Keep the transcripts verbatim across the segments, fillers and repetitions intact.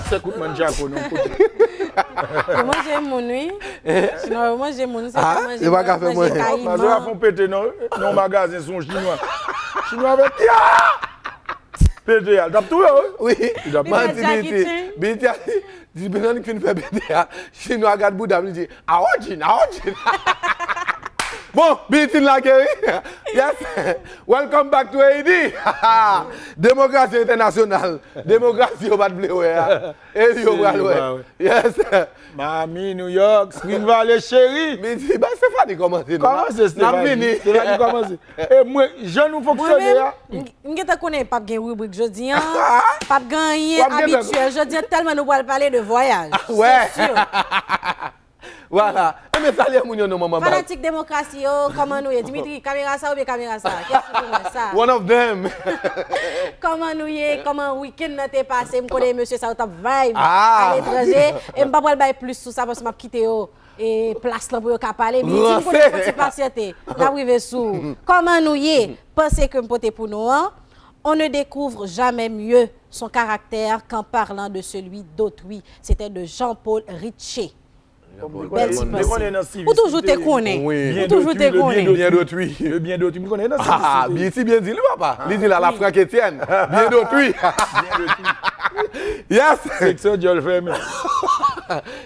Fè kout manchako non, kout. Yo manje moun, wi. Chinwa yo manje moun, se pa manje, yo pa ka fè manje kayiman. Paske yo ap fè yon pete nan yon magazen sou yon chinwa. Chinwa fè ya! Pete a, l t ap touye w, wi. Wi. Manti Biti. Biti a, di Biti a, di Biti a, li fin fè pete a. Chinwa gad bouda m, li di, "Awo Jin, awo Jin." Bon, Biti n lage, wi. Yes. Welcome back to Ayiti. Demokrasi entènasyonal. Demokrasi yo pa t vle wè a. E li yo pral wè. Yes. Miami, New York, Spring Valley, cheri. Biti, bay Stephanie kòmanse non. Kòmanse, Stephanie. N ap vini. Stephanie kòmanse. E mwen, jan nou fonksyone a. M gentan konnen p ap gen ribrik jodi an. P ap gen anyen abityèl jodi an, tèlman nou pral pale de vwayaj. Se si. Vwala. Enben, salye moun yo non, manman baz. Fanatik demokrasi yo, kòman nou ye? Dimitri, kamera sa oubyen kamera sa? Kiyès ki pou mwen sa? One of them. Kòman nou ye? Kòman wikenn nan te pase? M konnen mesye sa yo t ap vibe aletranje. E m pa pral bay plis sou sa paske m ap kite yo e plas lan pou yo ka pale. Midi m konnen fò ti pasyante. N ap rive sou ou. Kòman nou ye? Panse ke m pote pou nou an. On ne découvre jamais mieux son caractère qu'en parlant de celui d'autrui. C'était de Jean-Paul Richer. Bèl ti panse. Ou toujou te konnen. Ou toujou te konnen. Byen dotwi. Byen dotwi. M konnen nan sivisite. Biti byen di li, papa. Li di la, la Frank Etienne. Byen dotwi. Yes. Seksyon djòl fèmen.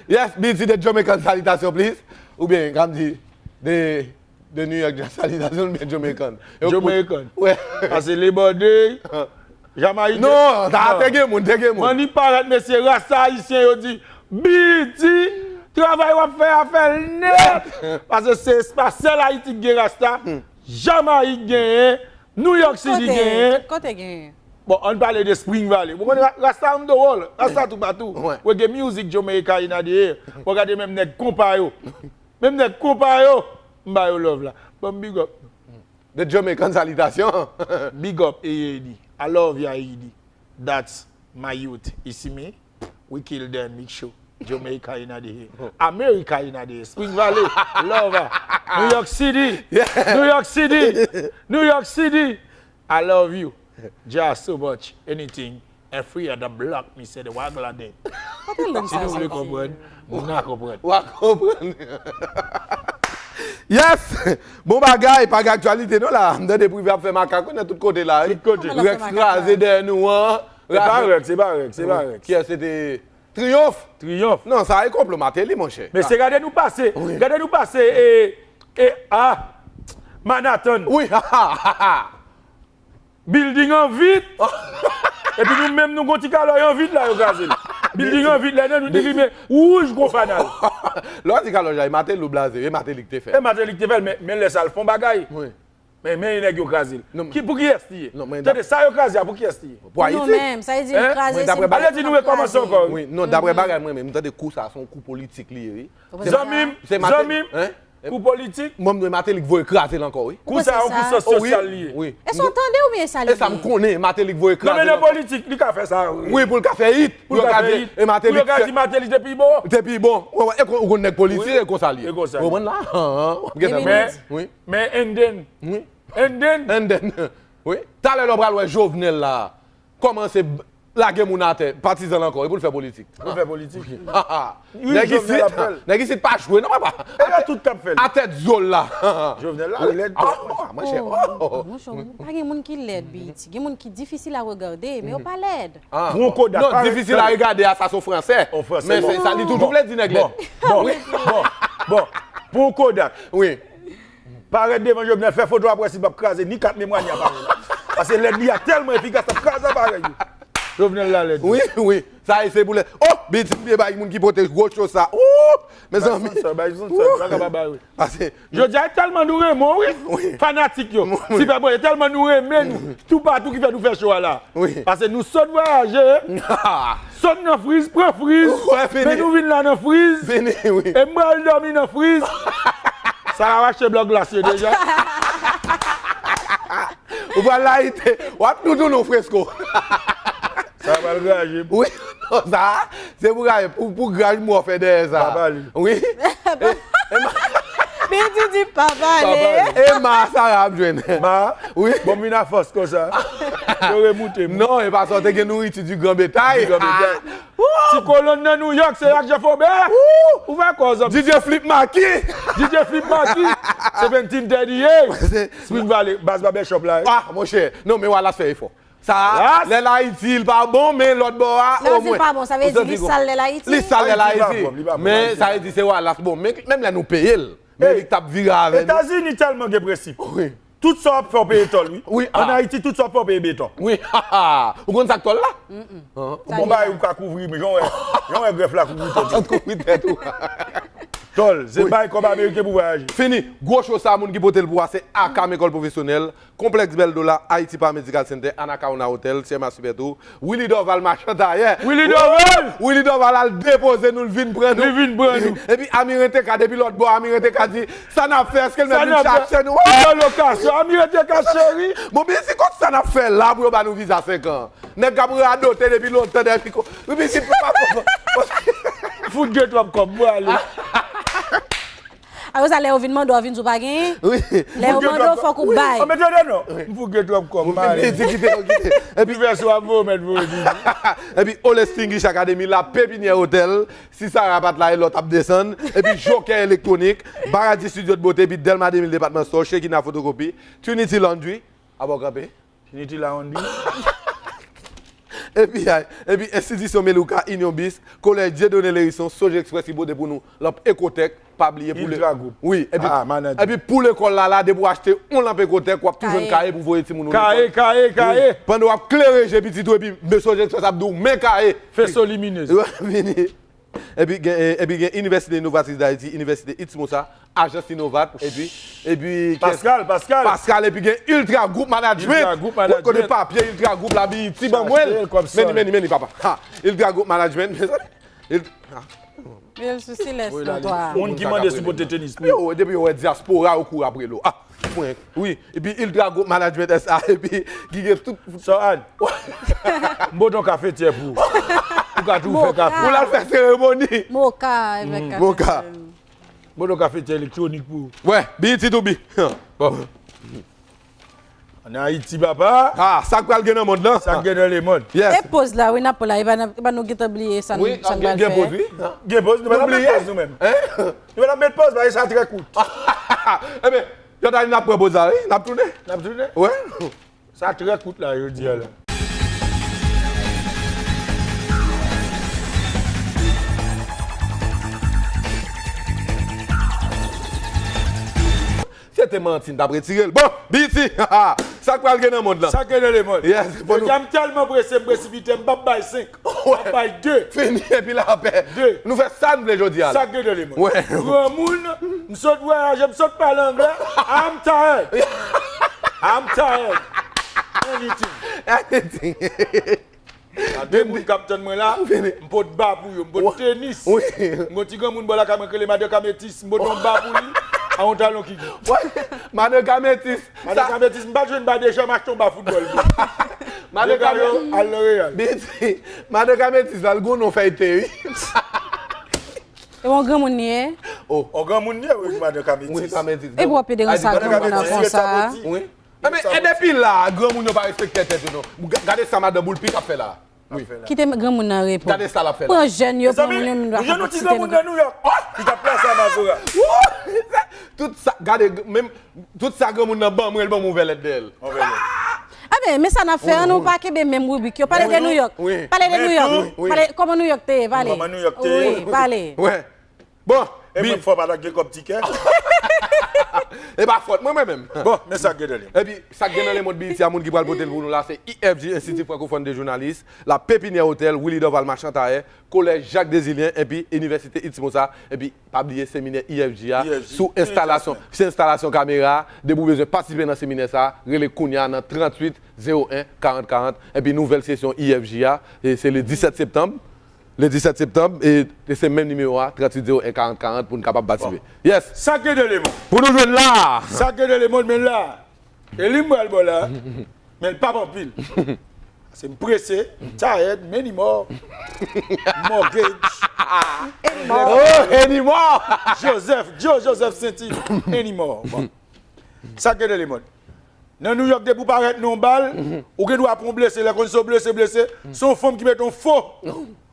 Yes, Biti, the Jamaican salutation, please. Oubyen, kòm di, the, the New York salutation, oubyen Jamaican. Jamaican. Wè. Paske le bòde, Jamayik. Non, sa te gen moun, te gen moun. Manni parèt, mesye, rasta ayisyen yo di, Biti, travay w ap fè a, fè l nèt. Paske se, se pa sèl Ayiti ki gen rasta. Jamayik genyen, New York City genyen. Tout kote genyen. Bon, ann pale de Spring Valley. Ou konnen ra-, rasta on the wall, rasta toupatou. Reggae music, Jamaica in the air. Ou gade menm nèg konpa yo. Menm nèg konpa yo, m ba yo love la. Ban m big up. The Jamaican salutation. Big up, A A D. I love you, A A D. That's my youth. You see me? We kill them, make sure. Jamaica in the air. America in the air. Spring Valley, love her. New York City. New York City. New York City. I love you. Just so much. Anything. And free of the block, mi se de wagla de. Si nou vle konprann, nou ka konprann. W a konprann. Yes! Bon bagay, pa gen aktyalite non la. M tande Privé ap fè makak wi nan tout kote la wi. Tout kote. Rex kraze dèyè nou an. Se pa Rex, se pa Rex, se pa Rex. Kiyès se te? Triyonf? Triyonf. Non, sa e konplo Martelly, monchè. Men se gade nou pase, gade nou pase e, e a Manhattan. Wi, ha, ha, ha, ha. Building an vit. Epi nou menm nou gon ti kalòj an vit la yo kraze l. Building an vit la, nou te limen wouj gon fanal. Lè w di kalòj la, e Martelly ou blaze, e Martelly ki te fè. E Martelly ki te fè l, men, men lè sa l fè yon bagay. Wi. Men, men nèg yo kraze l. Ki, pou kiyès li ye? Tande, sa yo kraze a, pou kiyès li ye? Pou Ayiti. Nou menm, sa vle di nou kraze, se nou. Ale di nou rekòmanse ankò wi. Wi, non, daprè bagay mwen menm, m tande kou sa, se yon kou politik li ye wi. Zanmi m, zanmi m, kou politik. Mwen, m dwe Martelly k voye kraze l ankò, wi. Kou sa, yon kou sans sosyal li ye. Wi. E sa w tande oubyen e sa li ye? E sa m konnen, Martelly k voye kraze l ankò. Non, men nan politik, li ka fè sa, wi. Wi, pou l ka fè hit. Pou l ka fè hit. E Martelly. Pou yo ka di Martelly te pi bon. Te pi bon. Wè, wè, e kon, ou konn nèg politik, e konsa li ye. E konsa li ye. Ou konprann la? An, an, w ap gentan. Men, wi. Men, and then. Wi. And then. And then. Wi. Talè lè w pral wè Jovenel la. Kòmanse lage moun atè, patizan l ankò, e pou l fè politik. Pou l fè politik. Nèg isit, nèg isit pa jwe non papa. E yo tout k ap fè l. Atè zòl la. Jovenel la lèd twòp. Monchè, monchè, pa gen moun ki lèd, Biti. Gen moun ki difisil a regade, men yo pa lèd. Pou yon Kodak. Non, difisil a regade a, sa se yon fransè. Men se sa li toujou vle di nèg lèd. Bon, bon, bon. Pou yon Kodak. Wi. Parèt devan Jovenel, fè foto, apre si l p ap kraze ni kat memwa ni aparèy la. Paske lèd li a tèlman efikas, l ap kraze aparèy yo. Jovenel la lèd. Wi, wi. Sa e se pou lèd. Oh, Biti byen bay moun ki pote gwo cho sa. Oh, mezanmi. Bay sansè, bay sansè, pa kapab bay, wi. Paske jodi a, e tèlman nou renmen w, wi. Wi. Fanatik yo. Wi. Sipè mwen, e tèlman nou renmen nou. Toupatou ki fè nou fè cho a la. Wi. Paske nou sot vwayaje. Sot nan friz, pran friz. Wè, fini. Men nou vin la nan friz. Fini, wi. E m pral dòmi nan friz. Sa la rache blòk glas yo deja. Ou pral layite. W ap toutouni w fresko. Sa pral graje. Wi, non, sa, se pou graje, pou, pou graj mò fè dèyè sa. Papa li. Wi. E, e, Pididi pa pale. E ma Sara ap jwenn. Ma, Wi. Bon, m vin a fòs konsa. Yo remoute m. Non, e pa sa, w te gen nouriti du grand bétail. Du grand bétail. Ti kolonn nan New York, se Yak Jean Faubert. Ou fè kòz. D J Flip Maki. D J Flip Maki. Seventeen thirty-eight. Se- Spring Valley, baz barbershop la. Ah, monchè. Non, men Wallace fè efò. Sa, Wallace? Lè l Ayiti, li pa bon, men lòt bò a, Lè o di l mwen. pa bon, sa vle di li sal lè l Ayiti. Li sal lè l Ayiti pa Ayiti. bon, li pa bon, Men Ayiti. Sa vle di se Wallace bon. Men menm lè nou peye l, men li t ap vire avè nou. Etazini tèlman gen prensip. Wi. Tout sa w ap fè w peye tòl, wi. Wi, An ah. Ayiti, tout sa w ap fè w peye beton. Wi, ha, ha. Ou konn sa k tòl la? Bon bagay ou ka kouvri, men jan wè, jan wè grèf la kouvri tèt. An kouvri tèt ou. Tòl, se bay kòb ameriken pou vwayaje. Fini. Gwo cho sa, moun ki pote l pou a, se Akam Ekòl Pwofesyonèl, Konplèks Bèl Dola, Haiti Paramedical Center, Anacaona Hotel, Sierra Super Tour, Willy Dorval machan tayè. Willy Dorval! Willy Dorval al depoze nou, l vin pran nou. Li vin pran nou. Epi Amiren T K, depi lòt bò, Amiren T K di, sa n ap fè, èske l Sa menm n vin ap fè? chache nou? Sa lokasyon, Amiren T K cheri. Bon, men se kòk sa n ap fè la pou yo ba nou viza senk an? Nèg k ap radote depi lontan, depi ko. Wi, men se pa. Fout gen twòp kòb, mwen ale. Apre sa, lè yo vin mande w, vin di w pa genyen. Wi. Lè yo mande w, fòk ou bay. An mete de non. M fout gen twòp kòb, m ale. Kite, kite, kite. Epi vè sou ap voye mèt voye di. Epi All Extinguish Academy, La Pépinière Hotel, si Sara pa t la, e lòt ap desann. Epi Joker Électronique, Baradi Studio de Beauté, epi Delma deux mille Department Store, Shekina Photocopy, Trinity Laundry, aba w kanpe. Trinity Laundry. Epi, ay, epi Enstitisyon Melouka, Union Bis, Kolèj Dieudonné Lhérisson, Sojexpress ki pote pou nou lanp Ecotech, pa bliye pou le- Ultra Group. Wi, epi, Ah, manager. Epi pou lekòl la, la, depi w achte yon lanp Ecotech, w ap tou jwenn Kaye. Kaye pou voye timoun ou Kaye, lekòl. Kaye, Kaye. Wi, pandan w ap klere je pitit ou, epi men Sojexpress ap di w, men Kaye. Faisceau lumineuse. Wi, vini. Epi gen, eh, epi gen Université Innovatrice d'Haïti, Université Itz Mossa, Agence Innovat, epi, epi Pascal, Pascal. Pascal, epi gen Ultra Group Management. Ultra Group Management. Kote papye Ultra Group la, B E T ban mwen. Chache l kòb Meni, sòl. meni, meni, papa. Ha, Ultra Group Management, mezanmi. Ult- ha. Men sou silès Wi, nan la, twa. li- Moun ki mande si pote tenis pou Yo, depi yo wè diaspora, yo kouri apre l. Ah, mwen. Wi, epi Ultra Group Management S A, epi ki gen tout. Sò Ann. M pote yon kafetyè pou ou. Ou ka tou fè kafe. Ou la fè seremoni. Moka avèk kafe. Moka. M pote yon kafetyè elektwonik pou ou. Wè, B E T to be. Bon. An Ayiti, papa. Ah, sa k pral gen nan mond lan. Sa k gen nan lemond. Yes. E poz la, wi, n ap pran la. E pa n ap- e pa nou gentan bliye sa n Wi, sa n gen, pral gen fè. Poz, wi. Gen poz, nou pa t ap met Bliye. Poz nou menm. Nou pa t ap met poz, bagay sa trè kout. Ebyen, Jòdani, n ap pran poz la, wi. N ap tounen. N ap tounen. Wè. Sa trè kout la, jodi a la. Se te manti, n t ap retire l. Bon, B E T, sa k pral gen nan mond lan? Sa k gen nan lemond? Yes, bon, Jodi a, m tèlman prese, m presipite, m p ap bay senk. M p ap bay de. Fini, epi lapè. De. Nou fè sa n vle jodi a la. Sa k gen nan lemond? Wè. Granmoun, m sot vwayaje, m sot pale anglè. I'm tired. I'm tired. Anything. Anything. A de moun k ap tann mwen la, m pot ba pou yo, m pot tenis. Wi. M gon ti granmoun bò lakay mwen k rele Madan Kametis, m pot yon ba pou li a yon talon ki gwo. Wè, Madan Kametis. Madan Kametis, m pa t jwenn ba deja, m achte yon ba foutbòl pou li. Madan Deja yo Kametis. Al nan Real. Biti, Madan Kametis la, l gon non fèy te, wi. E yon granmoun li ye? Oh. On granmoun li ye, wi, Madan Wi, Kametis. Kametis. E pou w ap pede ranse ak Madan granmoun nan Kametis, konsa? Sapoti. Wi. Ebyen, e depi la, granmoun yo pa respekte tèt yo, non. Ga- Gade sa madan Boulpik ap fè la. Wi. Kite granmoun nan repo. Gade sa l ap fè la. Pran jèn yo, Mezanmi, pran moun yo, nou jwenn yon ti granmoun nan Nouyòk. Oh, li t ap plase a Mazora. Tout sa, gade, menm, tout sa granmoun nan ban mwen, l ban m yon vèlèt dèyè l. On vèlèt. Ebyen, men sa n ap fè, an nou pa kenbe menm ribrik yo. Pale de Nouyòk. Wi. Pale de Men Nouyòk. tou. Wi. Pale, kòman Nouyòk te ye? Pale. Kòman Nouyòk te ye? Wi, pale. Wè. Bon, E bi- mwen fò pa ta gen kòb tikè. E pa fòt mwen, mwen menm. Bon, men sa k gen nan li. Epi, sa k gen nan lemond B E T a, moun ki pral pote l pou nou la, se I F J, Institut Francophone de Journalistes, La Pépinière Hôtel, Willy Dorval Machan Tayè, Kolèj Jacques Désilien, epi Inivèsite Itz Mossa, epi pa bliye seminè I F J a, I F J. sou enstalasyon, se enstalasyon kamera, depi w bezwen patisipe nan seminè sa, rele kounya nan tranntuit zewo en karant karant, epi nouvèl sesyon I F J a, e se le disèt septanm, le disèt septanm, e, e se menm nimewo a, tranntuit zewo en karant karant, pou n kapab patisipe. Yes! Sa k gen nan lemond? Pou nou jwenn la! Sa k gen nan lemond, men la. E li m pral bò la. Men l p ap anpil. Se m prese, m tired, many more. Mortgage. Anymore. Oh, anymore. Joseph, Joe Joseph Senti, anymore. Bon. Sa k gen de lemòd. Nan New York, depi w parèt nan yon bal, ou gen dwa pran yon blese, lè konn se yon blese, blese, se yon fanm ki mete yon fo,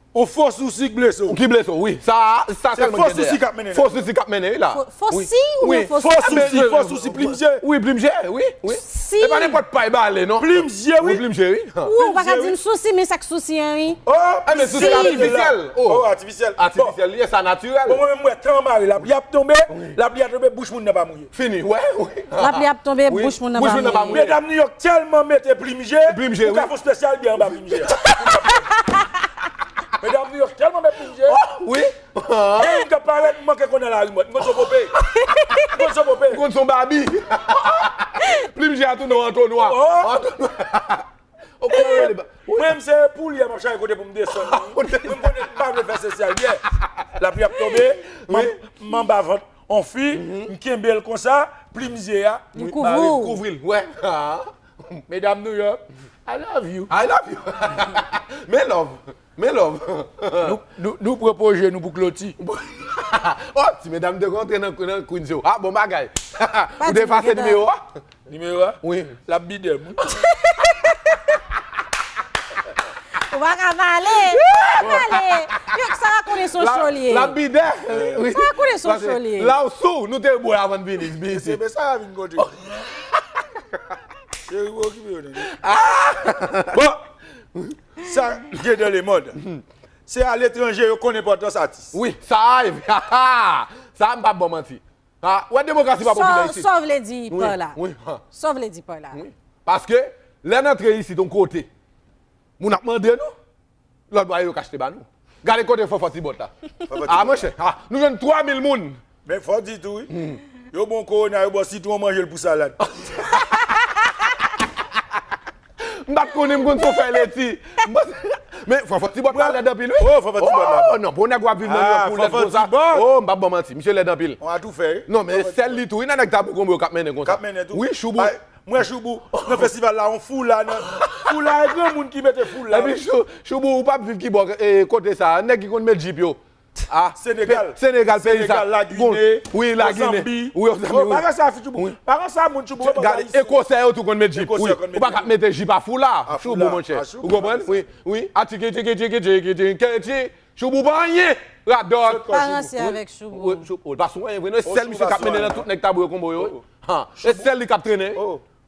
yon fo sousi k blese w. Ki blese w, wi. Sa, sa sèlman gen dèyè. Se fo sousi k ap mennen. Fo sousi k ap mennen, wi, la. Fo, fo si oubyen fo sousi? Fo sousi, fo sousi, plim je. Wi, plim je, wi, wi. Si. E pa nenpòt pay bale, non. Plim je, wi. Wi, plim je, wi. Wi, ou pa ka di m sousi, men sa k sousi an, wi. Oh, men sousi atifisyèl. Oh, atifisyèl. Atifisyèl, li ye, sa natirèl. Bon, mwen menm, mwen, tan mare, lapli ap tonbe, lapli ap tonbe, bouch moun nan pa mouye. Fini, wè, wi. Lapli ap tonbe, bouch moun nan pa mouye. Medam New York tèlman mete plim je, ou ka fè yon spesyal byen anba plim je a. Medam New York tèlman mete plim je. Wi. Gen youn k ap parèt, m manke konnen lari mwen. M konn sa w pope. M konn sa w pope. M konn sa w babi. Plim je a tounen an antonwa. Antonwa. Ou konnen rele ba. Mwen menm se poulye m ap chache kote pou m desann. Mwen m konnen m pa vle fè spesyal byen. Lapli ap tonbe, m anba vant on fi, m kenbe l konsa, plim je a. Li kouvri w. Kouvri l, wè. Medam New York, I love you. I love you. Men love. Men love. Nou, nou, nou pran poze nou pou kloti. Oh, ti medam te kontre nan, nan Queens yo. Ah, bon bagay. Ou te efase nimewo a? Nimewo a? Wi. L ap bidè m, wi. Ou pa ka pale. Ou pa ka pale. Yo, sa va konnen son cho l ye. L ap bidè. Wi. Sa va konnen son cho l ye. La ou sou, nou te bwè avan n vini, vini isit. Se sa vin kote. Cheri, ou okipe yo, nèg. Bon, sa gen de lemond. Se aletranje yo konn enpòtans atis. Wi, sa a, sa m p ap ba w manti. Ah, wè demokrasi pa popilè isit. Sa w vle di pa la? Wi, wi. Sa w vle di pa la? Wi. Paske, lè n antre isit yon kote, moun ap mande nou, lòt bò yo ka achte ba nou. Gade kote Fanfan Ti Bòt la. Ah, monchè, ah, nou jwenn twa mil moun. Men fò di tou, wi. Yo bon kowona, yo bon sitwon, manje l pou salad. M pa t konnen m konn sa w fè leti. Men Fanfan Ti Bòt la lèd anpil, wi. Oh, Fanfan Ti Bòt la. Oh, non, pou nèg w ap viv nan New York pou lèd konsa. Oh, m p ap ba w manti, misye lèd anpil. On a tou fè, wi. Non, men sèl li tou, wi, nan nèg Tabou Konbo yo k ap mennen konsa. K ap mennen tou. Wi, Choubou. Mwen Choubou, nan festival la, on foula, nan foula, e granmoun ki mete foula. Epi Chou-, Choubou, ou p ap viv ki bò, e, kote sa, nèg ki konn met jip yo. Ah, Senegal. Senegal, peyi sa. Senegal, Lagine, wi, Lagine. Ozanbi. Wi, Ozanbi, wi. Bagay sa, fi Choubou. Bagay sa, moun Choubou, bagay isi. Ekosè yo tou konn met jip, wi. Ou pa ka mete jip a foula, Choubou, monchè. Ou konprann? Wi, wi. A tiki, tiki, tiki, tiki, tiki, tiki. Choubou pa anyen. Radòt. Pa ranse avèk Choubou. Wi, Choubou, pa sou anyen vre, non. E sèl misye k ap mennen nan tout nèg Tabou yo Konbo yo, wi. Ha, e sèl li k ap trennen.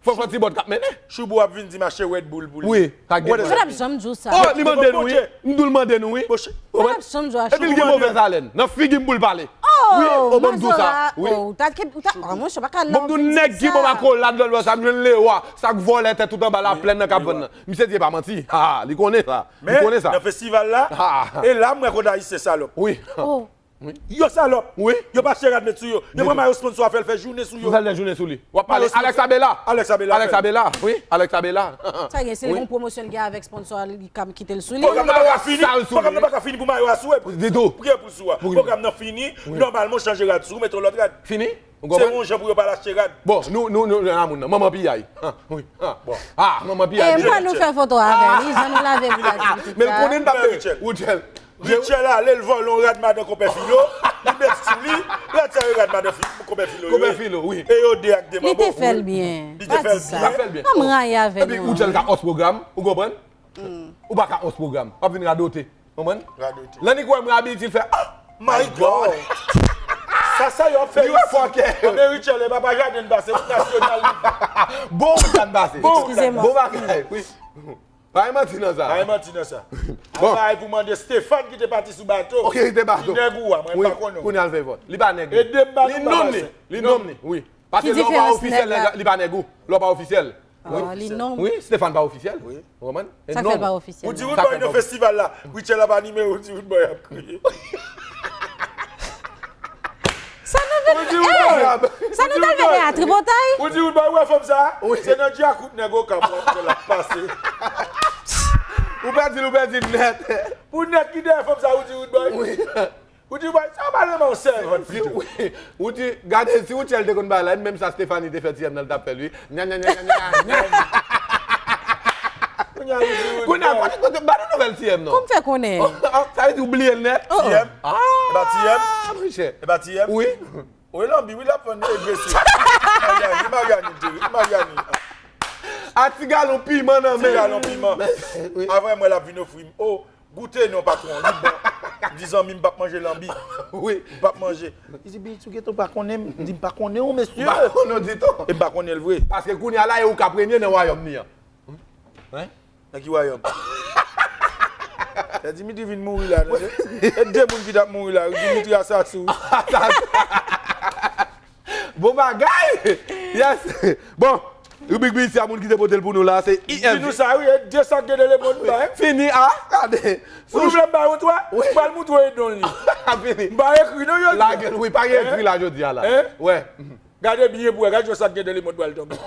Fanfan Ti Bòt k ap mennen. Choubou ap vin di m achte Red Bull pou li. Wi, ka gen. Sa t ap janm di w sa. Oh, li mande nou, wi. M di w l mande nou, wi. Sa t ap janm di w a Choubou. Epi l gen movèz alèn. Nan figi m pou l pale. Oh, wi, oh, ban m di w sa. Mazora, wi. Oh, ou ta, ou ta, oh, monchè, pa ka la. Ban m di w nèg ki bon akolad lòt bò sa, m jwenn Lewa, sa k vòlè tè tout anba laplèn nan k ap vann nan. Misye di e pa manti. Ha, li konnen sa. Li konnen sa. Men, nan festival la, e la m wè kote Ayisyen salòp. Wi. Oh. Wi. Yo salòp. Wi. Yo pa achte rad met sou yo. Yo pran mayo sponsò a fè l fè jounen sou yo. Fè l fè jounen sou li. W ap pale Alex Abela. Alex Abela. Alex Abela. Wi, Alex Abela. Sa gen, se yon pwomosyon l gen avèk sponsò a, li ka kite l sou li. Pwogram nan pa ka fini. Pwogram nan pa ka fini pou mayo a sou. Ditou. Priyè pou sou a. Pwogram nan fini. Nòmalman, w chanje rad sou, ou mete yon lòt rad. Fini? Se yon jan pou yo pa al achte rad. Bon, nou, nou, nou, nou, moun nan. Manman piyay. Ah, wi. Ah, bon. Ah, manman piyay. E m kwè nou fè foto avè l, wi, jan nou lave vizaj li, tout sa. Men l konnen n t ap Richel. Richel. Richel ale, l vòlè yon rad madan konpè Filo, li met sou li, rad sa yo rad madan Fi-, konpè Filo yo. Konpè Filo, wi. E yo de ak de manbo. Li te fè l byen. Li te fè l byen. Li te fè l byen. Ann rayi avè nou. Epi Richel ka hòs pwogram, ou konprann? Ou pa ka hòs pwogram. W ap vin radote. Konprann? Radote. Lannik wè mwen abitye l fè, ah, my God. Sa, sa yo ap fè isi. Li wè fòkè. Ann Richel, e pa pa jaden n pase, wout nasyonal li. Bon wout la n pase. Bon wout la. Eskize mwen. Bon bagay, wi. Pa gen manti nan sa. Pa gen manti nan sa. Bon. Al bay pou mande Stéphane ki te pati sou bato. Ok, ki te bato. Ki nèg ou a, mwen pa konnen. Kounye a l fè vòt. Li pa nèg li. Ede m ba nou bagay sa. Li nonm li. Li nonm li, wi. Paske lè w pa ofisyèl, li pa nèg ou. Lè w pa ofisyèl. Wi. Li nonm. Wi, Stéphane pa ofisyèl. Wi. Ou konprann? Sa k fè l pa ofisyèl? Ou di Roodboy nan festival la. Richel ap anime, ou di Roodboy ap kriye. Sa nou vin, eh, sa nou ta vin a tripotay? Ou di Roodboy, ou wè fanm sa? Wi. Se nan djakout nèg Okap w ap wè l ap pase. Ou pèdi l, ou pèdi l nèt. Pou nèg ki dèyè fanm sa, ou di Roodboy? Wi. Ou di, "Bòy, sa pa renmen yon sèvant pito." Wi. Ou di, "Gade, si Roodboy te konn bay la, menm sa Stéphanie te fè ti M nan, l t ap fè l, wi." Nya, nya, nya, nya, nya, nya. Kounye a, kote, kote, ba nou nouvèl T M non. Kòm fè konnen? Sa vle di ou bliye l nèt? T M. E pa T M? Ah, monchè. E pa T M? Wi. Ou e lanbi, wi, l ap vann egresif. Maryani, Maryani, Jerry, Maryani. A ti galon piman nan men. Ti galon piman. Avan mwen, l ap vin ofri m. O, goute non, patwon, li bon. M di zanmi m, m p ap manje lanbi. Wi. M p ap manje. Li di, Biyiti, ou gentan pa konnen m? M di, m pa konnen w, mesye. M pa konnen w ditou. E m pa konnen l vre. Paske kounye a la, e ou k ap renye nan wayòm ni an. Hein? Nan ki wayòm? Lè Dimitri vin mouri la, tande? E de moun ki t ap mouri la, Dimitri asasou. Bon bagay! Yes! Bon, ribrik Biyiti a moun ki te pote l pou nou la, se I F G. Di nou sa, wi, e de sak gen de lemonn ba, hein? Fini, a, gade. Ou nou vle m ba yo twa? Wi. M pral montre w e don li. Fini. M pa ekri, non, yo di. Lage l, wi, pa gen ekri la, jodi a la. Hein? Wè. Gade byen pou wè, gade jan sak gen de lemonn pral tonbe.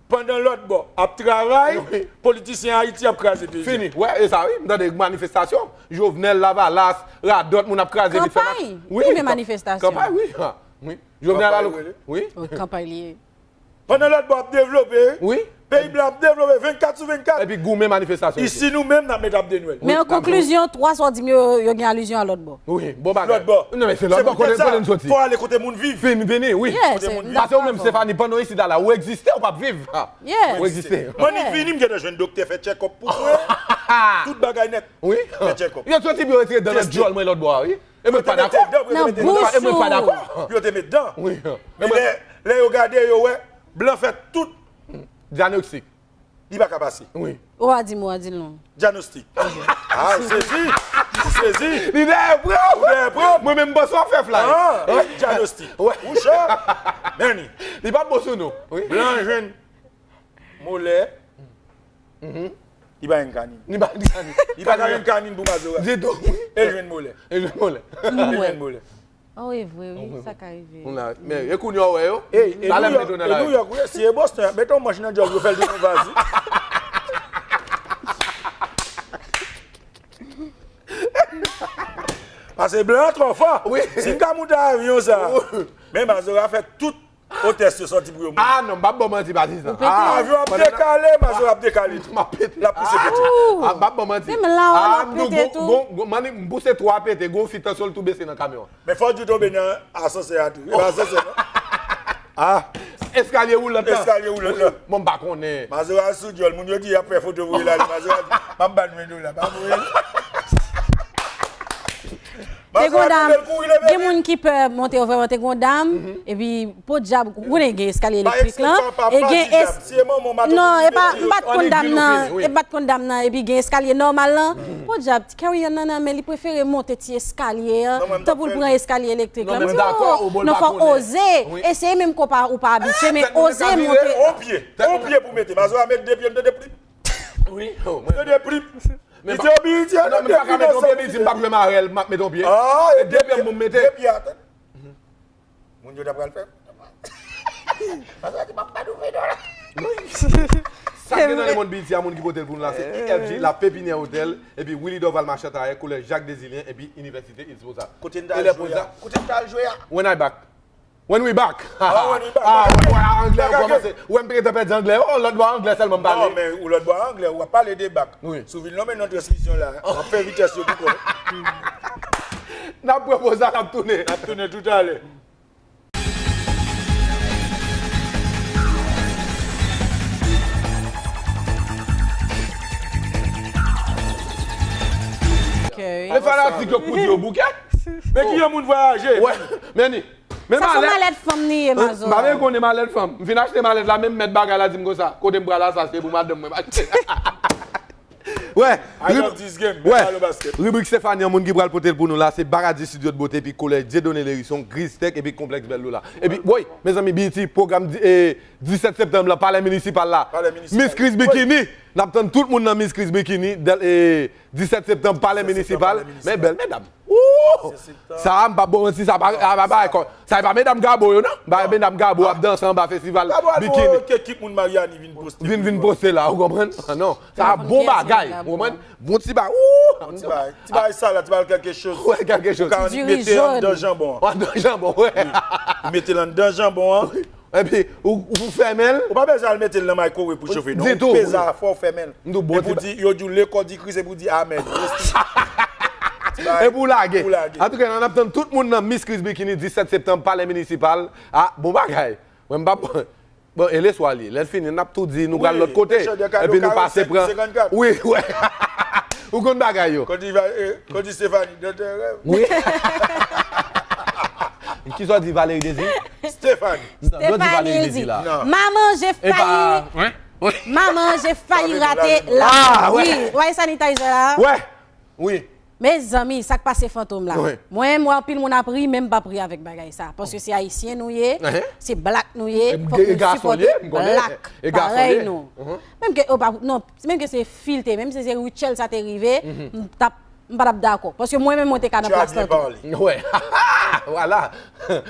Pandan lòt bò ap travay, politisyen Ayiti ap kraze peyi. Fini. Wè, e sa wi, m tande manifestasyon. Jovenel, Lavalas, radòt moun ap kraze vit fè. Kanpay. Wi, ki vle manifestasyon? Kanpay, wi. Ha, wi. Jovenel al, wi. Wi, kanpay li ye. Pandan lòt bò ap devlope, wi. Peyi blan ap devlope vennkat sou vennkat. Epi goumen manifestasyon. Isi nou menm n ap met ap de nwèl. Men an konklizyon, twa sa w di m yo, yo gen alizyon a lòt bò. Wi, bon bagay. Lòt bò. Non, men se lòt bò, kote, kote n soti. Fò ale kote moun viv. Fini, fini, wi. Kote moun viv. Paske ou menm, Stefani, pandan w isit la, ou egziste, ou p ap viv. Ou egziste. Mwen, ni vini, m gentan jwenn doktè fè tchèkòp pou mwen. Tout bagay nèt. Wi. Fè tchèkòp. Yo soti pou yo retire dan nan djòl mwen lòt bò a, wi. E mwen pa dakò. Nan bouch ou. E mwen pa dakò. Yo te met dan. Wi. Men lè, lè yo gade, yo wè, blan fè tout. Dyanostik. Li pa ka pase. Wi. Ou a di m, ou a di l non. Dyanostik. Ah, ou sezi. Ou sezi. Li dèyè pran. Ou dèyè pran. Mwen menm, m panse w ap fè flay. Ah, dyanostik. Wè. Ou cho. Meni. Li pa bon sou nou. Wi. Blan jwenn molè. Li pa jwenn kanin. Li pa jwenn kanin. Li pa ka jwenn kanin pou Mazora. Ditou. E jwenn molè. E jwenn molè. E jwenn molè. Oh, e vre, wi, sa ka rive. Men, e kounye a w wè yo. Talè m mete w nan lari. E Nouyòk, wi, si e Boston, y ap mete yon manch nan djòb, yo fè l tounen yon vazi. Pase blan an twò fò. Wi. Si m ka moute avyon sa. Men Mazora fè tout otès yo sòti pou yo mouri. Ah non, m p ap ba w manti, patizan. Avyon ap dekale, Mazora ap dekale tou. M ap pete. L ap pouse pete. Ah, m p ap ba w manti. Menm la, w ap pete tou. M pouse twa pete, gon fi tansyon l tou bese nan kamyon an. Men fò w di w tonbe nan asansè a tou. E pa asansè non. Ah. Eskalye woulant lan. Eskalye woulant lan. Bon, m pa konnen. Mazora sou djòl. Moun yo di y ap fè foto voye l ale. Mazora di, m ap ba nou en dola. Pa voye l. Te gon dam, gen moun ki pè monte yo vrèman, te gon dam, epi podyab, ou konnen gen eskalye elektrik lan, e gen es... Non, e pa, m pa t konn dam nan, e m pa t konn dam nan, epi gen eskalye nòmal lan, podyab, ti carry-on nan nan men, li prefere monte ti eskalye an, tanpou l pran eskalye elektrik lan. M di, oh, non, fò oze, eseye menm ke w pa, ou pa abitye, men oze monte. On pye, on pye pou mete, Mazora met de pye, m tande plip. Wi, mwen tande plip. Li te oblije, non, men m pa ka met yon pye, li di m p ap jwe marèl, m ap met yon pye. Ah, e de pye m pou m mete. De pye, atann. Moun yo ta pral fè. Pase di m ap ba nou ven dola. Sa k gen nan lemonn Biyiti a, moun ki pote l pou nou la, se I F G, La Pépinière Hotel, epi Willy Dorval Machann Tayè, Collège Jacques Desilien, epi Inivèsite Île Sposal. Kote n t al jwe a? Kote n t al jwe a? When I back. When we back. Ah, when we back. Ah, wè anglè yo kòmanse. Ou wè m te gentan pèdi anglè yo, lòt bò anglè sèlman m pale. Non, men ou lòt bò anglè, w ap pale de bak. Wi. Si w vin lonmen nan transmisyon la, w ap fè vitès yo tou kò. N ap pran poz la, n ap tounen. N ap tounen toutalè. Men fanatik yo kouri yo bouke. Men ki yon moun vwayaje. Wè, men ni. Men sa se yon malèt fanm li ye, Mazora. M pa menm konnen malèt fanm. M fin achte malèt la, menm mèt bagay la di m konsa, kote m pral la, sa se pou madanm mwen m achte. Wè. I love this game. Mwen pale basket. Ribrik Stefani an, moun ki pral pote l pou nou la, se Baradi Studio de Beauté, epi Kolèj Dieudonné Lhérisson, Griz Tech, epi Konplèks Bèl Lola. Epi, woy, mezanmi, Biyiti, pwogram di-, e, disèt septanm la, Palè Minisipal la. Palè Minisipal. Miss Chris Bikini. N ap tann tout moun nan Miss Chris Bikini, dèl-, e, disèt septanm, Palè Minisipal. Men bèl medam. Wouh! Sa a, m p ap ba w manti, sa pa, sa pa, sa pa, sa e pa medam Gabo yo, non. Ba medam Gabo ap danse anba festival bikini. Gabo al fè ekip moun Maryani vin poste. Vin, vin poste la, ou konprann? Non, sa a bon bagay, ou konprann? Bon ti bagay. Wouh! Bon ti bagay. Ti bagay sa la, ti bagay kèlke choz. Wè, kèlke choz. Ou ka mete anndan janbon an. Anndan janbon, wè. Wi. Ou mete l anndan janbon an. Epi, ou, ou fèmen l. Ou pa bezwen al mete l nan microwave pou chofe, non. Ditou. Ou peze a fò, ou fèmen l. M di w, bon, epi w di, yo di w, le corps du Christ, epi w di, amèn. Epi w lage. Ou lage. Antouka, n ap tann tout moun nan Miss Chris Bikini, disèt septanm, Palè Minisipal. Ah, bon bagay. Mwen, m pa. Bon, e leswa li. Lè l fini, n ap tou di, nou pral lòt kote. Epi nou pase pran. Wi, wè. Ou konn bagay yo. Kòdi Stephanie, dòktè rèv. Wi. Kisa w di Valérie Désir? Stephanie. Dòt di Valérie Désir la. Non. Maman, j'ai failli. Maman, j'ai failli rater la. Ah, wè. Wi, wè sanitizer la. Wè. Wi. Mezanmi, sa k pase Fantom la? Wi. Mwen, m wè anpil moun ap ri, men m p ap ri avèk bagay sa. Paske se ayisyen nou ye, se blak nou ye, fòk nou sipòte blak parèy nou. Menm ke, oh, pa, non, menm ke se filte, menm si se Rutshelle sa te rive, m t ap, m pa t ap dakò. Paske mwen menm mwen te ka nan plas lan tou. Wè. Vwala.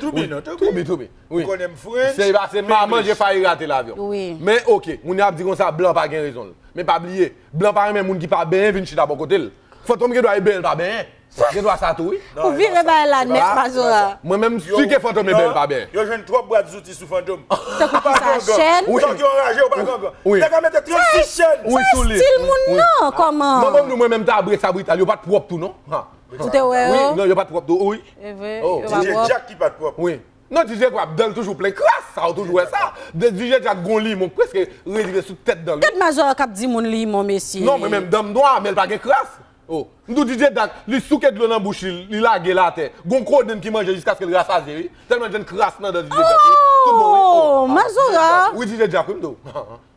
Toubi non, toubi. Toubi, toubi. Wi. Ou konnen m French. Se pa se maman, j'ai failli rater l'avion. Wi. Men, oke, moun yo ap di konsa, blan pa gen rezon l. Men pa bliye, blan pa renmen moun ki pa benyen vin chita bò kote l. Fantom gen dwa e benyen l pa benyen. Gen dwa sa tou, wi. Ou vire bagay la nèt, Mazora. Mwen menm, m si ke Fantom e benyen l pa benyen. Yo jwenn twòp bwat zouti sou Fantom. Tankou kisa, chèn? Tank yo anraje, ou pa gangan. Wi. Nèg la mete trannsis chèn. Wi, sou li. Se stil moun nan, kòman? Mwen, mwen, mwen menm ta bre sa brital, yo pa t pwòp tou, non. Ha. Ou te wè yo? Wi, non, yo pa t pwòp tou, wi. E vre, yo pa pwòp. D J Jack ki pa t pwòp. Wi. Non, D J Jack, dan l toujou plen kras, sa, ou toujou wè sa. D J Jack gon limon k prèske rive sou tèt dan l. Gad Mazora k ap di moun limon, mesye. Non, mwen menm, dan m nwa, men l pa gen kras. Oh, m di w D J Jack, li souke dlo nan bouch li, li lage l atè. Gon kodenn ki manje jiskaske l rasazye, wi. Tèlman l jwenn kras nan dan D J Jack, wi. Tout bon, wi. Oh, Mazora. Wi, D J Jack, wi, m di w.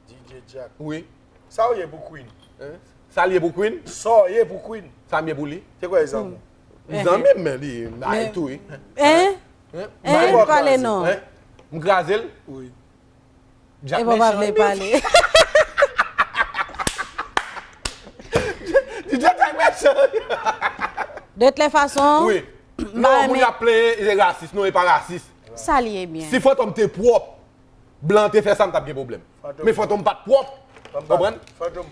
D J Jack. Wi. Sa w ye pou Queen? Hein? Sa l ye pou Queen? Sa w ye pou Queen? Sa m ye pou li? Se kwa, zanmi? Zanmi m, men li, m ay tou, wi. Hein? Hein? Hein? Pale non. Hein? M kraze l? Wi. Jack mechan, wi. E pa vle pale. D J Jack mechan. De toutes les façons, wi. Non, moun y ap plenyen, e rasis. Non, e pa rasis. Sa l ye byen. Si Fantom te pwòp, blan te fè sa, m t ap gen pwoblèm. Men Fantom pa t pwòp. Konprann?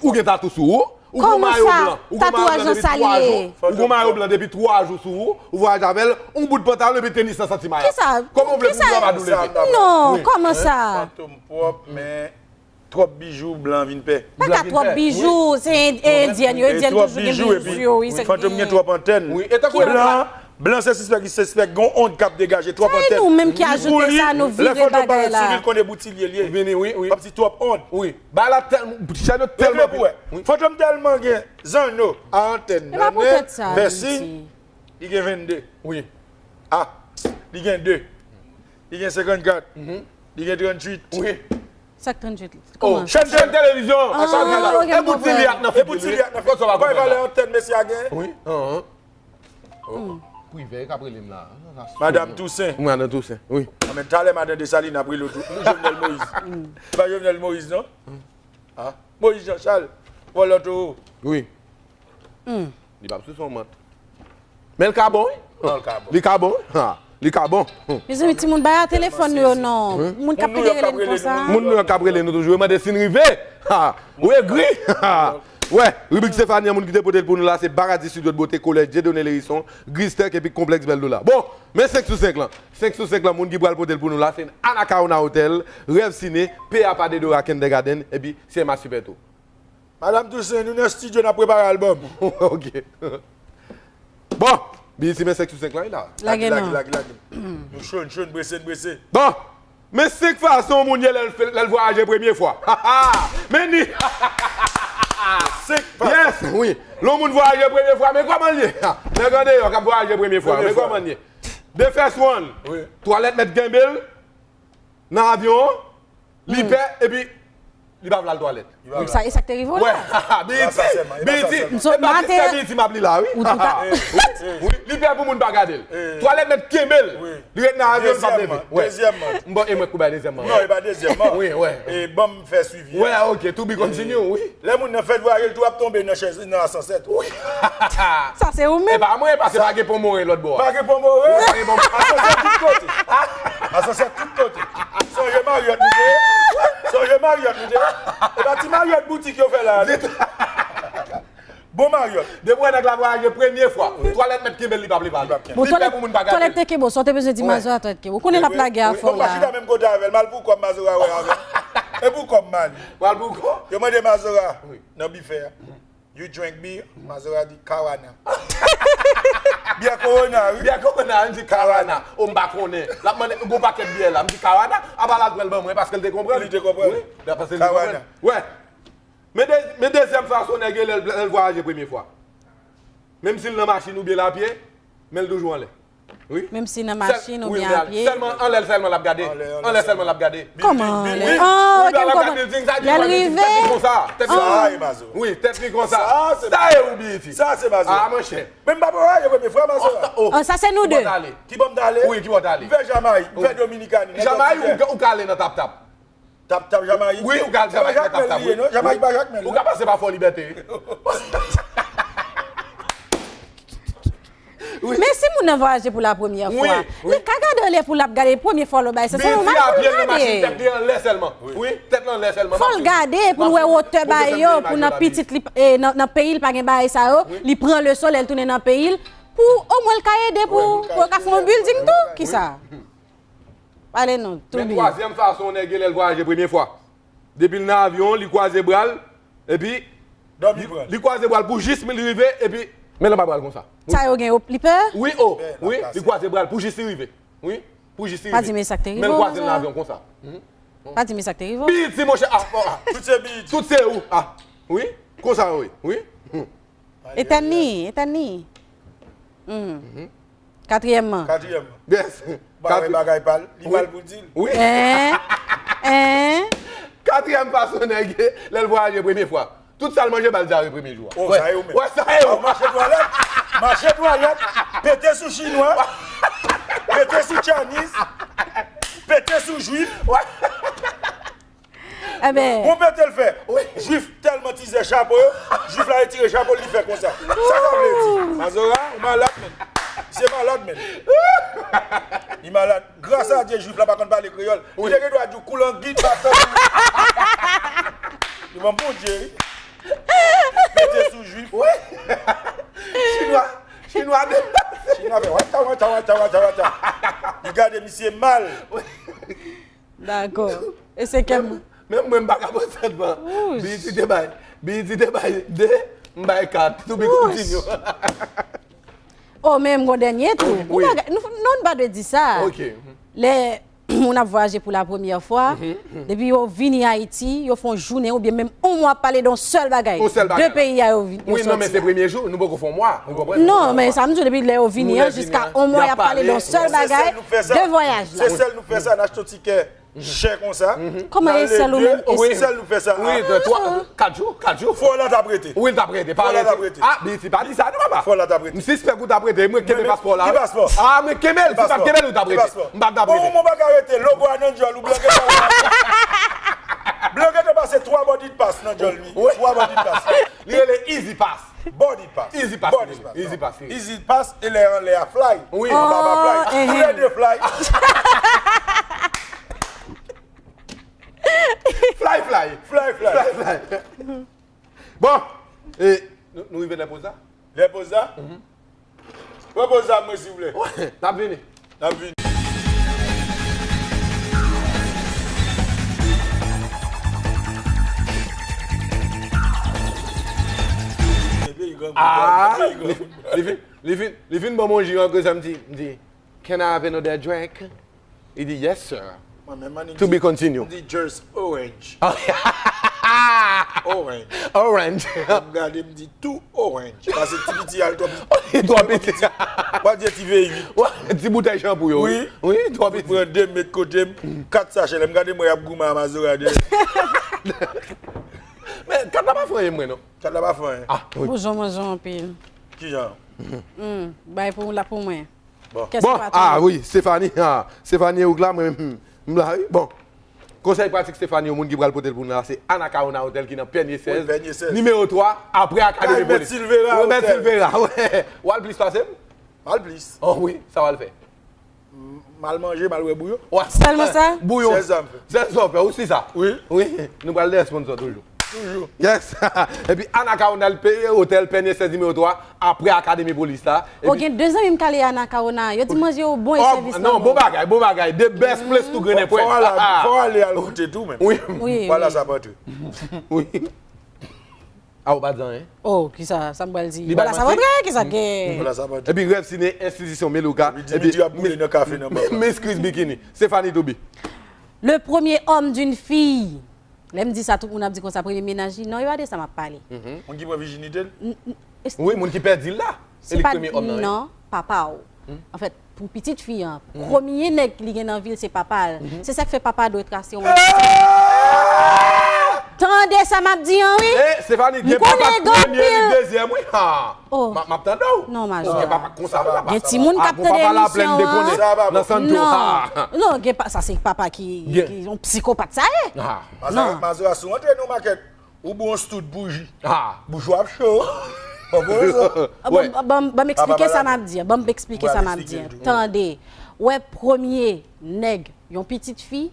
Ou gen tatou sou ou. Ou gon mayo blan. Ou gon mayo blan depi twa jou. Ou gon mayo blan depi twa jou sou ou. Ou vwayaje avè l. Yon bout pantalon epi tenis nan santi mayas. Kòman w vle pou blan pa dou leve? Non, kòman sa? Fantom pwòp, men twòp bijou, blan vin pè. Pa ka twòp bijou, se endyèn yo, endyèn toujou gen bijou yo, wi, se Fantom gen twòp antèn. Wi, e tankou blan, blan se sispèk, li sispèk, gon ond k ap degaje, twòp antèn. Se nou menm ki ajoute sa, nou vire bagay la. Lè Fantom parèt sou li, l konnen boutilye l ye. Vini, wi, wi. Kòmsi twòp ond. Wi. Bagay la tèl-, chèn yo tèlman plen. Wi. Fantom tèlman gen zanno, a antèn, nan nen, pèsi, li gen vennde. Wi. A, li gen de. Li gen senkannkat. Li gen tranntuit. Wi. Sa k tranntuit? Oh, kòman? Chèn, chèn televizyon. Ah, ok, m konprann. E boutilye ak nan figi l, wi. Kòman sa va konprann la? Valè antèn mesye a gen? Wi. Oh. Privè k ap rele m la. Madanm Tousen. Madanm Tousen, wi. Ah, men talè madanm Desalin ap rele w tou. Jovenel Moïse. Se pa Jovenel Moïse, non? Ah, Moïse Jean Charles. Vòlò towo. Wi. Li p ap sou son mant. Men l ka bon, wi. Li ka bon, wi. Ha, li ka bon. Mezanmi, timoun, bay a telefòn nou yo non. Moun k ap pede rele n konsa. Moun nou yo k ap rele nou toujou, yo mande si n rive. Ha, ou egri. Ha. Wè, ribrik Stéphanie, moun ki te pote l pou nou la, se Baradi Studio de Beauté, Kolèj Dieudonné Lhérisson, Griz Tech epi Konplèks Bèl Dola. Bon, men senk sou senk lan. Senk sou senk lan, moun ki pral pote l pou nou la, se Anacaona Hotel, Rêve Ciné, P A Pa Dedora Kindergarten, epi C M A Super Tour. Madanm Tousen, nou nan estidyo, n ap prepare albòm. Ok. Bon, B E T men senk sou senk lan, wi la. Lage non. Lage, lage, lage. Nou cho, n cho, n prese, n prese. Bon, men senk fason yon moun ye lè l fè, lè l vwayaje premye fwa. Men ni. Senk fason. Yes, wi. Lè yon moun vwayaje premye fwa, men kòman l ye? Nèg andeyò k ap vwayaje premye fwa, men kòman l ye? The first one. Wi. Twalèt mèt kenbe l. Nan avyon an, li pè, epi li pa vle al twalèt. Sa, e sa k te rive w la? Wè, B E T, B E T. M sot maten an. B E T m ap li la, wi. Wi, li pè pou moun pa gade l. Twalèt mèt kenbe l. Li ret nan avyon, li p ap leve. Dezyèmman, dezyèmman. M bon, e mwen k pou bay dezyèmman. Non, e pa dezyèmman. Wi, wè. E ban m fè swivi a. Wè, ok, to be continue, wi. Lè moun nan fèk vwayaje, l tou ap tonbe nan chèz, nan asansè tou. Wi. Sa se ou menm. E pa mwen, paske pa gen pon more lòt bò a. Pa gen pon more. Wi, pa gen pon more. Asansè tout kote. Asansè tout kote. Sonje Marriott nou te ye. Sonje Marriott nou te ye. E pa ti Marriott boutik yo fè la, non. Bon Mariot. Depi wè nèg la vwayaje premye fwa, twalèt mèt kenbe l, li p ap leve ale. Li pè pou moun pa gade l. Twalèt te kenbe w, sa w te bezwen di Mazora twalèt kenbe w. Konnen l ap lage afè w la. Mwen pa chita menm kote avè l, m al pou kò m, Mazora wè avè m. E pou kò m m ale. Pral pou kò? Yo mande Mazora nan bifè a. You drink beer? Mazora di Kawana. Byè Corona, wi. Byè Corona, m di Kawana. O, m pa konnen. L ap mande, gon pakèt byè la. M di Kawana, apa l al pran l ban mwen paske l te konprann. Li te konprann. Wi, paske l te konprann. Kawana. Wè. Men de, men dezyèm fason nèg yo lè, lè l vwayaje premye fwa. Menm si l nan machin oubyen l apye, men l toujou anlè. Wi. Menm si nan machin oubyen apye. Sèlman anlè l sèlman l ap gade. Anlè sèlman l ap gade. Kòman anlè? Ah, ok, m konprann. Lè l rive. Tèt li konsa. Wi, tèt li konsa. Sa e ou biyiti. Sa se Mazora. Ah, monchè. Men m pa vwayaje premye fwa, Mazora. Oh, sa se nou de. Ki bò m t ale? Wi, ki bò w t ale? M fè Jamayik, m fè Dominikani. Jamayik ou ka ale nan Tap Tap. Tap Tap Jamayik. Wi, ou ka al Jamayik nan Tap Tap, wi. Jamayik pa Jakmèl. Ou ka pase pa Fò Libète, wi. Men si moun nan vwayaje pou la premyè fwa, li ka gade olye pou l ap gade premye fwa l wè bagay sa, se nòmal pou l gade. Biyiti a pye l nan machin, tèt li anlè sèlman. Wi, tèt li anlè sèlman. Fò l gade pou l wè wotè bagay yo, pou nan pitit li, e, nan, nan peyi l pa gen bagay sa yo, li pran leson lè l tounen nan peyi l, pou omwen l ka ede pou, pou yo ka fè yon building tou. Kisa? Pale non, tou byen. Men twazyèm fason nèg yo lè l vwayaje premye fwa. Depi l nan avyon, li kwaze bra l, epi li, li kwaze bra l pou jis li rive, epi men l anba bra l konsa. Sa yo gen yo, li pè? Wi, o, wi, li kwaze bra l pou jis li rive. Wi, pou jis li rive. Pa di m e sa k te rive w, Mazora. Men l kwaze l nan avyon konsa. Pa di m e sa k te rive w. Biyiti, monchè, ah, ah. Tout se biyiti. Tout se ou, ah. Wi, konsa, wi, wi. Etèn li, etèn li. Hmm. Katriyèmman. Katriyèmman. Yes. Ba wè bagay pa l, li mal pou di l. Wi. En? En? Katriyèm fason nèg lè l vwayaje premye fwa. Tout sa l manje ba l dyare premye jou a. Oh, sa e ou menm. Wè, sa e ou. Mache twalèt, mache twalèt, pete sou chinwa, pete sou Chinese, pete sou jwif. Bon pete l fè. Jwif tèlman tizè chapo yo, jwif la retire chapo l, li fè konsa. Sa sa vle di? Mazora, ou malad menm. Misye malad menm. Li malad. Gras a Dye, jwif la pa konn pale kreyòl. Li te gen dwa di w koulangit, batan. Li ban Bondye, wi. Pete sou jwif. Wi. Chinwa, chinwa de. Chinwa fè wata, wata, wata, wata, wata. Li gade misye mal. Dakò. E se kèm. Menm mwen, m pa ka pran sèt ban. Biyiti te bay, Biyiti te bay de, m bay kat. To be continue. Oh, men m gon dènye tou. Wi. Nou, nou, nou pa dwe di sa. Ok. Lè moun ap vwayaje pou la premyè fwa, depi yo vini Ayiti, yo fè yon jounen oubyen menm yon mwa ap pale de yon sèl bagay. Yon sèl bagay. De peyi a yo vin, yo sòti la. Wi, non, men se premye jou, nou poko fè yon mwa, ou konprann? Non, men sa m di w, depi lè yo vini an, jiska yon mwa, y ap pale de yon sèl bagay, de vwayaj la. Se sèl nou fè sa, n achte yon tikè chè konsa. Kòman e sèl ou menm? Wi, sèl nou fè sa. Wi, de twa, kat jou, kat jou. Fò la t ap rete. Wi, l t ap rete. Fò la t ap rete. Ah, Biyiti, pa di sa non, papa. Fò la t ap rete. M sispèk ou t ap rete, mwen kenbe paspò la. Ki paspò? Ah, mwen kenbe l, si m pa t kenbe l, ou t ap rete. M pa t ap rete. Bon, ou pa ka rete, logo a nan djòl ou, blan gentan. Blan gentan pase twa boarding pass nan djòl li. Twa boarding pass. Li rele Easy Pass. Boarding pass. Easy Pass. Boarding pass. Easy Pass, wi. Easy Pass, e lè anlè a fly. Wi. Anba pa fly. Tou lè de fly. Fly, fly. Fly, fly. Fly, fly. Bon, e, nou, nou rive lè poz la? Lè poz la? Pran poz la mwen, silvouplè. N ap vini. N ap vini. Ah, li, li vin, li vin, li vin ban mwen yon ji an, kounye a m di, m di, "Can I have another drink?" Li di, "Yes, sir." Mwen menm, mwen di, to be continue. M di, "Just orange." Orange. Orange. M gade, m di, "Two orange." Paske ti piti a l twò piti. Twò piti. W ap di ti veyi uit. Wè, ti boutèy chanpou yo. Wi. Wi, twò piti. Mwen pran de met kote m, kat sachè. Lè m gade mwen, y ap goumen a mazora de. Men, kat la pa fè anyen mwen, non. Kat la pa fè anyen. Ah, wi. Boujon manje anpil. Kijan? Hmm, bay pou la pou mwen. Bon. Bon, ah wi, Stephanie, ah, Stephanie, ou la, mwen, hmm, m la, wi. Bon. Konsèy pratik Stephanie, yon moun ki pral pote l pou nou la, se Anacaona Hotel ki nan Pènye sèz. Wi, Pènye sèz. Nimewo twa, apre Akademi Polis. Mèt Silvera Hotel. Mèt Silvera, wi. W al plis pase m? M al plis. Oh wi, sa w al fè? M al manje, m al wè bouyon. Sèlman sa? Bouyon. Sèl sa m fè. Sèl sa w fè, ou si sa? Wi. Wi, nou pral dèyè sponsor toujou. Yes. Epi Anacaona Hotel, Pènye sèz nimewo twa, apre Akademi Polis la. Epi, gen de zanmi m k ale Anacaona. Yo di manje yo bon e sèvis lan bon. Non, bon bagay, bon bagay. The best place to grenn pwen. Fò ale al goute tou, men. Wi. Wi. Vwala sa pati. Wi. A ou pa di anyen? Oh, kisa, sa m pral di? Vwala sa pati, kisa gen? Vwala sa pati. Epi Rev Sine, enstitisyon Melouka. Epi Dimitri ap boule nan kafe nan ba. Miss Chris Bikini. Stéphanie Toubi. Le premier homme d'une fille. Lè m di sa, tout moun ap di konsa, premye mennaj li. Non, yo pa de sa m ap pale. Moun ki pran vijinite l? Wi, moun ki pèdi l la. Se li k premye òm nan, wi. Non, papa w. Anfèt, pou pitit fi an, premye nèg li gen nan vi l, se papa l. Se sa k fè papa dwe trase yon. Tande sa m ap di an, wi. M konnen gen anpil. M ap tande w. Non, majò. Ou gen papa k konsa, wi, papa. Gen timoun k ap tande emisyon an. Nan Santo. Non, non, gen pa, sa se papa ki, ki yon psikopat sa ye. Non. Mazora, si w antre nan yon makèt, ou bwè yon stout bouji. Bouji w ap cho. Konprann sa? Ban m eksplike sa m ap di an. Ban m eksplike sa m ap di an. Tande. Ou wè premye nèg yon pitit fi,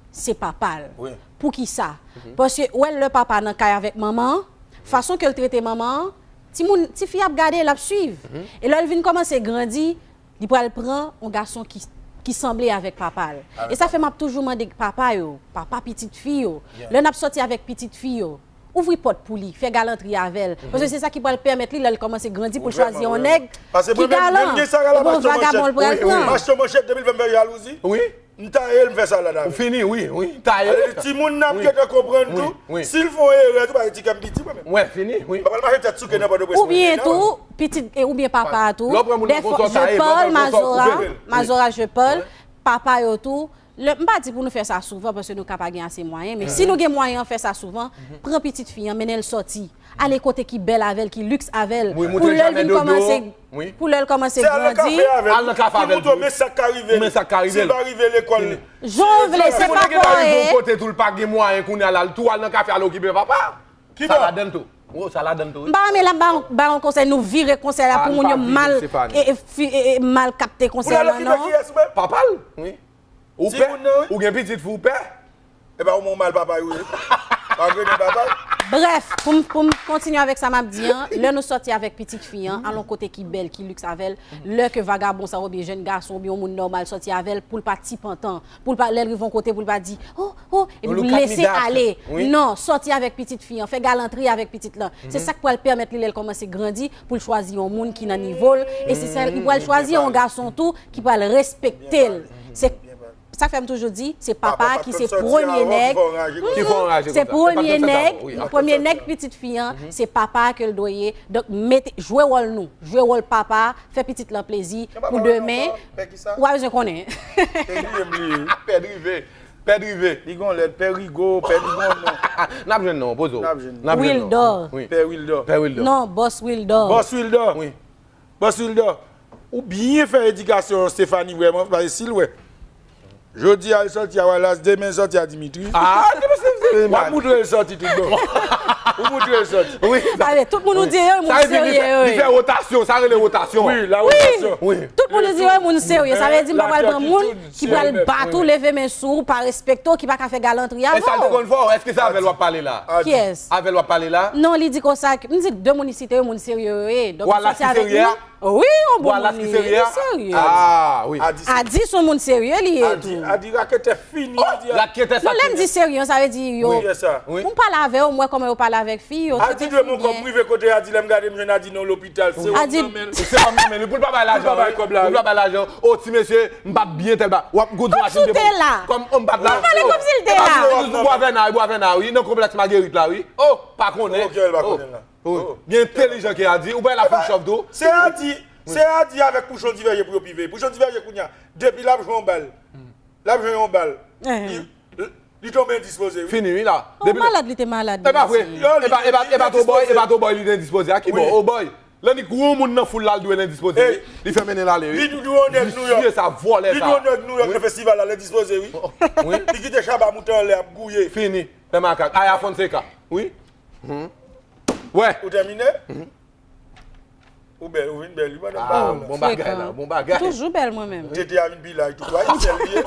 se papa l. Poukisa? Paske ou wè lè papa nan kay avèk manman an, fason ke l trete manman an, timoun, tifi ap gade, l ap swiv. E lè l vin kòmanse grandi, li pral pran yon gason ki, ki sanble avèk papa l. E sa fè m ap toujou mande papa yo, papa pitit fi yo, lè n ap sòti avèk pitit fi yo, ouvri pòt pou li, fè galantri avè l. Paske se sa ki pral pèmèt li, lè l kòmanse grandi, pou l chwazi yon nèg ki galan. E bon vagabon l pral pran. Mache manchèt depi l fè m fè jalouzi. M taye l, m fè sa l la. Ou fini, wi, wi, taye l. Timoun n ap gentan konprann tou. Si l fè yon erè tou, pa di kè m piti mwen menm. Mwen fini, wi. M pa pral mache tèt souke nan Pòtoprens. Oubyen tou, pitit, oubyen papa a tou. Dèfwa, je parle, Mazora, Mazora, je parle. Papa yo tou. M pa di pou nou fè sa souvan, paske nou ka pa gen ase mwayen, men si nou gen mwayen an fè sa souvan, pran pitit fi an, mennen l sòti. Ale kote ki bèl avè l, ki liks avè l. Pou lè l vin kòmanse, pou lè l kòmanse grandi. Al nan kafe avè l. Pou montre w men sa k ka rive l. Si l pa rive lekòl. Jan w vle, se pa pa w ye. Kote tou l pa gen mwayen kounye a la, l tou al nan kafe al okipe papa. Sa ladann tou. Sa ladann tou, wi. M pa renmen lè m ba yon, ba yon konsèy, nou vire konsèy la pou moun yo mal, e, e, mal kapte konsèy la, non. Papa l, wi. Ou pè? Ou gen pitit fi, ou pè? E pa ou menm ou mal papa yo ye. Pa grenn papa. Brèf, pou m, pou m kontinye avèk sa m ap di an, lè nou sòti avèk pitit fi an, al yon kote ki bèl, ki liks avè l, lè ke vagabon sa oubyen jèn gason oubyen yon moun nòmal sòti avè l, pou l pa ti pantan, pou l pa, lè l rive yon kote, pou l pa di, oh, oh, epi pou l lese ale. Non, sòti avèk pitit fi an, fè galantri avèk pitit lan. Se sa k pral pèmèt li, lè l kòmanse grandi, pou l chwazi yon moun ki nan nivo l, e se sèl, li pral chwazi yon gason tou ki pral respekte l. Se Sa fè m toujou di, se papa ki se premye nèg. Ki fè w raje konsa. Se premye nèg, premye nèg pitit fi an, se papa ke l dwe ye. Donk, mete, jwe wòl nou. Jwe wòl papa, fè pitit lan plezi pou demen. Ou pa bezwen konnen. Pè Drive. Pè Drive. Li gon lèd, Pè Rigo, Pè Rigo non. N ap jwenn non, poze w. N ap jwenn non. Wildor. Pè Wildor. Pè Wildor. Non, Bòs Wildor. Bòs Wildor. Wi. Bòs Wildor, ou byen fè edikasyon Stéphanie vrèman, paske si l wè. Jodi a l sòti a Wallace, demen l sòti a Dimitri. Ah, w ap moutre l sòti tout bon. Ou moutre l sòti. Wi. Sa vle, tout moun ou di yo, moun serye yo ye. Li fè wotasyon, sa rele wotasyon. Wi, la wotasyon. Wi. Tout moun ou di yo, moun serye. Sa vle di m pa pral pran moun ki pral bat ou, leve men sou ou, pa respekte w, ki pa ka fè galantri avè w. E sa l te konn fè w, èske se avè l w ap pale la? Kiyès? Avè l w ap pale la? Non, li di konsa, m di de moun li site yo, moun serye yo ye. Donk, li sòti avèk nou. Wi, yon bon moun li ye, li serye. Ah, wi. Adi se yon moun serye li ye tou. Adi raketè fini, Adi. Raketè sa. Non, lè m di serye, sa vle di yo. Wi, se sa. Wi. Pou m pale avè yo, m wè kòman yo pale avèk fi, yo trete fi byen. Adi dwe bon kòb, m rive kote Adi, lè m gade m jwenn Adi nan lopital, se wòm nan men l. Se wòm nan men l, wi, pou l pa bay lajan. Pou l pa bay lajan. O, ti mesye, m p ap byen tèl ba. W ap gwo di machin devan. Kòm m p at la. Ou pale kòmsi l te la. E pa sou bwa vèna, bwa vèna, wi, nan konplèks Magerit la, wi. O, pa konnen. Ok, l pa konnen la. Wi. Byen entèlijan ke Adi. Ou pa la pou chòf tou. Se Adi, se Adi avèk Pouchon Divèje pou yo pi veye. Pouchon Divèje kounye a, depi l ap jwe yon bal, l ap jwe yon bal, li, li tonbe endispoze, wi. Fini, wi, la. Depi malad li te malad. E pa vre. E pa, e pa, e pa Toboy, e pa Toboy li te endispoze. A ki bò? Oboy. Lè li gwo moun nan foul la, l dwe l endispoze, wi. Li fè mennen l ale, wi. Li dwe yon nèg Nouyòk. Visye sa, vòlè sa. Li dwe yon nèg Nouyòk nan festival la, l endispoze, wi. Wi. Li kite Shabba moute anlè ap gouye. Fini. Fè makak. Aya Fonseca. Wi. Wè. Ou tèmine? Ou bèl, ou vin bèl, wi, pandan m pa la. Bon bagay la, bon bagay. Toujou bèl mwen menm. Tete a vin pi laj tou, wi, sèl li ye.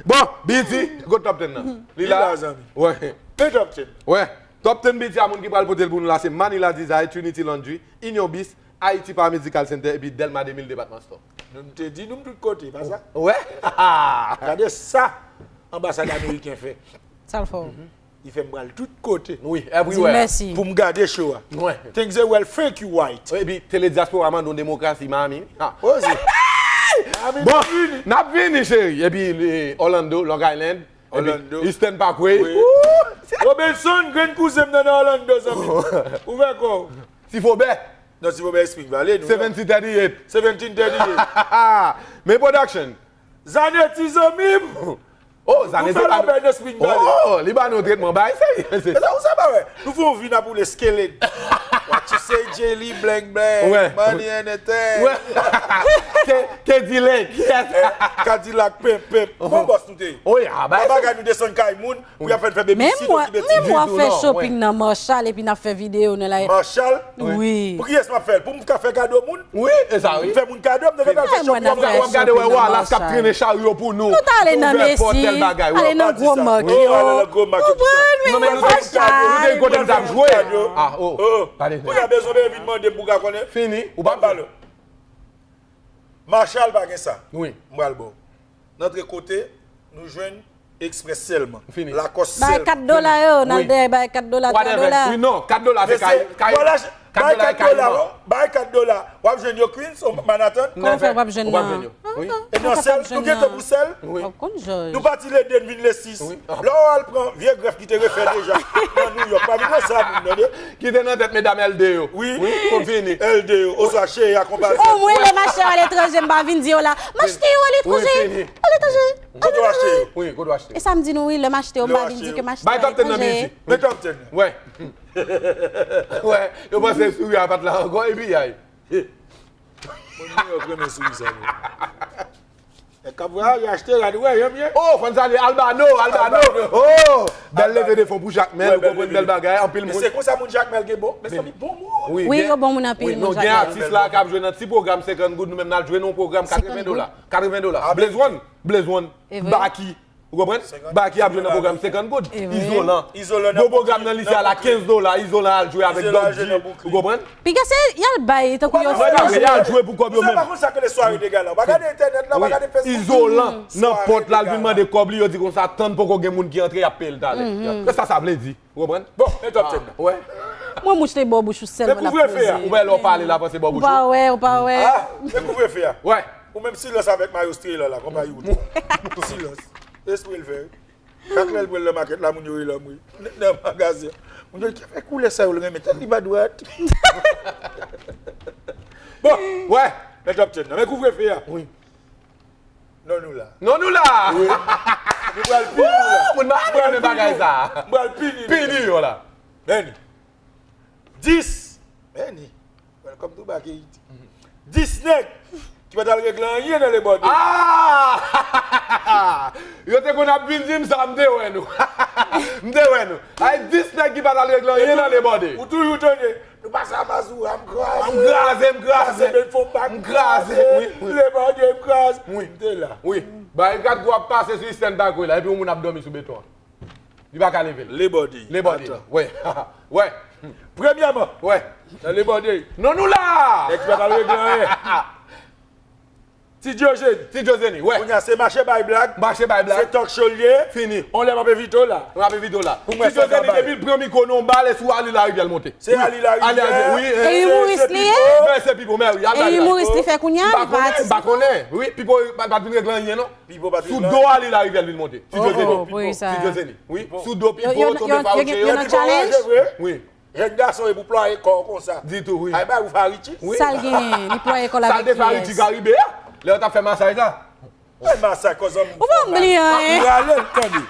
Bon, B E T, go top ten nan. Li la, zanmi. Wè. Men top ten. Wè. Top ten B E T a moun ki pral pote l pou nou la, se Manila Design, Trinity Laundry, Union Bis, Haiti Paramedical Center, epi Delma de mil Department Store. Nou te di nou tout kote, pa sa? Wè. Gade sa anbasad ameriken fè. Sa l fè w? Li fè m pral tout kote. Wi, everywhere. Di mèsi. Pou m gade show a. Wi. Things they well, thank you, white. Epi, Tele Diaspora mande yon demokrasi, Miami. Ha. Oze. Miami, bon, n ap vini, cheri. Epi, eh, Orlando, Long Island. Epi, Orlando. Eastern Parkway. Wi. Woo! Robinson, grenn kouzen m nan Orlando, zanmi. Ouvè kò w. Ti Fobè. Non, Ti Fobè Spring Valley, nou. Seventeen thirty-eight. Seventeen thirty-eight. Men Production. Zanetti, zanmi m. Oh, Zanetti. Nou fè labèl nan Spring Valley. Oh, li ba nou tretman, bay, serye. E sa ou sa pa wè? Nou fè yon vi n ap woule Escalade. What you say, Jelly, blank, blank, wè. Money and a thing. Wè. Ke, ke dilek, yes. Cadillac, pimp, pimp. Bon, bòs nou te ye. Oh, yeah, bay, bagay nou desann kay moun. Pou y ap fè n fè babysit, okipe ti fi tou, non, wè. Men mwen, men mwen fè shopping nan Marshall epi n ap fè videyo nan la. Marshall? Wi. Pou kiyès m ap fè l? Pou m ka fè kado moun? Wi, e sa, wi. M fè moun kado, m te fè bèl fè shopping nan Marshall. W ap gade, wè, Wallace k ap trennen charyo pou nou. Nou t ale nan Macy's, ale nan gwo mak yo. Ou konprann? Wi, nou fè kado. Nou te kote m t ap jwe. Ah, oh. Kounye a bezwen vin mande m pou ka konnen. Fini. Ou pa m pale. Marshall pa gen sa. Wi. M pral ba w. N antre kote, nou jwenn Express sèlman. Fini. Lacoste sèlman. Bay kat dola yo, n al dèyè bay kat dola, twa dola. Wi, non, kat dola se kay, kay, kat dola se kay mwen. Bay kat dola, w ap jwenn yo Queens, o Manhattan. Kòman fè w p ap jwenn nan? Wi. E nan sèl, nou gen tan pou sèl. Wi. W ap konn jòj. Nou pati le de, n vin le sis. Wi. Lè w al pran vye grèf ki te refè deja nan New York, pa vin nan sa moun nan, de. Ki te nan tèt medam L D yo. Wi. Wi, pou fini. L D yo, oswa cheri a konpayi. O mwen, lè m achte yo aletranje, m pa vin di yo la. M achte yo aletranje. Wi, fini. Aletranje. Kote w achte yo? Wi, kote w achte yo? E sa m di nou, wi, lè m achte yo, m pa vin di ke m achte yo aletranje. Bay top ten nan, Midi. Men top ten nan. Wè. Wè, yo panse souri a pa t la ankò, epi yay. Moun New York renmen souri sa, vre. Nèg k ap vwayaje achte rad, wè, janm ye. Oh, fò n salye Albano, Albano. Albano. Oh, bèl leve de fon pou Jakmèl, ou konprann, bèl bagay, anpil moun. Men se konsa moun Jakmèl gen bon, mezanmi, bon moun. Wi, yo bon moun anpil, moun Jakmèl. Wi, gen atis la k ap jwe nan ti pwogram senkant goud, nou menm n al jwe nan yon pwogram katreven dola. Katreven dola. Blaze One, Blaze One, Baky. Ou konprann? Baky ap jwe nan pwogram senkant goud. Izolan. Izolan nan Brooklyn. Gwo pwogram nan lise a la, kenz dola. Izolan al jwe avèk Doc G. Ou konprann? Piga se y al bay, tankou yo fè. Y al jwe pou kòb yo menm. Ou pa konn sa k rele sware de gala. Ou pa gade entènèt la, ou pa gade Facebook. Izolan nan pòt la, l vin mande kòb li, yo di konsa, tann poko gen moun ki antre, y ap peye l talè. Se sa sa vle di. Ou konprann? Bon, men top ten nan. Wè. Mwen mouch te bò bouch ou sèlman n ap poze. Men kouvrefe a. Ou wè lè w pale la, panse bò bouch ou. Ou pa wè, ou pa wè. Ah, men kouvrefe a. Wè. Ou menm silans avèk Mayo Strela la, konpayi ou. Silans. Espre l fè. Chak lè l pral nan makèt la, moun yo rele m, wi. Nan, nan magazen. Moun yo di, "Ki fè koulè sa yo l renmen? Tèt li pa dwat." Bon, wè, men top ten nan. Men kouvrefe a. Wi. Non, nou la. Non, nou la. Wi. Nou pral pini la. Wou, moun pa renmen bagay sa. M pral pini nou. Pini yo la. Benny. Dis. Benny. Welcome to back Haiti. Dis nèg ki pa t al regle anyen nan Lebòde. Ah! Yo te konn ap vin di m sa, m te wè nou. M te wè nou. Ay, dis nèg ki pa t al regle anyen nan Lebòde. Ou toujou tande, nou pase a Mazora, m kraze. M kraze, m kraze. Pase Belfon Bak, m kraze. Wi, wi. Lebòde, m kraze. Wi. M te la. Wi. Barikat gwo ap pase sou Eastern Parkway la, epi yon moun ap dòmi sou beton an. Li pa ka leve l. Lebòde. Lebòde. Atan. Wè. Wè. Premyèman. Wè. Nan Lebòde. Non, nou la! Nèg ki pa t al regle anyen. Ti Diojeni. Ti Diojeni, wè. Kounye a se mache bay blag. Mache bay blag. Se talk show l ye. Fini. On lè m ap envite w la. M ap envite w la. Ti Diojeni, depi l pran mikwo nan yon bal, e sou Ali Larivyè l monte. Se Ali Larivyè. Ali Larivyè, wi. E imouris li ye? Men se Pipo, men wi. E imouris li fè kounye a, li pa atis ankò? M pa konnen. Wi, Pipo pa t vin regle anyen, non. Pipo pa t vin la. Sou do Ali Larivyè l vin monte. Ti Diojeni. Oh, oh, pou sa. Ti Diojeni. Wi. Sou do Pipo, Tonbe Faouche. Yo nan challenge? Wi. Jèn gason e pou plwaye kò w konsa. Ditou, wi. Ay, bay ou Faritchi. Wi. Sa l genyen, li plwaye kò l avèk kiyès? Sa l te Faritchi Karibe a, lè yo t ap fè masaj la. Ay, masaj kò zanmi m. Ou pa bliye anyen. M rale l, tande.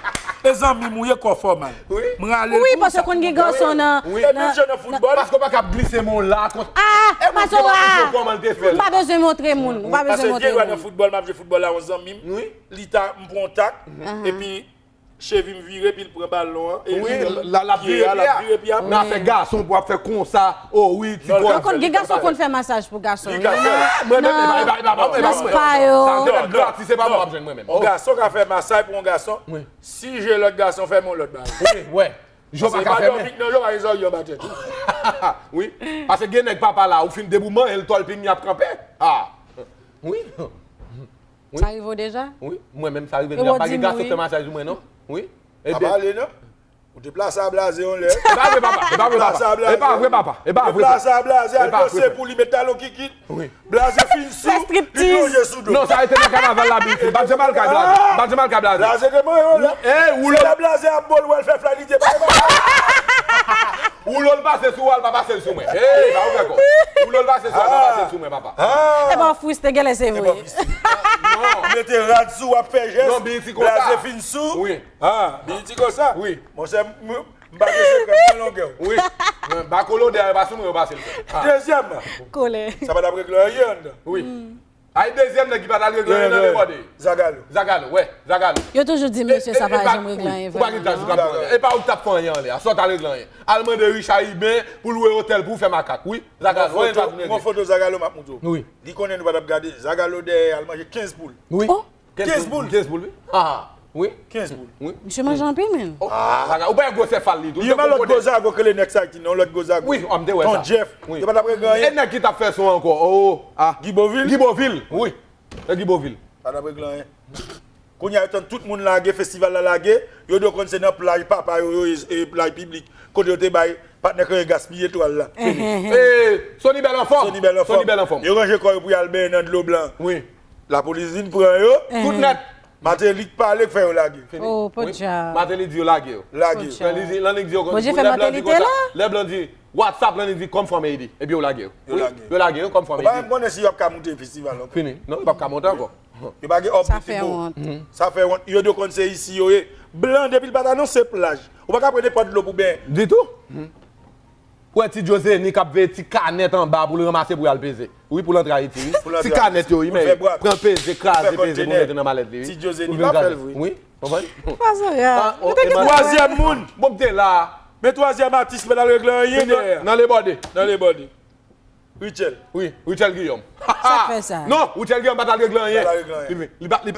E zanmi m ou ye, kò fòmal. Wi. M rale l pou sa. Wi, paske konn gen gason nan, nan, nan. E menm jan nan foutbòl. Paske w pa ka ap glise men w la, konsa. Ah, Mazora. Kòman l te fè l? Ou pa bezwen montre moun. Ou pa bezwen montre moun. Paske gen dwa nan foutbòl, m ap jwe foutbòl la, yon zanmi m. Wi. Li ta, m pran yon tak, epi Cheve m vire, epi l pran balon an, e wi, l, l ap vire pye a, l ap vire pye a. Nan afè gason pou ap fè konsa, o wi, ti kòz. Ou konn gen gason konn fè masaj pou gason yo. Mwen menm, e pa, e pa, e pa mwen, e pa mwen. Sa se lòt gratis, se pa mwen w ap jwenn mwen menm. On gason ka fè masaj pou on gason. Si je lòt gason fè m on lòt bagay. Wi, wè. Jan w pa ka fè men. Paske e pa dòmi k nan je w, pa gen zòrye anba tèt ou. Wi. Paske gen nèg papa la, ou fin debouman, e l tòlping, y ap kanpe. Ah. Wi. Sa rive w deja? Wi, mwen menm sa rive m deja. Pa gen gason k fè masaj pou mwen non. Wi. Ebyen. Pa pale non. Ou te plase a blaze yon lè. E pa vre papa, e pa vre papa. E pa vre papa, e pa vre papa. Te plase a blaze, al danse pou li, met talon kikit. Wi. Blaze fin sou, li plonje sou do. Non, sa rete nan kanaval la, Bill T. M pa t janm al kay blaze. M pa t janm al kay blaze. Blaze te manje yon lè. Se la blaze ap bo l, w al fè fly, li te pa. Woulo l pase sou w, al pa pase l sou mwen. Hey, pa ouvè kò. Woulo l pase sou w, al pa pase l sou mwen, papa. E pa w friste, genlè se vre. Non. Mete rad sou w, ap fè jès. Non, Bill T konsa. Blaze fin sou. Wi. Ah, Bill T konsa. Wi. Monchè, m, m pa gen sekrè, m nan longè w. Wi. Men, ba kolodè, e pa sou mwen yo pase l. Ah. Dezyèm. Kolè. Sa pa t ap regle anyen anndan. Wi. Ay, dezyèm nèg ki pa t al regle anyen nan Lebòde. Zagalo. Zagalo, wè, Zagalo. Yo toujou di mesye sa pa janm regle anyen vrèman non. Ou pa gen tach ou t ap pran. E pa ou ki t ap fè anyen anlè a, sa w t al regle anyen. Al mande Richard Iben pou l lwe otèl pou w fè makak, wi. Zagalo, anyen pa vin regle. Gon foto Zagalo m ap montre w. Wi. Li konnen nou pa t ap gade, Zagalo dèyè al manje kenz poul. Wi. Kenz poul. Kenz poul, wi. Ha, ha. Wi. Kenz poul. Wi. Misye manje anpil, men. Oh, zaga, ou pa wè gwosè fal li tou. Li yon lòt gwo zago k rele Next Haiti, non, lòt gwo zago. Wi, m te wè sa. Ton Jeff. Wi. Yo pa t ap regle anyen. E nèg ki t ap fè son ankò? Oh, ah. Guy Beauvil? Guy Beauvil, wi. E Guy Beauvil. Pa t ap regle anyen. Kounye a, yo tann tout moun lage, festival la lage, yo dwe konn se nan plaj papa yo, yo, e, e plaj piblik, kote yo te bay patnè Kanye gaspiye twal la. Fini. E, Sony Bèl anfòm. Sony Bèl anfòm. Sony Bèl anfòm. Yo ranje kò yo pou y al benyen nan dlo blan. Wi. Lapolis vin pran yo. Tout nèt. Martelly k pale k fè yo lage. Fini. Oh, podyab. Wi. Martelly di yo lage yo. Lage yo. Podyab. Lè li di, lè nèg di yo, Bondye fè Martelly te la. Lè blan di WhatsApp, lè nèg di come from Haiti. Epi yo lage yo. Yo lage yo. Yo lage yo, come from Haiti. Ou pa menm konnen si y ap ka moute festival ankò. Fini. Non, yo p ap ka monte ankò. Yo pa gen òb. Sa fè wont. Sa fè wont. Yo dwe konn se isi yo ye. Blan, depi l pa t anonse plaj, ou pa ka pran nenpòt dlo pou benyen. Ditou. Ou wè ti Djozeni k ap veye ti kanèt anba pou l ranmase pou y al peze. Wi, pou l antre Ayiti, wi. Ti kanèt yo, wi, men pran peze, kraze peze pou mete nan malèt li, wi. Ti Djozeni pa fè l vre. Wi, konprann? Twazyèm moun. Bon, m te la. Men twazyèm atis pa t al regle anyen dèyè. Nan Lebòde. Nan Lebòde. Rutshelle. Wi, Rutshelle Guillaume. Sa k fè sa? Non, Rutshelle Guillaume pa t al regle anyen. Pa t al regle anyen. Li, li, li, li,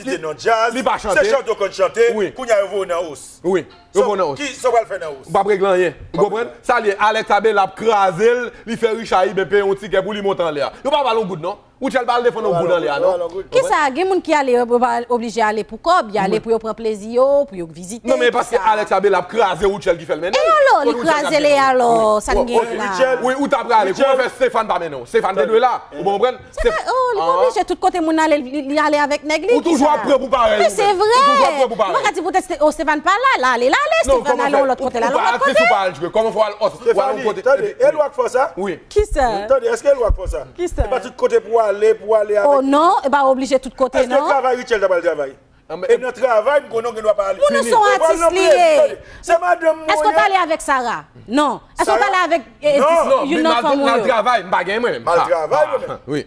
li, li, li pa chante. Se chante w konn chante. Wi. Kounye a yo voye w nan os. Wi. Yo voye w nan os. Ki, sa w pral fè nan os? Ou p ap regle anyen. Ou konprann? Sa l ye, Alex Abela ap kraze l, li fè Richard Iben peye yon tikè pou li monte anlè a. Yo pa ba l yon goud, non. Rutshelle pa al defann yon goud anlè a, non. Kisa, gen moun ki ale, yo pa oblije ale pou kòb, y ale pou yo pran plezi yo, pou yo vizite, tousa. Non, men paske Alex Abela ap kraze Rutshelle ki fè l mennen l. E alò, li kraze l, e alò, sa n gen la? Wi, ou ta prale, kòman fè Stéphane pa mennen w? Stéphane te dwe la, ou konprann? Se pa, oh, li pa oblije tout kote moun ale, li, li ale avèk nèg li, kisa? Ou toujou ap pran pou parèy ou menm. Men se vre. Ou toujou ap pran pou parèy. Mwen ka di poutèt Ste-, oh, Stéphane pa la, l ale, l ale, Stéphane ale yon lòt kote, l al yon lòt kote. Ou pa atis, ou pa al jwe. Kòman fè w al, w al yon kote? Tande, e lwa k fè w sa? Wi. Kisa? Tande, èske e lwa k fè w sa? Kisa? E pa tout kote pou w ale, pou w ale avèk. Oh non, e pa oblije tout kote, non. Èske travay Rutshelle ta pral travay? E nan travay, m konnen w gen dwa pa ale. Moun nan se yon atis li ye. Se madanm mwen. Èske w pale avèk Sarah? Non. Èske w pale avèk, e, e, youn nan fanm ou yo? Mal travay, m pa gen mwen menm. Mal travay mwen menm. Wi.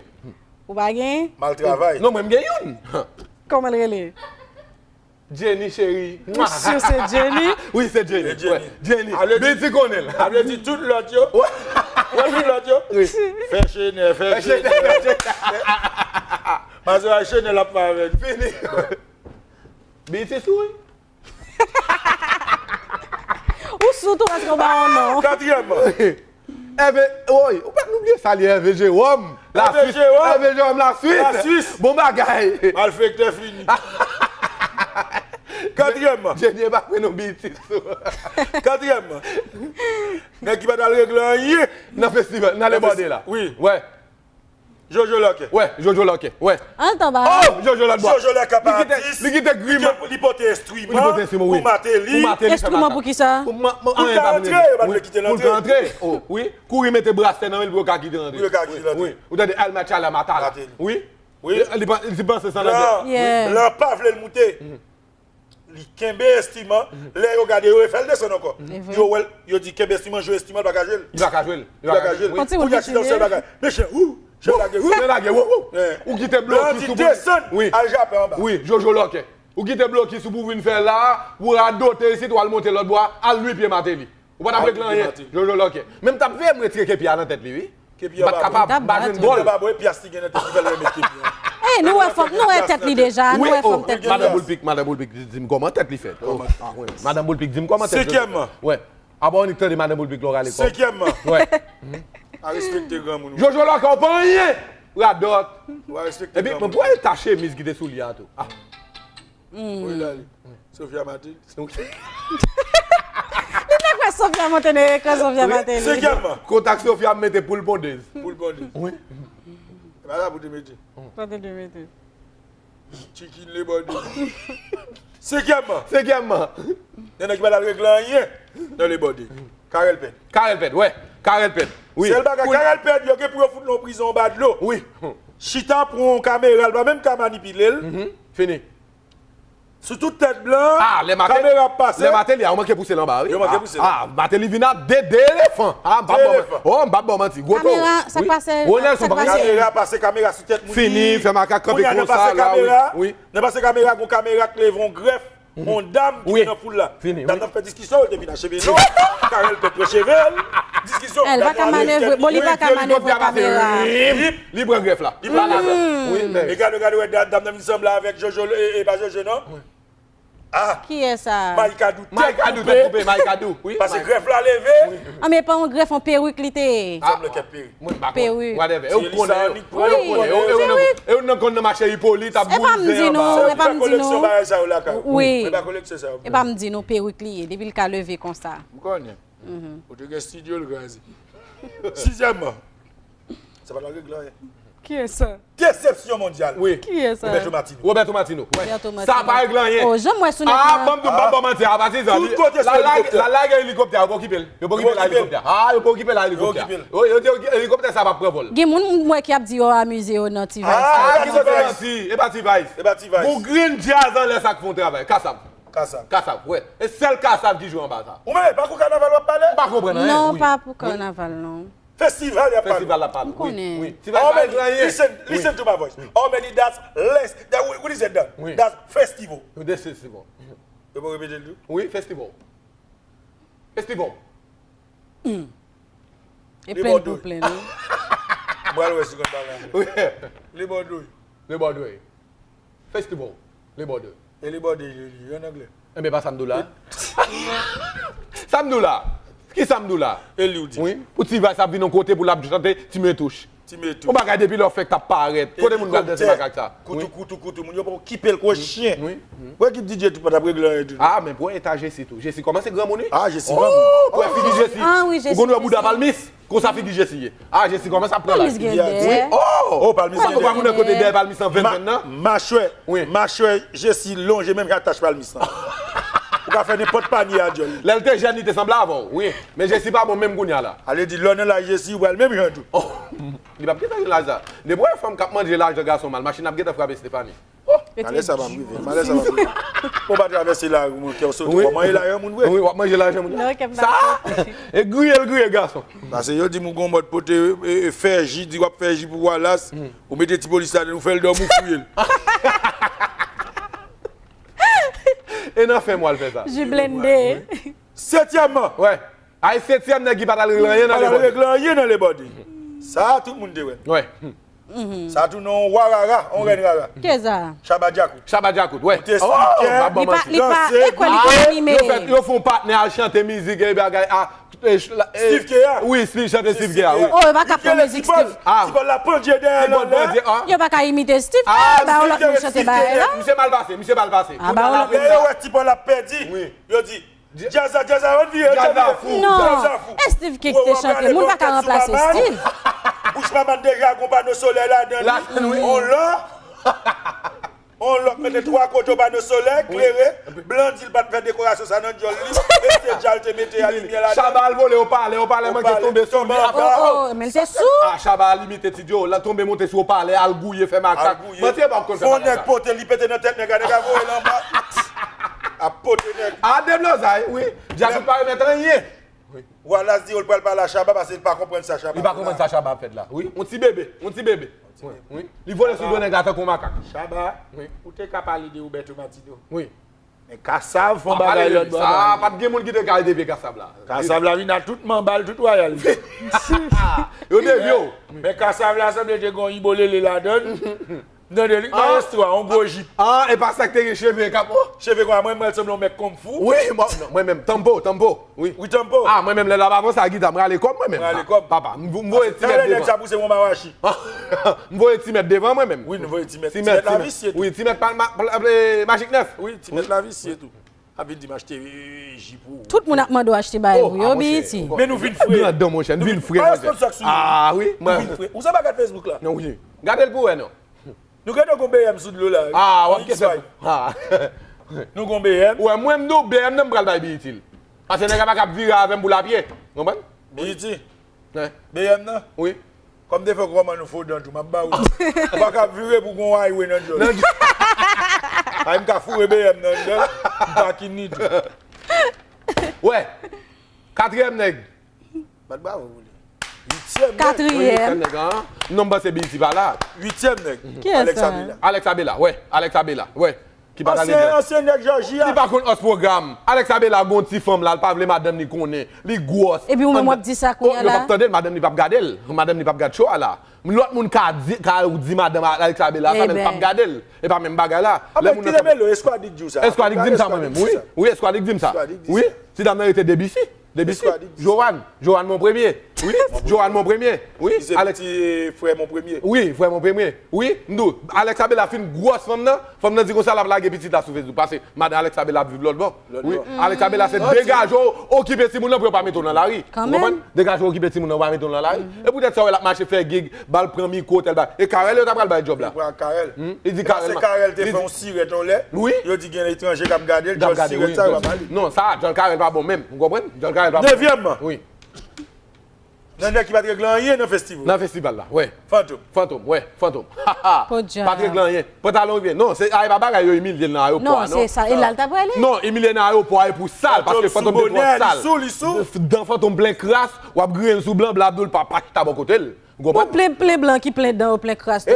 Ou pa gen? Mal travay. Non, mwen m gen youn. Kòman l rele? Jenny cheri. Ou si se Jenny? Wi, se Jenny. Jenny. Wi, Jenny. Beauty konnen l. Sa vle di tout lòt yo. Wè tout lòt yo? Wi. Fè chenè, fè chenè. Fè chenè, fè chenè. Mazora chenè l ap fè avè l. Fini. Beauty sou, wi. Ou sou tou paske w ba yon non. Katriyèm. Hervé, woy, ou pa bliye salye Hervé Jérôme, Hervé Jérôme. Hervé Jérôme, Laswis. Laswis. Bon bagay. Malfektè fini. Katriyèm. Jenny pa prenon bitis. Katriyèm. Nèg ki pa t al regle anyen. Nan festival, nan Lebòde la. Wi. Wè. Jojo Lòkè. Wè, Jojo Lòkè, wè. Al tanba. Oh, Jojo Lòkè. Jojo Lòkè pa atis. Li kite, li kite grimas. Li pote enstriman. Li pote enstriman, wi. Pou Martelly. Pou Martelly fè makak. Enstriman pou kisa? Pou ma-, ma-, pou l ka antre, yo pa vle kite l antre. Pou l ka antre. Oh, wi. Kouri mete brasè nan men l pou yo ka kite l antre. Pou yo ka kite l antre. Wi. Ou tande, al match à la matala. Martelly. Wi. Wi. Li, li pa, li panse sa nan tèt. Blan, blan pa vle l moute. Li kenbe enstriman, lè yo gade, yo refè l desann ankò. Yo wè l, yo di kenbe enstriman, jwe enstriman, l pa ka jwe l. Li pa ka jwe l. Li pa ka jwe l. Kounye a ti danse, l pa ka. Mesye, wou, jan lage, wou. Jan lage, wou, wou. Ou kite blo ki sou pou li. Desann, al jape anba. Wi, Jojo Lòkè. Ou kite blokis ou pou vin fè la, ou radote isit, ou al monte lòt bò a, al nwi pye Martelly. Ou pa t ap regle anyen. Jojo Lòkè. Men m t ap veye m retire kepi a nan tèt li, wi. M pa t kapab, m pa jwenn gòl. Kepi a pa bon, e pyas li gen nan tèt li fè l remèt kepi a. Ey, nou wè fòm, nou wè tèt li deja, nou wè fòm tèt li. Madan Boulpik, Madan Boulpik, di m kòman tèt li fèt. Madan Boulpik, di m kòman tèt li fèt. Senkyèmman. Wè. Apa w nik tande Madan Boulpik lè w rale kò w. Senkyèmman. Wè. A respekte granmoun. Jojo Lòkè, w pa anyen. Radòt. Epi, mwen pou wè ta chemiz ki te sou li a tou. Ah. Wi, la li. Sofia Martelly. Li te kwè Sofia monte nan ekran Sofia Martelly. Senkyèmman. Kontak Sofia mete poul pondez. Poul pondez. Wi. E pa sa pou te mete. Sa te dwe mete. Chicken le bòde. Senkyèmman. Senkyèmman. Nèg ki pa t al regle anyen nan le bòde. Carel Pèd. Carel Pèd, wè. Carel Pèd. Wi. Sèl bagay, Carel Pèd, yo gen pou yo fout nan prizon anba dlo. Wi. Chita pou yon kamera, l pa menm ka manipile l. Fini. Sou tout tèt blan, kamera ap pase. Lè Martelly a, ou manke pouse l anba, wi. Yo manke pouse l. Ah, Martelly vin ap de, de elefan. Ah, m p ap ba w manti. Oh, m p ap ba w manti. Gwo toro. Kamera, sa k pase? Wi. Ronel sou bagay. Kamera pase, kamera sou tèt moun. Fini, fè makak kanpe konsa la, wi. Wi. Nan pase kamera, gon kamera k leve yon grèf, yon dam ki te nan foul la. Fini, wi. Dam nan fè diskisyon, yo te vin acheve non. Carel Pèd pran cheve l. Diskisyon. Li pa ka manevre, bon, li pa ka manevre kamera. Li pran grèf la. Li pran grèf la. Wi, men. E gade, gade, wè, dam nan vin sanble avèk Jojo, e, e pa Jojo, non? Ah. Kiyès sa? Maïka Dou, tèt koupe. Maïka Dou, tèt koupe, Maïka Dou, wi. Paske grèf la leve. Wi. Ah, men pa yon grèf, yon perik li te ye. Sanble kèk perik. Mwen pa konn. Perik. Whatever. E ou konnen yo. E ou konnen yo. E ou nan konn nan mache Ipolit ap boule anba. E pa m di nou, e pa m di nou. Wi. E pa koleksyon sa yo. E pa m di nou perik li ye, depi l ka leve konsa. M konnen. Ou te gen estidyo l kraze. Sizyèmman. Sa pa t la regle anyen. Kiyès sa? Desepsyon mondyal. Wi. Kiyès sa? Roberto Martino. Roberto Martino. Wè. Roberto Martino. Sa pa regle anyen. Oh, jan m wè sou nèt la. Ah, ban m di w, ban m ba w manti, a pa tizan. Tout kote sou elikoptè. L al lage elikoptè a, yo pa okipe l. Yo pa okipe l a elikoptè. Ah, yo pa okipe l a elikoptè. Yo okipe l. Wi, yo di elikoptè sa p ap pran vòl. Gen moun m wè ki ap di yo amize yo nan T-Vice. Ah, ki sòti manti. E pa T-Vice. E pa T-Vice. Gon grenn djaz anlè sa k fè yon travay. Kassav. Kassav. Kassav, wè. E sèl Kassav ki jwe anba sa. Ou menm, e pa kou kanaval w ap pale? M pa konprann anyen. Non, pa pou kanaval, non. Festival y ap pale. Festival y ap pale. M konnen. Wi, wi. Ti bagay pa regle anyen. Listen, listen to my voice. How many that's less? That, what is it done? Wi. That's festival. Wi, that's festival. Yo pou repete l tou? Wi, festival. Festival. E plen pou plen, non? M pral wè si konn pale anglè. Wi. Le Bordeaux. Le Bordeaux. Festival. Le Bordeaux. E le Bordeaux, li, li, an anglè. Enben, pa sa m di w la. Sa m di w la. Ki sa m di w la? E li w di. Wi. Pou T-Vice ap vin yon kote pou l ap chante Ti Metouch. Ti Metouch. Yon bagay depi lè w fèk t ap parèt. Kote moun pral danse makak sa? Koutou, koutou, koutou. Moun yo poko kipe l kou chen. Wi. Wè ki D J tou pa t ap regle anyen tou. Ah, men pou eta Jesi tou. Jesi kòmanse granmoun, wi. Ah, Jesi granmoun. Oh, pou wè figi Jesi. Ah, wi, Jesi. Ou konn wè bouda palmis? Konsa figi Jesi ye. Ah, Jesi kòmanse ap pran laj. Palmis gen dè. Wi. Oh! Oh, palmis gen dè. Ou pa konn kote dèyè palmis lan venn venn nan? Machwè. Wi. Machwè Jesi lonje menm jan ak tach palmis lan. Ou ka fè nenpòt panye a djòl. Lè l te jèn, li te sanble avè w. Wi. Men Jesi pa bon menm kounye a la. Ale di lè w nan laj Jesi, ou pral menm jan tou. Oh. Li p ap gentan gen laj sa. Depi w wè fanm k ap manje lajan gason mal, machin ap gentan frape Stephanie. Oh! Malè sa p ap rive. Malè sa p ap rive. Bon, pa travèse lari, mon kè w sote. Wi. W ap manje lajan moun vre. Wi, w ap manje lajan moun. Non, kè m pa sote. E griye l griye gason. Paske yo di m ou gon mòd pote, e, e, fè ji, di w ap fè ji pou Wallace, ou mete ti polis ladan l, ou fè l dòmi, ou fouye l. E nan fen mwa l fè sa. Ji blende. Setyèmman. Wè. Ay setyèm nèg ki pa t al regle anyen nan Lebòde. Pa t al regle anyen nan Lebòde. Sa a tout moun te wè. Wè. Sa a tounen yon wa rara, yon rèn rara. Kiyès sa? Shabba Djakout. Shabba Djakout, wè. Ou te sneaker, danse, griye. Li pa, li pa, e kwè li pa anime. Yo fè, yo fè yon patnè al chante mizik e bagay a, e, la, e, Steve Kea. Wi, Steve chante Steve Kea, wi. Oh, yo pa ka pran mizik Steve. Ah. Ti Pòl la pandye dèyè l anlè. Yo pa ka imite Steve. Ah, ba yon lòt moun chante bagay la. Misye mal pase, misye mal pase. Ah, ba yon lòt moun. Lè yo wè Ti Pòl ap pèdi, yo di, Djaz la, djaz la, ann vire, ann vire. Djaz la fou. Non. Djaz la fou. E Steve ki te chante, moun pa ka ranplase Steve. Bouch maman deja gon pano solèy ladan li. Ladan, wi. On lò. On lò mete twa kote pano solèy, klere. Blan di l pa t fè dekorasyon sa nan djòl li. E se djaz te mete a limyè ladan. Shabba al vole o palè, o palè manke tonbe sou li. Oh, oh, men l te sou. Ah, Shabba al imite Ti Djo, la tonbe monte sou o palè, al gouye, fè makak. Al gouye. Manti e pa konn fè makak sa. Fon nèg pote, li pete nan tèt nèg, a nèg a voye l anba. Ap pote nèg. A deblozay, wi. Djakout pa remèt anyen. Wallace di yo l pral pale a Shabba paske l pa konprann sa Shabba ap fè la. Li pa konprann sa Shabba ap fè la. Wi, yon ti bebe, yon ti bebe. Wi, wi. Li vole sou do nèg la tankou makak. Shabba, ou te ka pale de Roberto Martino. Wi. Men Kassav fè yon bagay lòt bò. Sa pa t gen moun ki te ka devye Kassav la. Kassav la vin a tout manba l, tout wayal. Yo devye w. Men Kassav la sanble te gen yon ibolele ladan l. M tande li nan estwa, yon gwo jip. Ah, e pa sa k te gen cheve k ap, oh. Cheve konsa, mwen, mwen sanble yon mèt kung fu. Wi, mwen, non, mwen menm, Tampo, Tampo, wi. Wi, Tampo. Ah, mwen menm, lè l ap avanse a gita, m rale kò m, mwen menm. Mwen rale kò m. Papa, m, m voye ti mèt devan. Nèg sa pouse mwen mawachi. M voye ti mèt devan, mwen menm. Wi, nou voye ti mèt. Ti mèt la visye tou. Wi, ti mèt pa ma-, pa, eh, Magic nèf. Wi, ti mèt la visye tou. Ap vin di m achte, eh, jip ou. Tout moun ap mande w achte bagay pou yo, B E T. Men nou vin fre. Grandon, monchè, nou vin fre, monchè. Ah, wi. Nou vin fre. Ou sa pa gad Facebook la? Non, wi. Gade l pou wè, non. Nou gentan gon B M sou dlo la, wi. Ah, w ap kite. Ah. Nou gon B M. Ou wè, mwen, m di w, B M nan m pral bay B E T l. Paske nèg la pa kab vire avè m pou lapye. Konprann? B E T. B M nan? Wi. Kòm te fè kòman nou fò dan tou, m ap ba ou. Ou pa ka vire pou gon highway nan djòl. Ay, m ka foure B M nan anndan, m pa kini tou. Wè. Katriyèm nèg. Bat bravo pou li. Uityèm nèg. Katriyèm. Uityèm nèg, an. Non, m panse B E T pa la. Uityèm nèg. Alex Abela. Alex Abela, wè. Alex Abela, wè. Ki pa t ale byen. Ansyen nèg Jòji a. Li pa konn hors programme. Alex Abela gon ti fanm la, li pa vle madanm li konnen. Li gwòs. Epi ou menm w ap di sa kounye a la? Yo p ap tande l, madanm li p ap gade l. Madanm li p ap gad show a la. Lòt moun ka di, ka di madanm Alex Abela sa, men li p ap gade l. E pa menm bagay la. Lè moun nan. Esquadrick di w sa. Esquadrick di m sa mwen menm, wi. Wi, Esquadrick di m sa. Wi, ti dam nan rete Debussy. Debussy. Joanne. Joanne mon premye. Wi, Joanne mon premye. Wi, Alex. Ti frè mon premye. Wi, frè mon premye. Wi, m di w, Alex Abela fin gwòs fanm nan. Fanm nan di konsa l ap lage pitit la sou Facebook. Paske madan Alex Abela ap viv lòt bò. Wi, Alex Abela se degaje w, okipe timoun nan pou yo pa mete w nan lari. Ou konprann? Degaje w, okipe timoun nan, ou pa mete w nan lari. E poutèt sa w wè l ap mache fè gig, ba l pran mikwo, tèl bagay. E Karèl yo ta pral bay djòb la. Li di Karèl. Se Karèl te fè yon sirèt yon lè. Wi. Yo di gen etranje k ap gade l, djòl sirèt sa yo pa ba li. Non, sa, djòl Karèl pa bon menm. Ou konprann? Djòl Karèl pa bon. Nevyèmman. Wi. Nan nèg ki pa t regle anyen nan festival. Nan festival la, wè. Fantom. Fantom, wè, Fantom. Pa t regle anyen. Pantalon rive. Non, se, a, e pa bagay yo imilye l nan ayewopò a, non. Non, se sa. E la l ta prale? Non, imilye nan ayewopò a e pou sa l, paske Fantom te twò sal. Li sou, li sou. Dan Fantom plen kras, w ap griyen l sou blan, blan ap di w l pa, pa chita bò kote l. Ou konprann? Plen, plen blan ki plen dan yo, plen kras tou.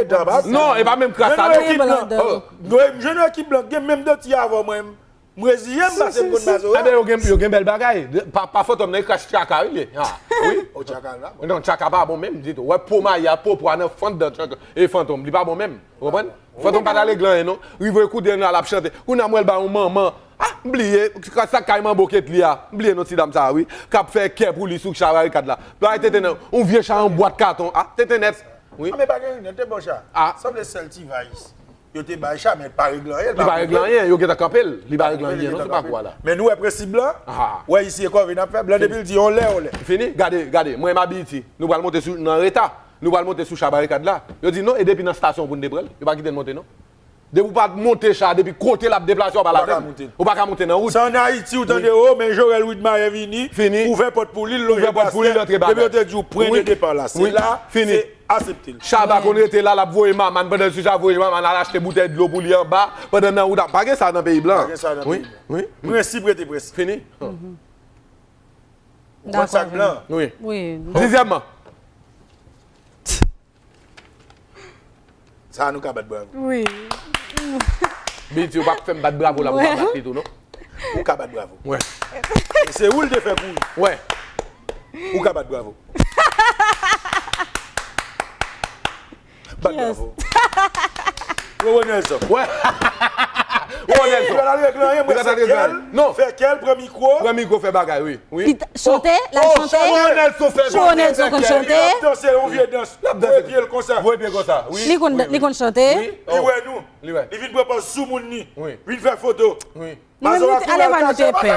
Non, e pa menm kras sa, non. Plen blan dan yo. M jwenn yon ekip blan, gen menm dan ti avè w mwen. M reziye m paske m konn mazora. Enben, yo gen, yo gen bèl bagay. Pa, pa Fantom nan, e kras tchaka, wi, li ye. Ha, wi. O, tchaka la bon. Non, tchaka pa bon menm ditou. Wè, po mayi a, po pwa nan fant dan tchaka. E Fantom, li pa bon menm. Ou konprann? Fantom pa t ale glanyen, non. Rive koudèy la, l ap chante. Kounye a, m wè l ba yon manman. Ah, m bliye. Sa k kay manbo ket li a. M bliye non ti dam sa a, wi. K ap fè kè pou li sou cha barikad la. Bay tenten nan. Yon vye cha, yon bwat katon. Ah, tenten nèt. Wi. Ah, men pa gen anyen, te bon cha. Ah. Sanble sèl ti vayis. Yo te bay cha, men pa regle anyen, li pa regle anyen, yo gentan kanpe l, li pa regle anyen, non, sou pakou a la. Men nou wè prensip blan, wè isi e kòve n ap fè, blan depi l di yon lè, yon lè. Fini, gade, gade, mwen m abiti, nou pral monte sou, nan reta, nou pral monte sou cha barikad la. Yo di non, e depi nan stasyon pou n te pran l, yo pa kite n monte non. Depi w pa monte cha, depi kote l ap deplase, w pa ladan l. Ou pa ka monte nan wout. Se ann Ayiti, ou tande, o, men Jorel Widmayer vini, ouvè pòt pou li, l lonje pastè, depi yo te di w pwen de depa la, se la, se asepte l. Shabba konn rete la, l ap voye Maman, pandan l sou cha, voye Maman al achte boutèy dlo pou li anba, pandan nan wout ap, pa gen sa nan peyi blan. Pa gen sa nan peyi blan. Wi, wi. Prensip rete prensip. Fini. Ou konn sa k blan? Wi. Dizyèmman. Sa a nou ka bat bravo. Wi. Biti, ou pa fè m bat bravo la pou m pa bat li tou, non? Ou ka bat bravo. Wè. E se ou l te fè kouri. Wè. Ou ka bat bravo. Bat bravo. Roro Nelson. Wè. Roro Nelson. Li pa t al regle anyen, mwen se kè l, fè kè l, pran mikwo. Pran mikwo, fè bagay, wi. Wi. Li t-, chante, l al chante. Roro Nelson fè bagay. Roro Nelson konn chante. L ap danse yon vye dans. L ap danse. Voye pye l konsa. Voye pye konsa, wi. Li konn, li konn chante. Wi. Li wè nou. Li wè. Li vin pran pòz sou moun li. Wi. Vin fè foto. Wi. Mwen, mwen te, alevwa nou te pè.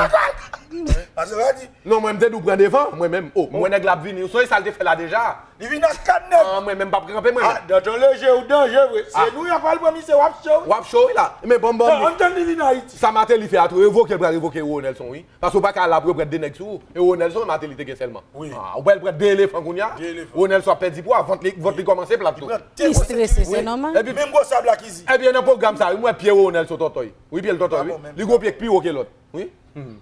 Mazora di. Non, mwen, m te di w pran devan, mwen menm. O, mwen nèg la ap vini. Ou sonje sa l te fè la deja? Li vin ak kat nèg. Ah, mwen menm p ap kanpe, mwen menm. Ah, Danton Leje ou danje vre. Se nou y ap al pran misye, w ap cho, wi. W ap cho, wi, la. Men bon, bon. Ann tann li vin Ayiti. Sa Martelly fè a tou, revoke l, pral revoke Roro Nelson, wi. Paske ou pa ka al ap reprann de nèg sou ou. E Roro Nelson, Martelly te gen sèlman. Wi. Ah, ou pral pran de elefan kounye a. De elefan. Roro Nelson ap pèdi pwa, vant li, vant li kòmanse plat tou. Li strese, se nòmal. Epi menm gwo sab la ki zi. Epi nan pwogram sa, wi, m wè pye Roro Nelson tòtòy. Wi, pye l tòtòy, wi. Li gon pye k pi wo ke lòt. Wi.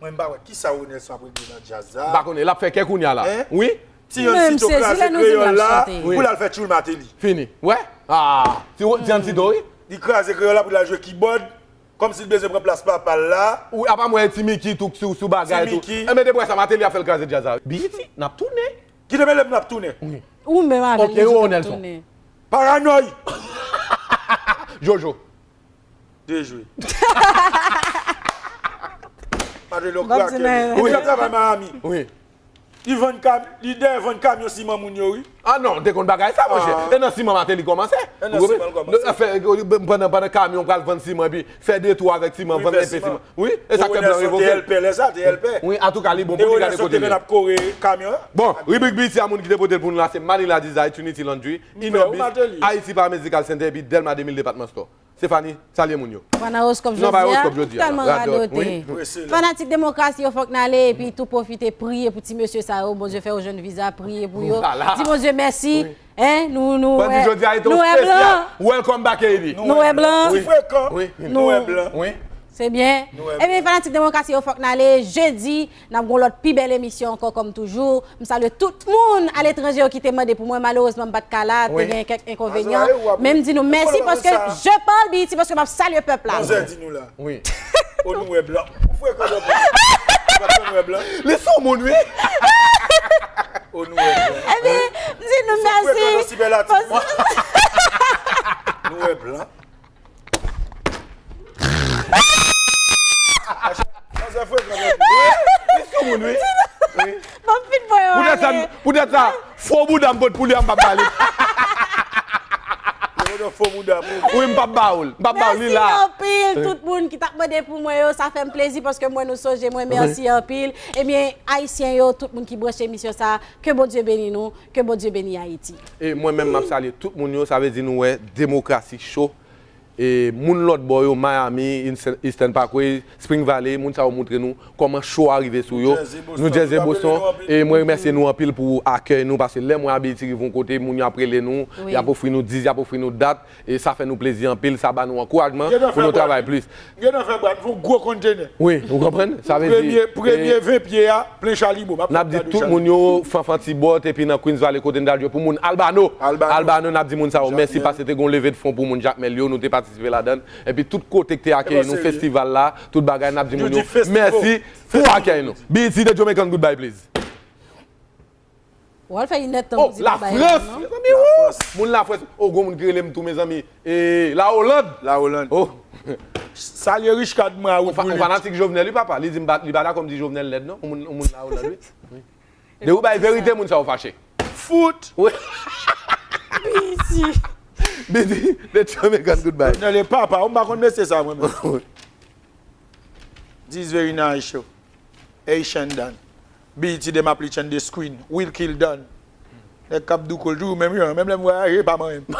Mwen m pa wè kisa Ronelson ap regle nan djaz la. M pa konnen, l ap fè kè kounye a la. Wi. Ti Ann Tito kraze kreyòl la pou l al fè tchoul Mateli. Fini. Wè? Ah, ti, ti Ann Tito, wi. Li kraze kreyòl la pou l al jwe kibòd. Kòmsi l bezwen pran plas papa l la. Wi, apa mwen, Ti Miki tou sou, sou bagay tou. Enben, depi sa, Mateli ap fè l kraze djaz la. Biti, n ap tounen. Kite mele m, n ap tounen. Wi. Ou menm avè l, Jojo, n ap tounen. Paranòy! Jojo. Dejwe. Mateli yon krakè. Wi. Li t ap travay Miami. Wi. Li vann kam, li dèyè vann kamyon siman moun yo, wi. Ah non, te konn bagay sa, monchè. E nan siman Mateli kòmanse. E nan siman l kòmanse. Fè, pandan, pandan kamyon pral vann siman, epi fè detour avèk siman, vann enpe siman. Wi, e sa k fè blan revoke l. Wi, antouka, li bon pou li gade kote l ye. Bon, ribrik Biti a moun ki te pote l pou nou la, se Manila Design, Trinity Laundry, Inobis, Haiti Paramédical Center, epi Delma de mil Department Store. Stéphanie, salye moun yo. Ou pa nan owoskòp jodi a, tèlman radote. Fanatik demokrasi yo, fòk n ale epi tou pwofite priye pou ti mesye sa yo. Bondye fè yo jwenn viza, priye pou yo. Di Bondye mèsi. Hein, nou, nou wè, nou wè blan. Welcome back, A D. Nou wè blan. Nou wè blan. Se byen. Ebyen, fanatik demokrasi yo, fòk n ale. Jedi, n ap gon lòt pi bèl emisyon ankò kòm toujou. M salye tout moun aletranje yo ki te mande pou mwen. Malerezman, m pa t ka la, te gen kèk enkonvenyan. Men m di nou mèsi paske je parle Biti, paske m ap salye pèp la. Manzè di nou la. Wi. O nou wè blan. Ou frekan nan blan. Ou pa t konn wè blan. Li sou moun, wi. O nou wè blan. Ebyen, m di nou mèsi. Ou frekan nan sipèlatif. Nou wè blan. Manzè frekan nan blan. Li sou moun, wi. Wi. M ap fin voye w ale. Poutèt sa, poutèt sa, fo bouda m pot pou li a, m p ap ba li. Yo mete fo bouda pou ou. Wi, m p ap ba ou l. M p ap ba ou l, li la. Mèsi anpil tout moun ki t ap mande pou mwen yo. Sa fè m plezi paske m wè nou sonje mwen. Mèsi anpil. Ebyen, Ayisyen yo, tout moun ki branche emisyon sa, ke Bondye beni nou, ke Bondye beni Ayiti. E mwen menm, m ap salye tout moun yo. Sa vle di nou wè demokrasi cho. E moun lòt bò yo, Miami, Eastern Parkway, Spring Valley, moun sa yo moutre nou kòman cho a rive sou yo. New Jersey, Boston, e mwen remèsye nou anpil pou akèy nou, paske lè mwen Abiti rive yon kote, moun yo ap rele nou, y ap ofri nou dis, y ap ofri nou dat, e sa fè nou plezi anpil, sa ba nou ankourajman pou nou travay plis. Gen nan fè bwat, fè yon gwo kontenè. Wi, ou konprann? Sa vle di, premye, premye ven pye a, plen chalibo. N ap di tout moun yo, Fanfan Tibòt, epi nan Queens Valley kote n t al jwe pou moun Albano. Albano, n ap di moun sa yo mèsi paske te gon leve de fon pou moun Jakmèl yo, nou te patisipe ladan l. Epi tout kote k te akeyi nou, festival la, tout bagay, n ap di moun yo mèsi pou akèy nou. B E T, the Jamaican Goodbye, please. W al fè inèdtan pou di bagay la, non? Lafrans, mezanmi, wou! Moun Lafrans. Oh, gon moun ki rele m tou, mezanmi. E, Laoland. Laoland. Oh. Salye Richcard mwen a wout Boulit. Yon fanatik Jovenel, wi, papa. Li di m pa, li pa dakò m di Jovenel lèd, non. Yon moun, yon moun Laoland, wi. Wi. Depi w bay verite, moun sa yo fache. Fout! Wi. B E T, the Jamaican Goodbye. Jovenel e papa, ou m pa konn mesye sa, mwen menm. This very nice show. Haitian Don. B E T, the Maplican, the Screen. Will Kill Don. Nèg k ap douko l toujou menm jan. Menm lè m vwayaje, pa manyen m.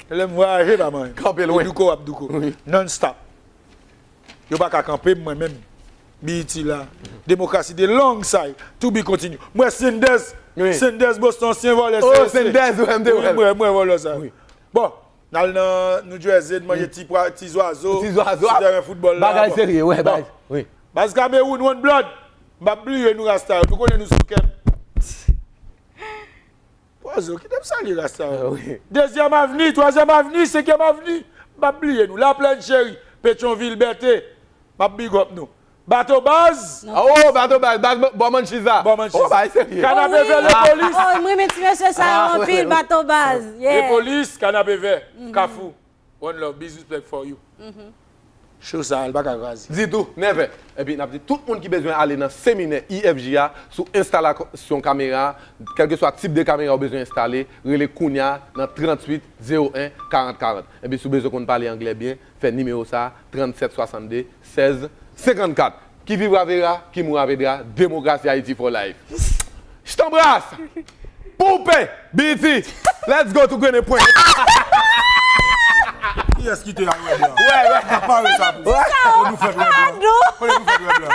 Lè m vwayaje, pa manyen m. Kanpe lwen. Douko ap douko. Wi. Non-stop. Yo pa ka kanpe m, mwen menm. B E T la. Demokrasi the long side. To be continue. M wè Senders. Wi. Senders Boston, ansyen vòlè. Oh, Senders, wi, m te wè l. Wi, m wè, m wè vòlè sa. Wi. Bon, n al nan New Jersey, n manje ti pwa, ti zwazo, ti zwazo, sou tèren foutbòl la. Bagay serye, wi, bagay, wi. Baz Kamewoun, One Blood. M p ap bliye nou rasta yo. Nou konnen nou sou kè m. Pwazo, kite m salye rasta yo. Ah, wi. Dezyèm Avni, twazyèm Avni, senkyèm Avni. M p ap bliye nou. Laplèn cheri, Petyonvil, Bète. M ap big up nou. Bato Baz. Oh, Bato Baz, Baz, bò Manchiza. Bò Manchiza. Oh, bagay serye. Kanapevè, Lepolis. Oh, m renmen ti mesye sa yo anpil, Bato Baz. Yeah. Lepolis, Kanapevè, Kafou. One love, bizou plèk for you. Show sa, l pa ka kraze. Ditou, nèvè. Epi n ap di tout moun ki bezwen ale nan seminè I F J a sou enstalasyon kamera, kèlkeswa tip de kamera ou bezwen enstale, rele kounye a nan tranntuit zewo en karant karant. Epi si w bezwen konn pale anglè byen, fè nimewo sa, trannsèt swasanndde sèz senkannkat. Qui vivra verra, qui mourra viendra, démocratie Haïti for life. Je t'embrasse. Poupe, B E T, let's go to Grenet Point. Kiyès ki te al wè blan? Wè, wè. N ap pare sa pou ou. Wè. Kote nou fèt wè blan? Kote nou fèt wè blan?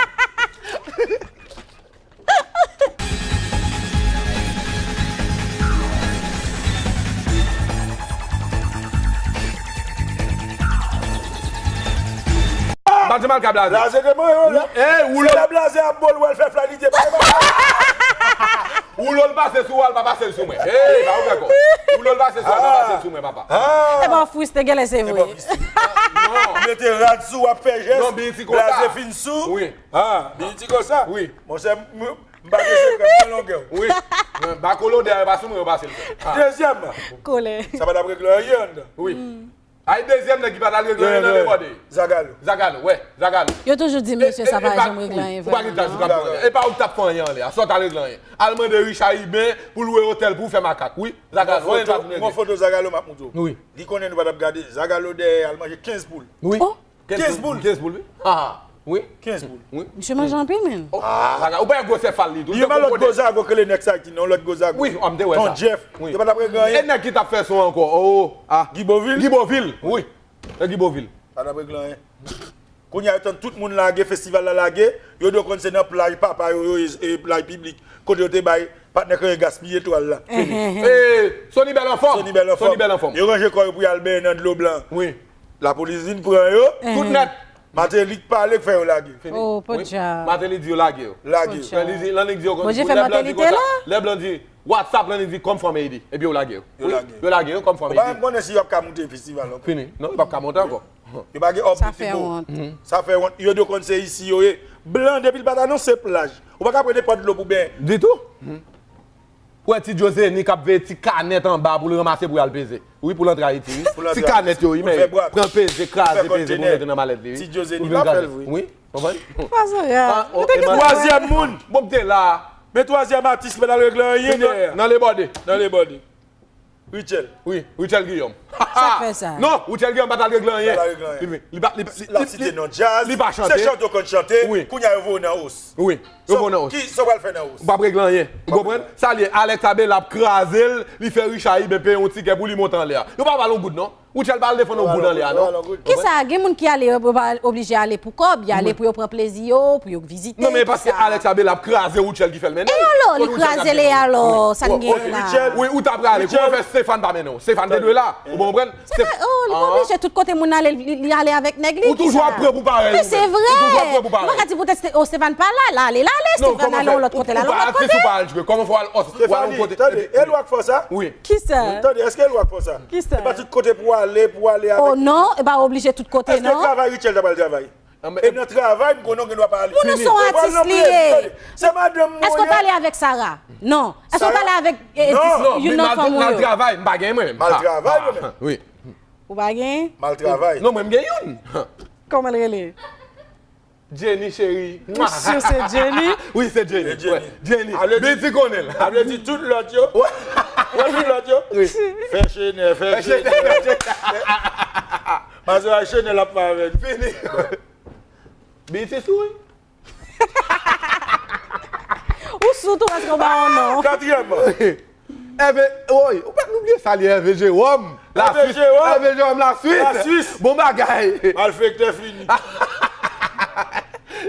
Se mal ka blaze. Blaze te mwen yo la. Ey, woulo. Se la blaze ap bol wè l fè flanite. Woulo l pase sou w, al pa pase l sou mwen. Ey, pa ouvè kò. Woulo l pase sou w, al pa pase l sou mwen, papa. E pa friste genlè se vre. Non. Mete rad sou w ap fè jès. Non, Bilti konsa. Blaze fin sou. Wi. Ah, Bilti konsa. Wi. Monchè, m pa gen sekrè, m pran longè w. Wi. Ba kolo dèyè pa sou mwen, yo pase l. Dezyèm. Kole. Sa pa t ap regle anyen anndan. Wi. Ay dezyèm nèg ki pa t al regle anyen nan debòde. Zagalo. Zagalo, wè, Zagalo. Yo toujou di mesye sa pa janm regle anyen vrèman non. Ou pa gen tach ou k ap pran anyen. E pa ou k t ap fè anyen anlè a. Sa w t al regle anyen. Al mande Richard Iben pou lwe otèl pou w fè makak. Wi, Zagalo, anyen pa tounen. Yon foto Zagalo m ap montre w. Wi. Li konnen nou pa t ap gade. Zagalo dèyè al manje kenz poul. Wi. Kenz poul. Kenz poul, wi. Ha, ha. Wi. Kenz poul. Wi. Misye manje anpil, menn. Zagalo, ou pa wè gwosè fal li tou. Li pa lòt gwo zago ke le nèg sa ki non, lòt gwo zago. Wi, m te wè sa. Ton Jeff. Wi. Yo pa t ap regle anyen. E nèg ki t ap fè son ankò? Oh, ah. Guy Beauvil? Guy Beauvil, wi. E Guy Beauvil. Pa t ap regle anyen. Kounye a yo tann tout moun lage, festival la lage, yo dwe konn se nan plaj papa yo, yo e, e plaj piblik, kote yo te bay patnè Kanye gaspiye twal la. E, Sony Bèl anfòm. Sony Bèl anfòm. Sony Bèl anfòm. Yo ranje kò yo pou y al benyen nan dlo blan. Wi. Lapolis vin pran yo. Tout nèt. Martelly k pale k fè yo lage. Fini. Oh, podyab. Martelly di yo lage yo. Lage yo. Podyab. Lè li di, lè nèg di yo, Bondye fè Martelly te la? Lè blan di, WhatsApp, lè nèg di, "Come from Haiti." Epi yo lage yo. Yo lage yo. Yo lage yo, "Come from Haiti." Ou pa menm konnen si y ap ka moute festival ankò. Fini. Non, yo p ap ka monte ankò. Yo pa gen òb pou ti bo. Sa fè wont. Sa fè wont. Yo dwe konn se isi yo ye. Blan, depi l pa t anonse plaj, ou pa ka pran nenpòt dlo pou benyen. Ditou. Ou wè ti Djozeni k ap veye ti kanèt anba pou l ranmase pou y al peze. Wi, pou l antre Ayiti, wi. Ti kanèt yo, wi, men pran peze, kraze peze pou mete nan malèt li, wi. Ti Djozeni pa fè l vre. Wi, konprann? Twazyèm moun. Bon, m te la. Men twazyèm atis ki pa t al regle anyen dèyè. Nan lebòde. Nan lebòde. Rutshelle. Wi, Rutshelle Guillaume. Sa k fè sa? Non, Rutshelle Guillaume pa t al regle anyen. Pa t al regle anyen. Li, li, li, li, li, li, li pa site non djaz. Li pa chante. Se chante w konn chante. Wi. Kounye a yo voye w nan os. Wi. Yo voye w nan os. Ki, sa w pral fè nan os? Ou p ap regle anyen. Ou konprann? Sa l ye, Alex Abela ap kraze l, li fè Richard Iben peye yon tikè pou li monte anlè a. Yo pa ba l yon goud, non. Rutshelle pa al defann yon goud anlè a, non. Kisa, gen moun ki ale, yo pa oblije ale pou kòb, y ale pou yo pran plezi yo, pou yo vizite, tout sa. Non, men paske Alex Abela ap kraze Rutshelle ki fè l mennen l. E alò, li kraze l, e alò, sa n gen la? Wi, ou ta prale. Kòman fè Stéphane pa mennen w? Stéphane te dwe la. Ou konprann? Se pa, oh, li pa oblije tout kote moun ale, li, li ale avèk nèg li, kisa? Ou toujou ap pran pou parèy ou menm. Men se vre. Ou toujou ap pran pou parèy. Mwen ka di poutèt, oh, Stéphane pa la, l ale, l ale, Stéphane ale yon lòt kote, l ale yon lòt kote. Ou pa atis, ou pa al jwe. Kòman fè w al, w al yon kote? Tande, e lwa k fè w sa? Wi. Kisa? Tande, èske e lwa k fè w sa? Kisa? E pa tout kote pou w ale, pou w ale avèk. Oh non, e pa oblije tout kote, non. Èske travay Rutshelle ta pral travay? E nan travay, m konnen w gen dwa pa ale. Moun ou se yon atis li ye. Se madanm mwen ye. Èske w pale avèk Sarah? Non. Èske w pale avèk, eh, eh, youn nan fanm ou yo? Mal travay, m pa gen mwen menm. Mal travay mwen menm. Wi. Ou pa gen? Mal travay. Non, mwen m gen youn. Kòman l rele? Jenny cheri. Ou si se Jenny? Wi, se Jenny. Jenny. Bilti konnen l. A vle di tout lòt yo. Wè tout lòt yo. Wi. Fè chenè, fè chenè. Mazora chenè l ap fè avè l. Fini. Bilti sou, wi. Ou sou tou paske w pa wè non. Katriyèm. Ève, woy, ou pa t oubliye salye Ève Jewòm. Ève Jewòm. Ève Jewòm, Laswis. Laswis. Bon bagay. Malfektè fini.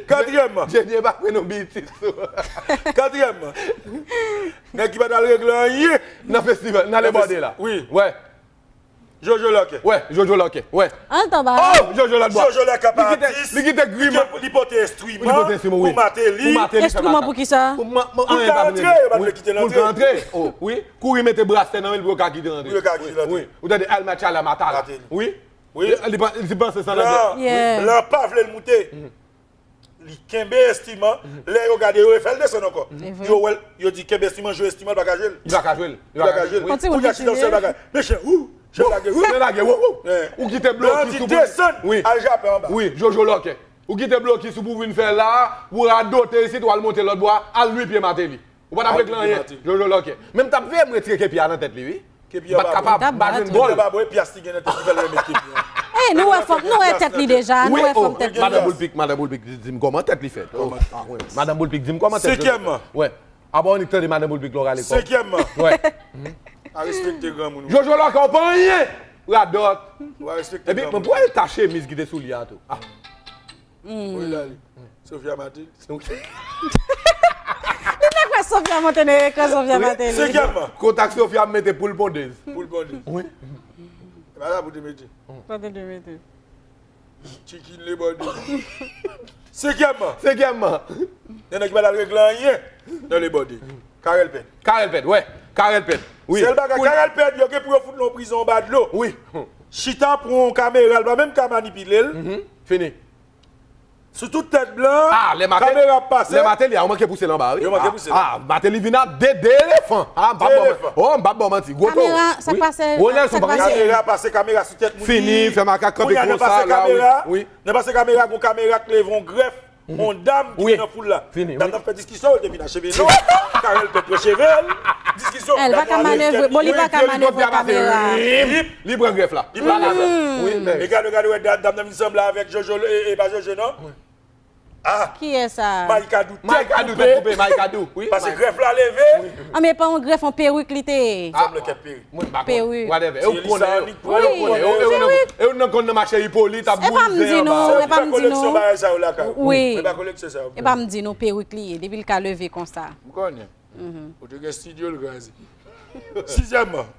Katriyèm. Jenny pa prenon Bilti sou. Katriyèm. Nèg ki pa t al regle anyen. Nan festival, nan lebòde la. Wi. Wè. Jojo Lòkè. Wè, Jojo Lòkè, wè. An tan ba. Oh, Jojo Lòkè. Jojo Lòkè pa atis. Li kite, li kite griman. Li pote enstriman. Li pote enstriman, wi. Pou Martelly. Pou Martelly fè makak. Enstriman pou kisa? Pou ma-, ma-, anyen pa vini. Pou l ka antre, yo pa vle kite l antre. Pou l ka antre. Oh, wi. Kouri mete brastè nan men l pou yo ka kite l antre. Pou yo ka kite l antre. Wi. Ou tande, al match a la matal. Martelly. Wi. Wi. Li pa, li panse sa nan tèt. Blan, blan pa vle l moute. Li kenbe enstriman, lè yo gade, yo refè l desann ankò. Yo wè l, yo di, "Kenbe enstriman, jwe enstriman, l pa ka jwe l." Li pa ka jwe l. Li pa ka jwe l. Kounye a chita yon sèl bagay. Men chen, wou, chen lage, wou. Chen lage, wou, wou. Ou kite blokis ou pou desann, al jape anba. Wi, Jojo Lòkè. Ou kite blokis ou pou vin fè la, ou radote isit, ou al monte lòt bò a, al nwi pye Martelly. Ou pa t ap regle anyen, Jojo Lòkè. Men m t ap veye m retire kepi a nan tèt li, wi. Kepi an pa bon. M pa t kapab, m pa jwenn gòl. Kepi an pa bon, e pyas li gen nan tèt li fè l renmen kepi an. Eh, nou wè fòm, nou wè tèt li deja, nou wè fòm tèt li. Madan Boulpik, Madan Boulpik di m kòman tèt li fèt. Madan Boulpik di m kòman tèt li fèt. Senkyèmman. Wè. Apa w annik tande Madan Boulpik lè w rale kò w? Senkyèmman. Wè. A respekte granmoun wi. Jojo Lòkè, w pa anyen. Radòt. Epi mwen pral ta chemiz ki te sou li a tou. Ah. Wi, la li. Sophia Martelly. Li te kwè Sophia monte nan ekran Sophia Martelly. Senkyèmman. Kontak Sophia mete poul pondez. Poul pondez. Wi. E pa sa pou te mete. Sa te dwe mete. Chicken Lebòde. Senkyèmman. Senkyèmman. Nèg la ki pa t al regle anyen nan Lebòde. Karèl Pèd. Karèl Pèd, wè. Karèl Pèd. Wi. Sèl bagay, Karèl Pèd, yo gen pou yo fout l nan prizon anba dlo. Wi. Chita pou yon kamera, l pa menm ka manipile l. Mhm. Fini. Sou tout tèt blan, ah, lè Martelly, kamera ap pase. Lè Martelly a, yo manke pouse l anba, wi. Yo manke pouse l. Ah, ah, Martelly vin ap de, de elefan. Ah, m p ap ba w manti. Oh, m p ap ba w manti. Gwo to. Kamera, sa k pase? Wi. Ronel sou bagay. Kamera pase, kamera sou tèt moun. Fini, fè makak kanpe konsa la, wi. Kounye a, nan pase kamera, wi. Nan pase kamera, gon kamera k leve yon grèf, yon dam ki te nan foul la. Fini, wi. Dam nan fè diskisyon, li te vin acheve non. Karèl Pèd pran cheve l. Diskisyon. Eh, li pa ka manevre. Bon, li pa ka manevre kamera. Li pran grèf la. Li pran grèf la. Wi, men. E gade, gade, wè, dam nan vin sanble avèk Jojo, e, e pa Jojo, non? Wi. Ah! Kiyès sa? Maïka Dou, tèt koupe. Maïka Dou, tèt koupe, Maïka Dou, wi. Paske grèf la leve. Wi. Ah, men pa yon grèf, yon perik li te ye. Sanble kèk perik. Mwen pa konn. Perik. Whatever. E ou konnen, e ou, e ou, e ou nan konn nan mache Ipolit ap goumen anba. E pa m di nou, e pa m di nou. Wi. E pa koleksyon sa yo. E pa m di nou perik li ye, depi l ka leve konsa. M konnen. Mhm. Ou te gen estidyo l kraze. Sizyèmman.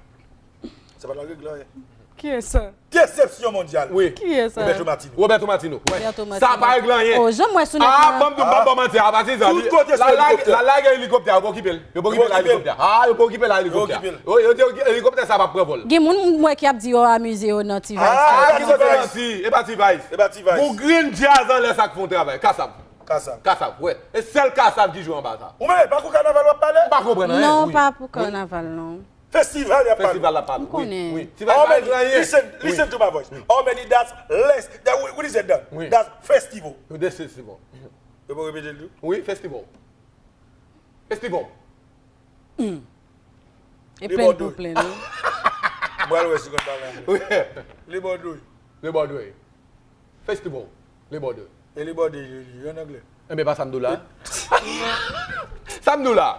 Sa pa t al regle anyen. Kiyès sa? Desepsyon mondyal. Wi. Kiyès sa? Roberto Martino. Roberto Martino. Wi. Roberto Martino. Sa pa regle anyen. Oh, jan m wè sou nèt la. Ah, ban m di w, m p ap ba w manti, a pati sa. Tout kote sou helikoptè. La, la, la, gen helikoptè, yo pa okipe l. Yo pa okipe la helikoptè. Ah, yo pa okipe la helikoptè. Yo pa okipe l. Wi, yo di helikoptè sa p ap pran vòl. Gen moun m wè ki ap di yo amize yo nan T-Vice. Ah, e pa T-Vice. E pa T-Vice. E pa T-Vice. Gon grenn djaz anlè sa k fè yon travay. Kasav. Kasav. Kasav, wi. E sèl Kasav ki jwe anba sa. Ou menm, e pa pou kanaval w ap pale? M pa konprann anyen. Non, pa pou kanaval, non. Festival y ap pale. Festival y ap pale. Wi, wi. Ti bagay pa regle anyen. Listen, listen to my voice. How many that's less? That, what is it done? Wi. That's festival. Wi, that's festival. Yo pa repete l tou? Wi, festival. Festival. Hmm. E plenn pou plenn, wi. Mwen wè si konn pale anglè. Wi. Lebòdwe. Lebòdwe. Festival. Lebòdwe. E Lebòdwe, li, li, an anglè. Enben, pa sa m di w la. Sa m di w la.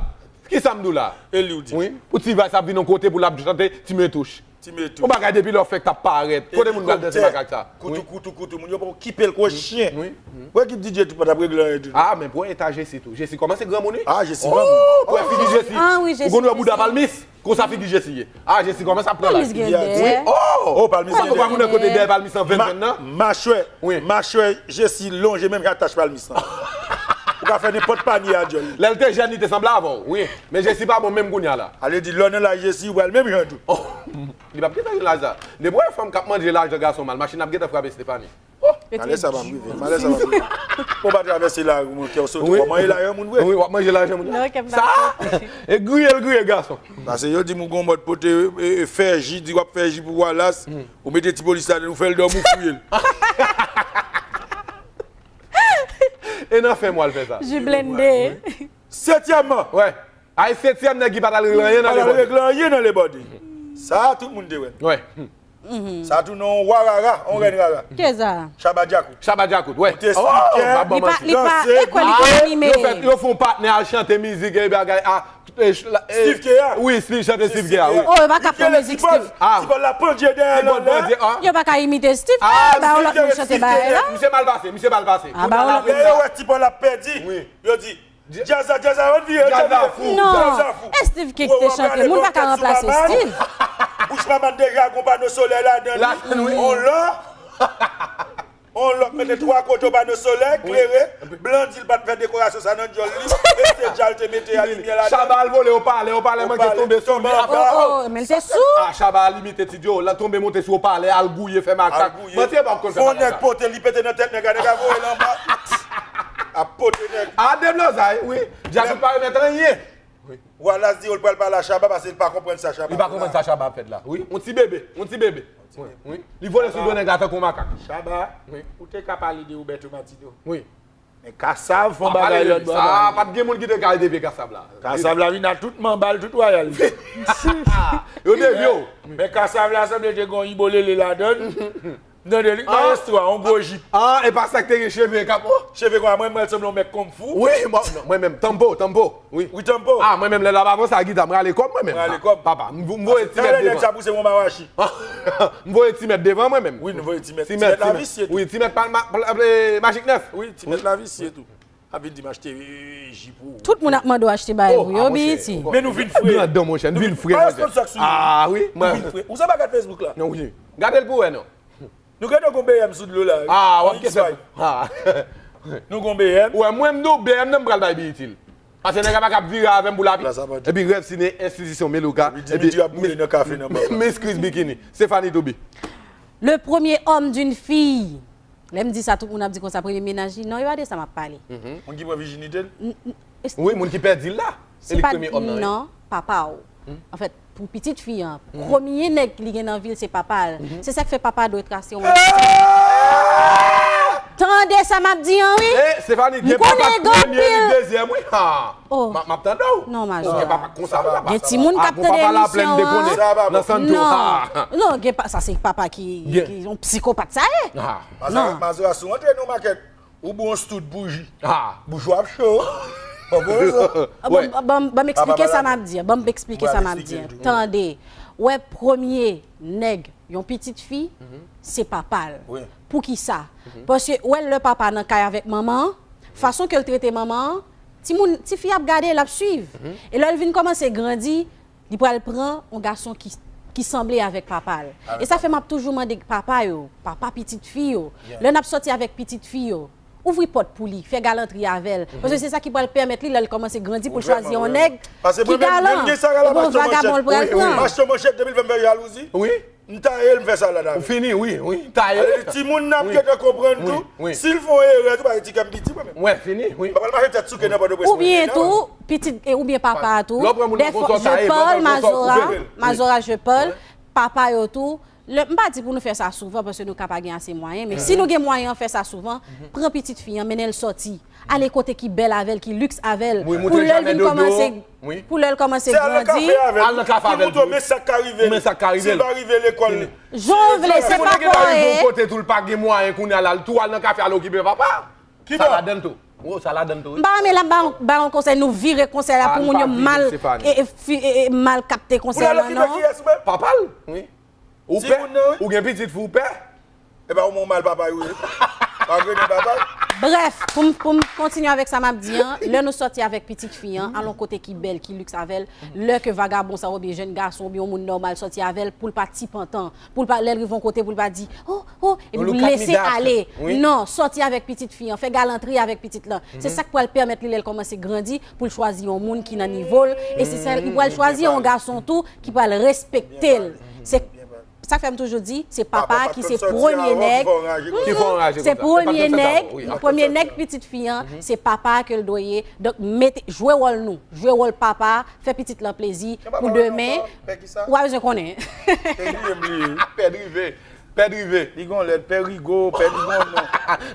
Ki sa m di w la? E li w di. Wi. Pou T-Vice ap vin yon kote pou l ap chante Ti Metouch. Ti Metouch. Yon bagay depi lè w fèk t ap parèt. Kote moun pral danse makak sa? Koutou, koutou, koutou. Moun yo pa okipe l kou chen. Wi. Wè ki D J tou pa t ap regle anyen tou. Ah, men pou eta Jesi tou. Jesi kòmanse granmoun, wi. Ah, Jesi granmoun. Oh, pou wè figi Jesi. Ah, wi, Jesi. Ou konn wè bouda Palmis? Konsa figi Jesi ye. Ah, Jesi kòmanse ap pran laj. Palmis gen dè. Wi. Oh! Oh, Palmis gen dè. Ou pa konnen kote dèyè Palmis nan venn venn nan? Machwè. Wi. Machwè Jesi lonje menm jan ak tach Palmis lan. Ou ka fè nenpòt panye a djòl li. Lè l te jèn, li te sanble avè w. Wi. Men Jesi pa bon menm kounye a la. Ale di, lè w nan laj Jesi, ou pral menm jan tou. Oh! Li p ap gentan gen laj sa. Depi w wè fanm k ap manje lajan gason mal, machin ap gentan frape Stephanie. Oh! Malè sa p ap rive, malè sa p ap rive. Ou pa travèse lari, mon kè w sote, w ap manje lajan moun vre. Wi, w ap manje lajan moun. Non, kè m pa sote. Sa, e griye l griye gason. Paske yo di m ou gon mòd pote, e, e, fè ji, di w ap fè ji pou Wallace, ou mete ti polis ladan l, ou fè l dòmi, ou fouye l. E nan fen mwa l fè sa. Ji blende. Setyèmman. Wè. Ay, setyèm nèg ki pa t al regle anyen nan Lebòdwe. Pa t al regle anyen nan Lebòdwe. Sa a tout moun te wè. Wè. Sa a tou nan yon wa rara, yon rèn rara. Kiyès sa? Shabba Djakout. Shabba Djakout, wè. Ou te eksplike. Li pa, li pa, e kwè li pa anime. Yo fè, yo fè yon patnè al chante mizik e bagay a, e, Steve Kea. Wi, Steve chante Steve Kea, wi. Oh, yo pa ka pran mizik Steve. Ti Paul la pandye dèyè l anlè. Yo pa ka imite Steve. Ah, ba yo lòt moun chante bagay la. Misye mal pase, misye mal pase. Ah, ba yo lòt moun. Lè yo wè Ti Paul ap pèdi, yo di, Djaz la, djaz la, ann vire, ann vire. Non, e Steve Aoki ki te chante, moun pa ka ranplase Steve. Bouch Maman deja gon pano solèy ladan li. On lò. On lò, mete twa kote pano solèy, klere. Blan di l pa t fè dekorasyon sa nan djòl li. E se djal te mete a limyè ladan. Shabba al vole opalè, opalè manke tonbe sou li. Oh, oh, men l te sou. Ah, Shabba al imite Ti Djo, la tonbe monte sou opalè, al gouye, fè makak. Manti, e pa konn fè makak. Fon nèg pote, li pete nan tèt nèg la, nèg la voye l anba. Ap pote nèg. A deblozay, wi. Djakout pa remèt anyen. Wi. Wallace di yo l pral pale a Shabba paske l pa konprann sa Shabba ap fè la. Li pa konprann sa Shabba ap fè la. Wi, yon ti bebe, yon ti bebe. Wi, wi. Li vole sou do nèg la tankou makak. Shabba, wi, ou te ka pale de Roberto Martino. Wi. Men Kassav fè yon bagay lòt bò. Sa pa t gen moun ki te ka devye Kassav la. Kassav la vin a tout manba l, tout wayal li. Yo devye w. Men Kassav la sanble te gen yon ibolele ladan l. M tande li, mayestwo a, yon gwo jip. Ah, e pa sa k te gen cheve k ap, oh. Cheve konsa, mwen, mwen sanble yon mèt kung fu. Wi, mwen, non, mwen menm, Tambo, Tambo, wi. Wi, Tambo. Ah, mwen menm, lè l ap avanse a gita, m rale kò m, mwen menm. Rale kò m. Papa, m, m voye ti mèt devan. Talè nèg sa pouse yon mawachi. M voye ti mèt devan, mwen menm. Wi, nou voye ti mèt. Ti mèt, ti mèt la visye tou. Wi, ti mèt pa, ma, ma, Magic nèf. Wi, ti mèt la visye tou. Ap vin di m achte, eh, ji pou ou. Tout moun ap mande w achte bagay pou yo, B E T. Men nou vin fre. Grandon, monchè, nou vin fre, monchè. Ah, wi. Nou vin fre. Ou sa pa gad Facebook la? Non, wi. Gade l pou wè, non. Nou gentan gon B M sou dlo la. Ah, w ap gentan. Ah. Nou gon B M. Ou wè, mwen, m di w, B M nan m pral bay B E T l. Paske nèg la pa kab vire avè m pou lavi. Epi Rev Sine, enstitisyon Meloka. Epi Dimitri ap boule nan kafe nan bak la. Miss Chris Bikini. Stéphanie Toubi. Le premier homme d'une fille. Lè m di sa, tout moun ap di konsa, premye mennaj li. Non, e pa de sa m ap pale. Moun ki pran vijinite l? Wi, moun ki pèdi l la. Se li k premye òm nan, wi. Non, papa w. Anfèt, pou pitit fi an, premye nèg li gen nan vi l, se papa l. Se sa k fè papa dwe trase yon. Tande sa m ap di an, wi. Eh, Stéphanie, gen papa k premye, li dezyèm, wi. Ha. Oh. M ap tande w. Non, majò. Gen papa konsa, wi, papa. Gen timoun k ap tande emisyon an. Nan santo. Non, gen pa, sa se papa ki, ki yon psikopat sa ye. Non. Mazora, si w antre nan makèt, ou bwonz tout bouji. Bouch ou ap cho. Ban m eksplike sa m ap di. Ban m eksplike sa m ap di. Tande. Wè, premye nèg yon pitit fi, se papa l. Poukisa? Paske, wè, lè papa nan kay avèk manman an, fason ke l trete manman an, timoun, tifi ap gade, l ap swiv. E lè l vin kòmanse grandi, li pral pran yon gason ki, ki sanble avèk papa l. E sa fè m ap toujou mande papa yo, papa pitit fi yo, lè n ap sòti avèk pitit fi yo, ouvri pòt pou li, fè galantri avè l. Paske se sa ki pral pèmèt li, lè l kòmanse grandi, pou l chwazi yon nèg ki galan. Epi yon vagabon l pral pran. Pastè Manchèt, depi l fè m fè jalouzi, m taye l, m fè sa l la. Ou fini, wi, wi, taye l. Timoun nan ap gentan konprann tou. Si l fè yon erè tou, paske ti kè m piti mwen menm. Mwen fini, wi. M pa pral mache tèt souke nan Pòtoprens mwen. Oubyen tou, pitit, e, oubyen papa a tou. Dèfwa, je parle, Mazora, Mazora, je parle. Papa yo tou. Lè, m pa di pou nou fè sa souvan, paske nou ka pa gen ase mwayen, men si nou gen mwayen an fè sa souvan, pran pitit fi an, mennen l sòti. Ale kote ki bèl avè l, ki liks avè l. Pou lè l vin kòmanse, pou lè l kòmanse grandi. Al nan kafe avè l. Pou l montre w men sa k ka rive l. Si l pa rive lekòl. Jan w vle, se pa pa yon kote tou, l pa gen mwayen kounye a la, l tou al nan kafe, al okipe papa. Sa ladann tou. Sa ladann tou, wi. M pa renmen l ap ba yon konsèy, nou vire konsèy la pou moun yo mal, e, e, fi, e, e, mal kapte konsèy la, non. Papa l, wi. Ou pè? Ou gen pitit fi, ou pè? E pa ou menm ou mal papa yo ye. Pa grenn papa. Brèf, pou m, pou m kontinye avèk sa m ap di an, lè nou sòti avèk pitit fi an, al yon kote ki bèl, ki liks avè l, lè ke vagabon sa oubyen jèn gason oubyen yon moun nòmal sòti avè l, pou l pa ti pantan, pou l pa, lè l rive yon kote, pou l pa di, oh, oh, epi pou l lese ale. Non, sòti avèk pitit fi an, fè galantri avèk pitit lan. Se sa k pral pèmèt li, lè l kòmanse grandi, pou l chwazi yon moun ki nan nivo l, e se sa, li pral chwazi yon gason tou ki pral respekte l. Se Sa fè m toujou di, se papa ki se premye nèg. Ki fè w anraje konsa. Se premye nèg, premye nèg pitit fi an, se papa ke l dwe ye. Donk, mete, jwe wòl nou, jwe wòl papa, fè pitit lan plezi, pou demen, w a bezwen konnen. Pè drive. Pè drive. Li gon lèt, Pè Rigo, Pè Rigo, non.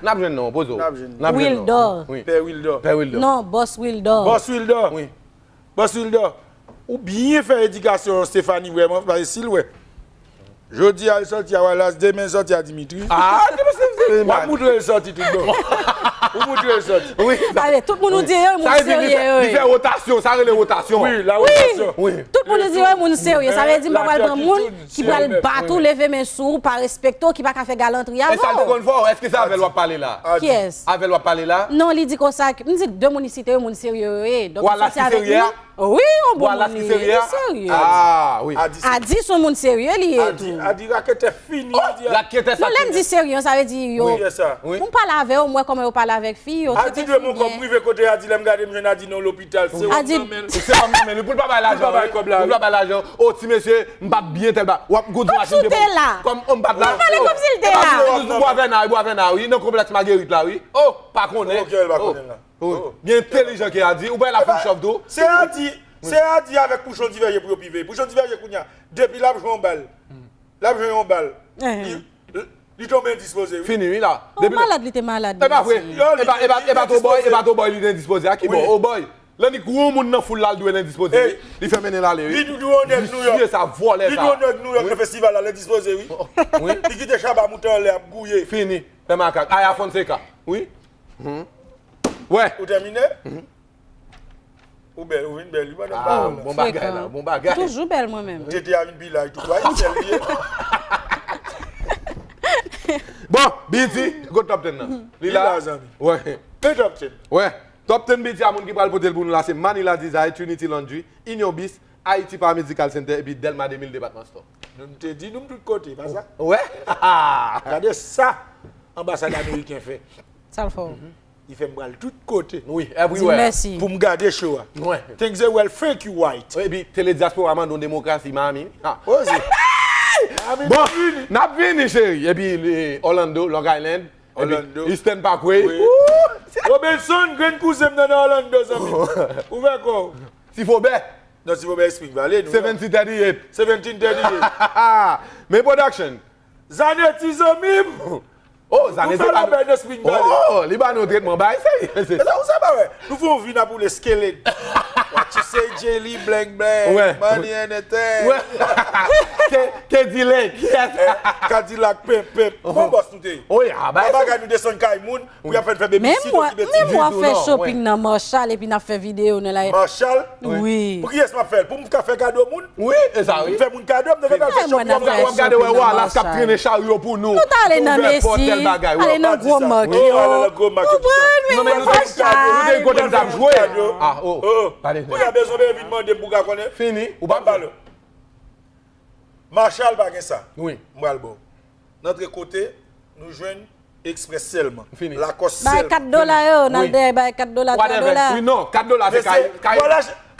N ap jwenn non, poze w. N ap jwenn non. Wildor. Pè Wildor. Pè Wildor. Non, Bòs Wildor. Bòs Wildor. Wi. Bòs Wilda, ou byen fè edikasyon Stéphanie vrèman, paske si l wè jodi a l sòti a Wallace, demen l sòti a Dimitri. Ah, w ap moutre l sòti tout bon. Ou moutre l sòti. Wi. Sa vle, tout moun ou di yo, moun serye yo ye. Li fè wotasyon, sa rele wotasyon. Wi, la wotasyon. Tout moun ou di yo, moun serye. Sa vle di m pa pral pran moun ki pral bat ou, leve men sou ou, pa respekte w, ki pa ka fè galantri avè w. E sa l te konn fè w, èske se avè l w ap pale la? Kiyès? Avè l w ap pale la? Non, li di konsa, m di de moun li site yo, moun serye yo ye. Donk, li sòti avèk nou. Wi, yon bon moun li ye, li serye. Ah, wi. Adi se yon moun serye li ye tou. Adi raketè fini, Adi. Raketè sa. Non, lè m di serye, sa vle di yo. Pou m pale avè yo, m wè kòman yo pale avèk fi, yo trete fi byen. Adi dwe gen yon kò prive kote Adi, lè m gade m jwenn Adi nan lopital, se wòm nan men l. Se wòm nan men l, pou l pa bay lajan. Pou l pa bay kòb la. Pou l pa bay lajan. O, ti mesye, m pa t byen tèl ba. W ap goumen machin de. Kòm ou te la. Kòm m pa t la. Ou pale kòmsi l te la. Bwa vèna, bwa vèna, wi, nan konplèks Magerit la, wi. O, pa konnen. Gen entèlijan ke Adi, ou pa wè l ap fout chòv tou. Se Adi, se Adi avèk Pouchon Divèje pou yo pi veye. Pouchon Divèje kounye a, depi l ap jwe yon bal, l ap jwe yon bal, li, li tonbe endispoze, wi. Fini, wi, la. Oh, malad li te malad. E pa vre. E pa, e pa, e pa Toboy, e pa Toboy li te endispoze. A ki bò? O, Boy. Lè ni gwo moun nan foul la, l dwe l endispoze, wi. Li fè mennen l ale, wi. Li dwe yon nèg Nouyòk. Visye sa, vòlè sa. Li dwe yon nèg Nouyòk nan festival la, l endispoze, wi. Li kite Shabba moute anlè ap gouye. Fini. Fè makak. Aya Fonseca. Wi. Wè. Ou tèmine? Ou bèl, ou vin bèl, wi, madanm. Ah, bon bagay la, bon bagay. Toujou bèl mwen menm. Tete a vin pi laj tou, wi, sèl li ye. Bon, B E T, go top ten nan. Li la, zanmi. Wè. Men top ten. Wè. Top ten B E T a, moun ki pral pote l pou nou la, se Manila Desire, Trinity Laundry, Union Beast, Haiti Paramedical Center epi Dèlma de mil Department Store. Nou te di nou tout kote, pa sa? Wè. Gade sa anbasad ameriken fè. Sa l fè w? Li fè m pral tout kote. Wi, everywhere. Di mèsi. Pou m gade show a. Wi. Things they well thank you white. Epi Tele Diaspora mandon demokrasi Miami. Ha. Oze. Miami Bon, fini. N ap vini, cheri. Epi eh, Orlando, Long Island. Epi Orlando. Eastern Parkway. Wi. Woo! Robinson, grenn kouzen m nan nan Orlando, zanmi. Ouvè kò w. Ti Fobè. Non, Ti Fobè Spring Valley, nou. Seventeen thirty-eight. Seventeen thirty-eight. Men production. Zanetti zanmi m! Oh, Zanetti. Nou fè labèl nan Spring Valley. Oh, li ba nou tretman bay serye. Se sa ou sa ba wè. Nou fè yon vi n ap woule skelèt. What you say, Jelly, blank blank, money and a thing. Ke, ke dilek. Kadilak, pep, pep. Bon bòs nou te ye. Oh, ya, bay. Bagay nou desann kay moun. Pou y ap fè n fè bebisito ki betiz. Menm w ap fè shopping nan Marshall epi n ap fè videyo nan la. Marshall? Wi. Pou kiyès m ap fè l? Pou m ka fè kado moun? Wi, e sa wi. M fè moun kado, m te fè shopping nan Marshall. W ap gade wè Wallace k ap trennen charyo pou nou. Nou ta ale nan Macy's, ale nan gwo market. Ou konprann? Men nou te yon kote m t ap jwe. Ah, oh. Kounye a bezwen bebe vin mande m pou ka konnen. Fini. Ou p ap pale. Marshall pa gen sa. Wi. M pral ba w. N antre kote nou jwenn Express sèlman. Lakòs sèlman. Bay kat dola yo, n al dèyè bay kat dola, twa dola. Wi, non, kat dola se kay, kay,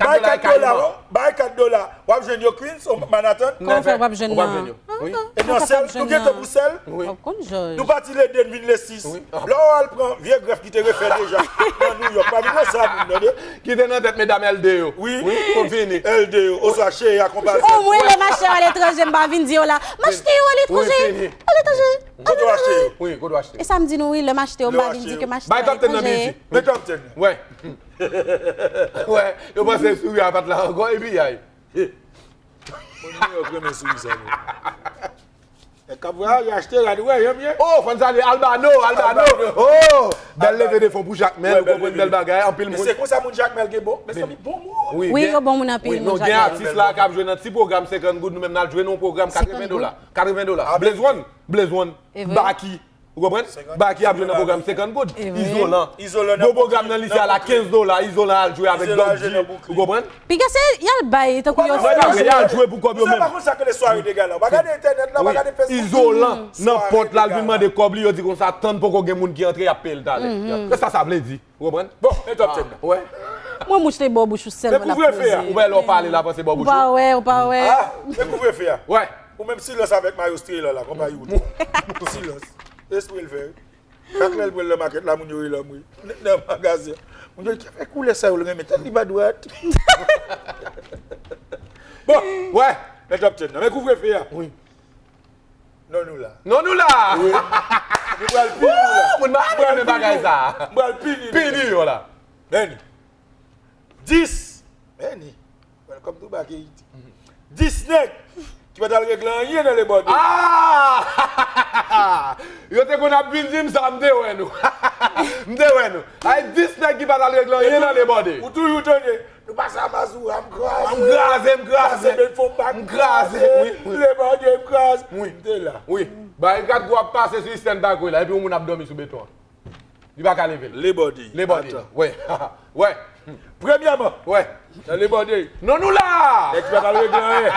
kat dola e kay nwa. Bay kat dola. W ap jwenn yo Queens, Manhattan. Kòman w fè w p ap jwenn nan? Wi. E nan sèl, nou gentan pou sèl. Wi. W ap konn jòj. Nou pati le de, n vin le sis. Wi. Lè w al pran vye grèf ki te refè deja nan New York. Pa vin wè sa moun nan de. Ki te nan tèt medam L D yo. Wi. Wi, pou vini. L D yo, oswa cheri akonpaje. O mwen lè m achte yo aletranje, m pa vin di yo la, m achte yo aletranje. Aletranje. Kote w achte yo? Wi, kote w achte yo? E sa m di nou wi, lè m achte yo, m pa vin di ke m achte yo aletranje. Bay top ten nan Billy. Men top ten. Wè. Wè, yo panse souri a pa t la ankò, epi yay. Moun New York renmen souri sa yo. Nèg k ap vwayaje achte rad, ou wè jan m ye? Oh, fò n salye Albano, Albano. Oh, bèl leve de fon pou Jakmèl, ou konprann, bèl bagay, anpil moun. Men se konsa moun Jakmèl gen bon, mezanmi, bon moun. Wi, yo bon moun anpil, moun Jakmèl. Gen atis la k ap jwe nan ti pwogram senkant goud, nou menm n al jwe nan yon pwogram katreven dola. Katreven dola. Blaze One, Blaze One, Baky. Ou konprann? Baky ap jwe nan pwogram senkant goud. Izolan. Gwo pwogram nan lise a la kenz dola. Izolan al jwe avèk Doc G. Ou konprann? Piga se y al bay tankou yo fè. Y al jwe pou kòb yo menm. Ou pa konn sa k rele sware de gala. Ou pa gade entènèt la, ou pa gade Facebook. Izolan nan pòt la, al vin mande kòb li, yo di konsa tann poko gen moun ki antre, y ap peye l talè. Kisa sa vle di? Ou konprann? Bon, men top ten nan. Wè. Mwen mouch te bò bouch ou sèlman n ap poze. Ou wè lè w pale la panse bò bouch ou. Ou pa wè, ou pa wè. Ah, men kouvrefe a. Wè. Ou menm silans avèk Mayo Strela la, konpayi ou tou. Silans. Espre l fè. Chak lè l pran l nan makèt la, moun yo rele m wi. Nan magazen. Moun yo di, ki fè koulè sa yo l renmen? Tèt li pa dwat. Bon, wè, men top ten nan. Men kouvrefe a. Wi. Non nou la. Non nou la! Wi. Nou pral pini la. Woo! Moun Miami renmen bagay sa. M pral pini. Pini yo la. Benny. Dis. Benny. Welcome to back Haiti. Dis nèg ki pa t al regle anyen nan Lebòde. Ah! Yo te konn ap vin di m sa, m te wè nou. M te wè nou. Ay, dis nèg ki pa t al regle anyen nan Lebòde. Ou toujou tande. Nou pase a Mazora, m kraze. M kraze, m kraze. Pase Belfon Pak, m kraze. Wi, wi. Lebòde, m kraze. Wi. M te la. Wi. Barikad gwo ap pase sou Eastern Parkway la, epi yon moun ap dòmi sou beton an. Li pa ka leve l. Lebòde. Lebòde. Wè. Wè. Premyèman. Wè. Nan Lebòde. Non nou la! Nèg ki pa t al regle anyen.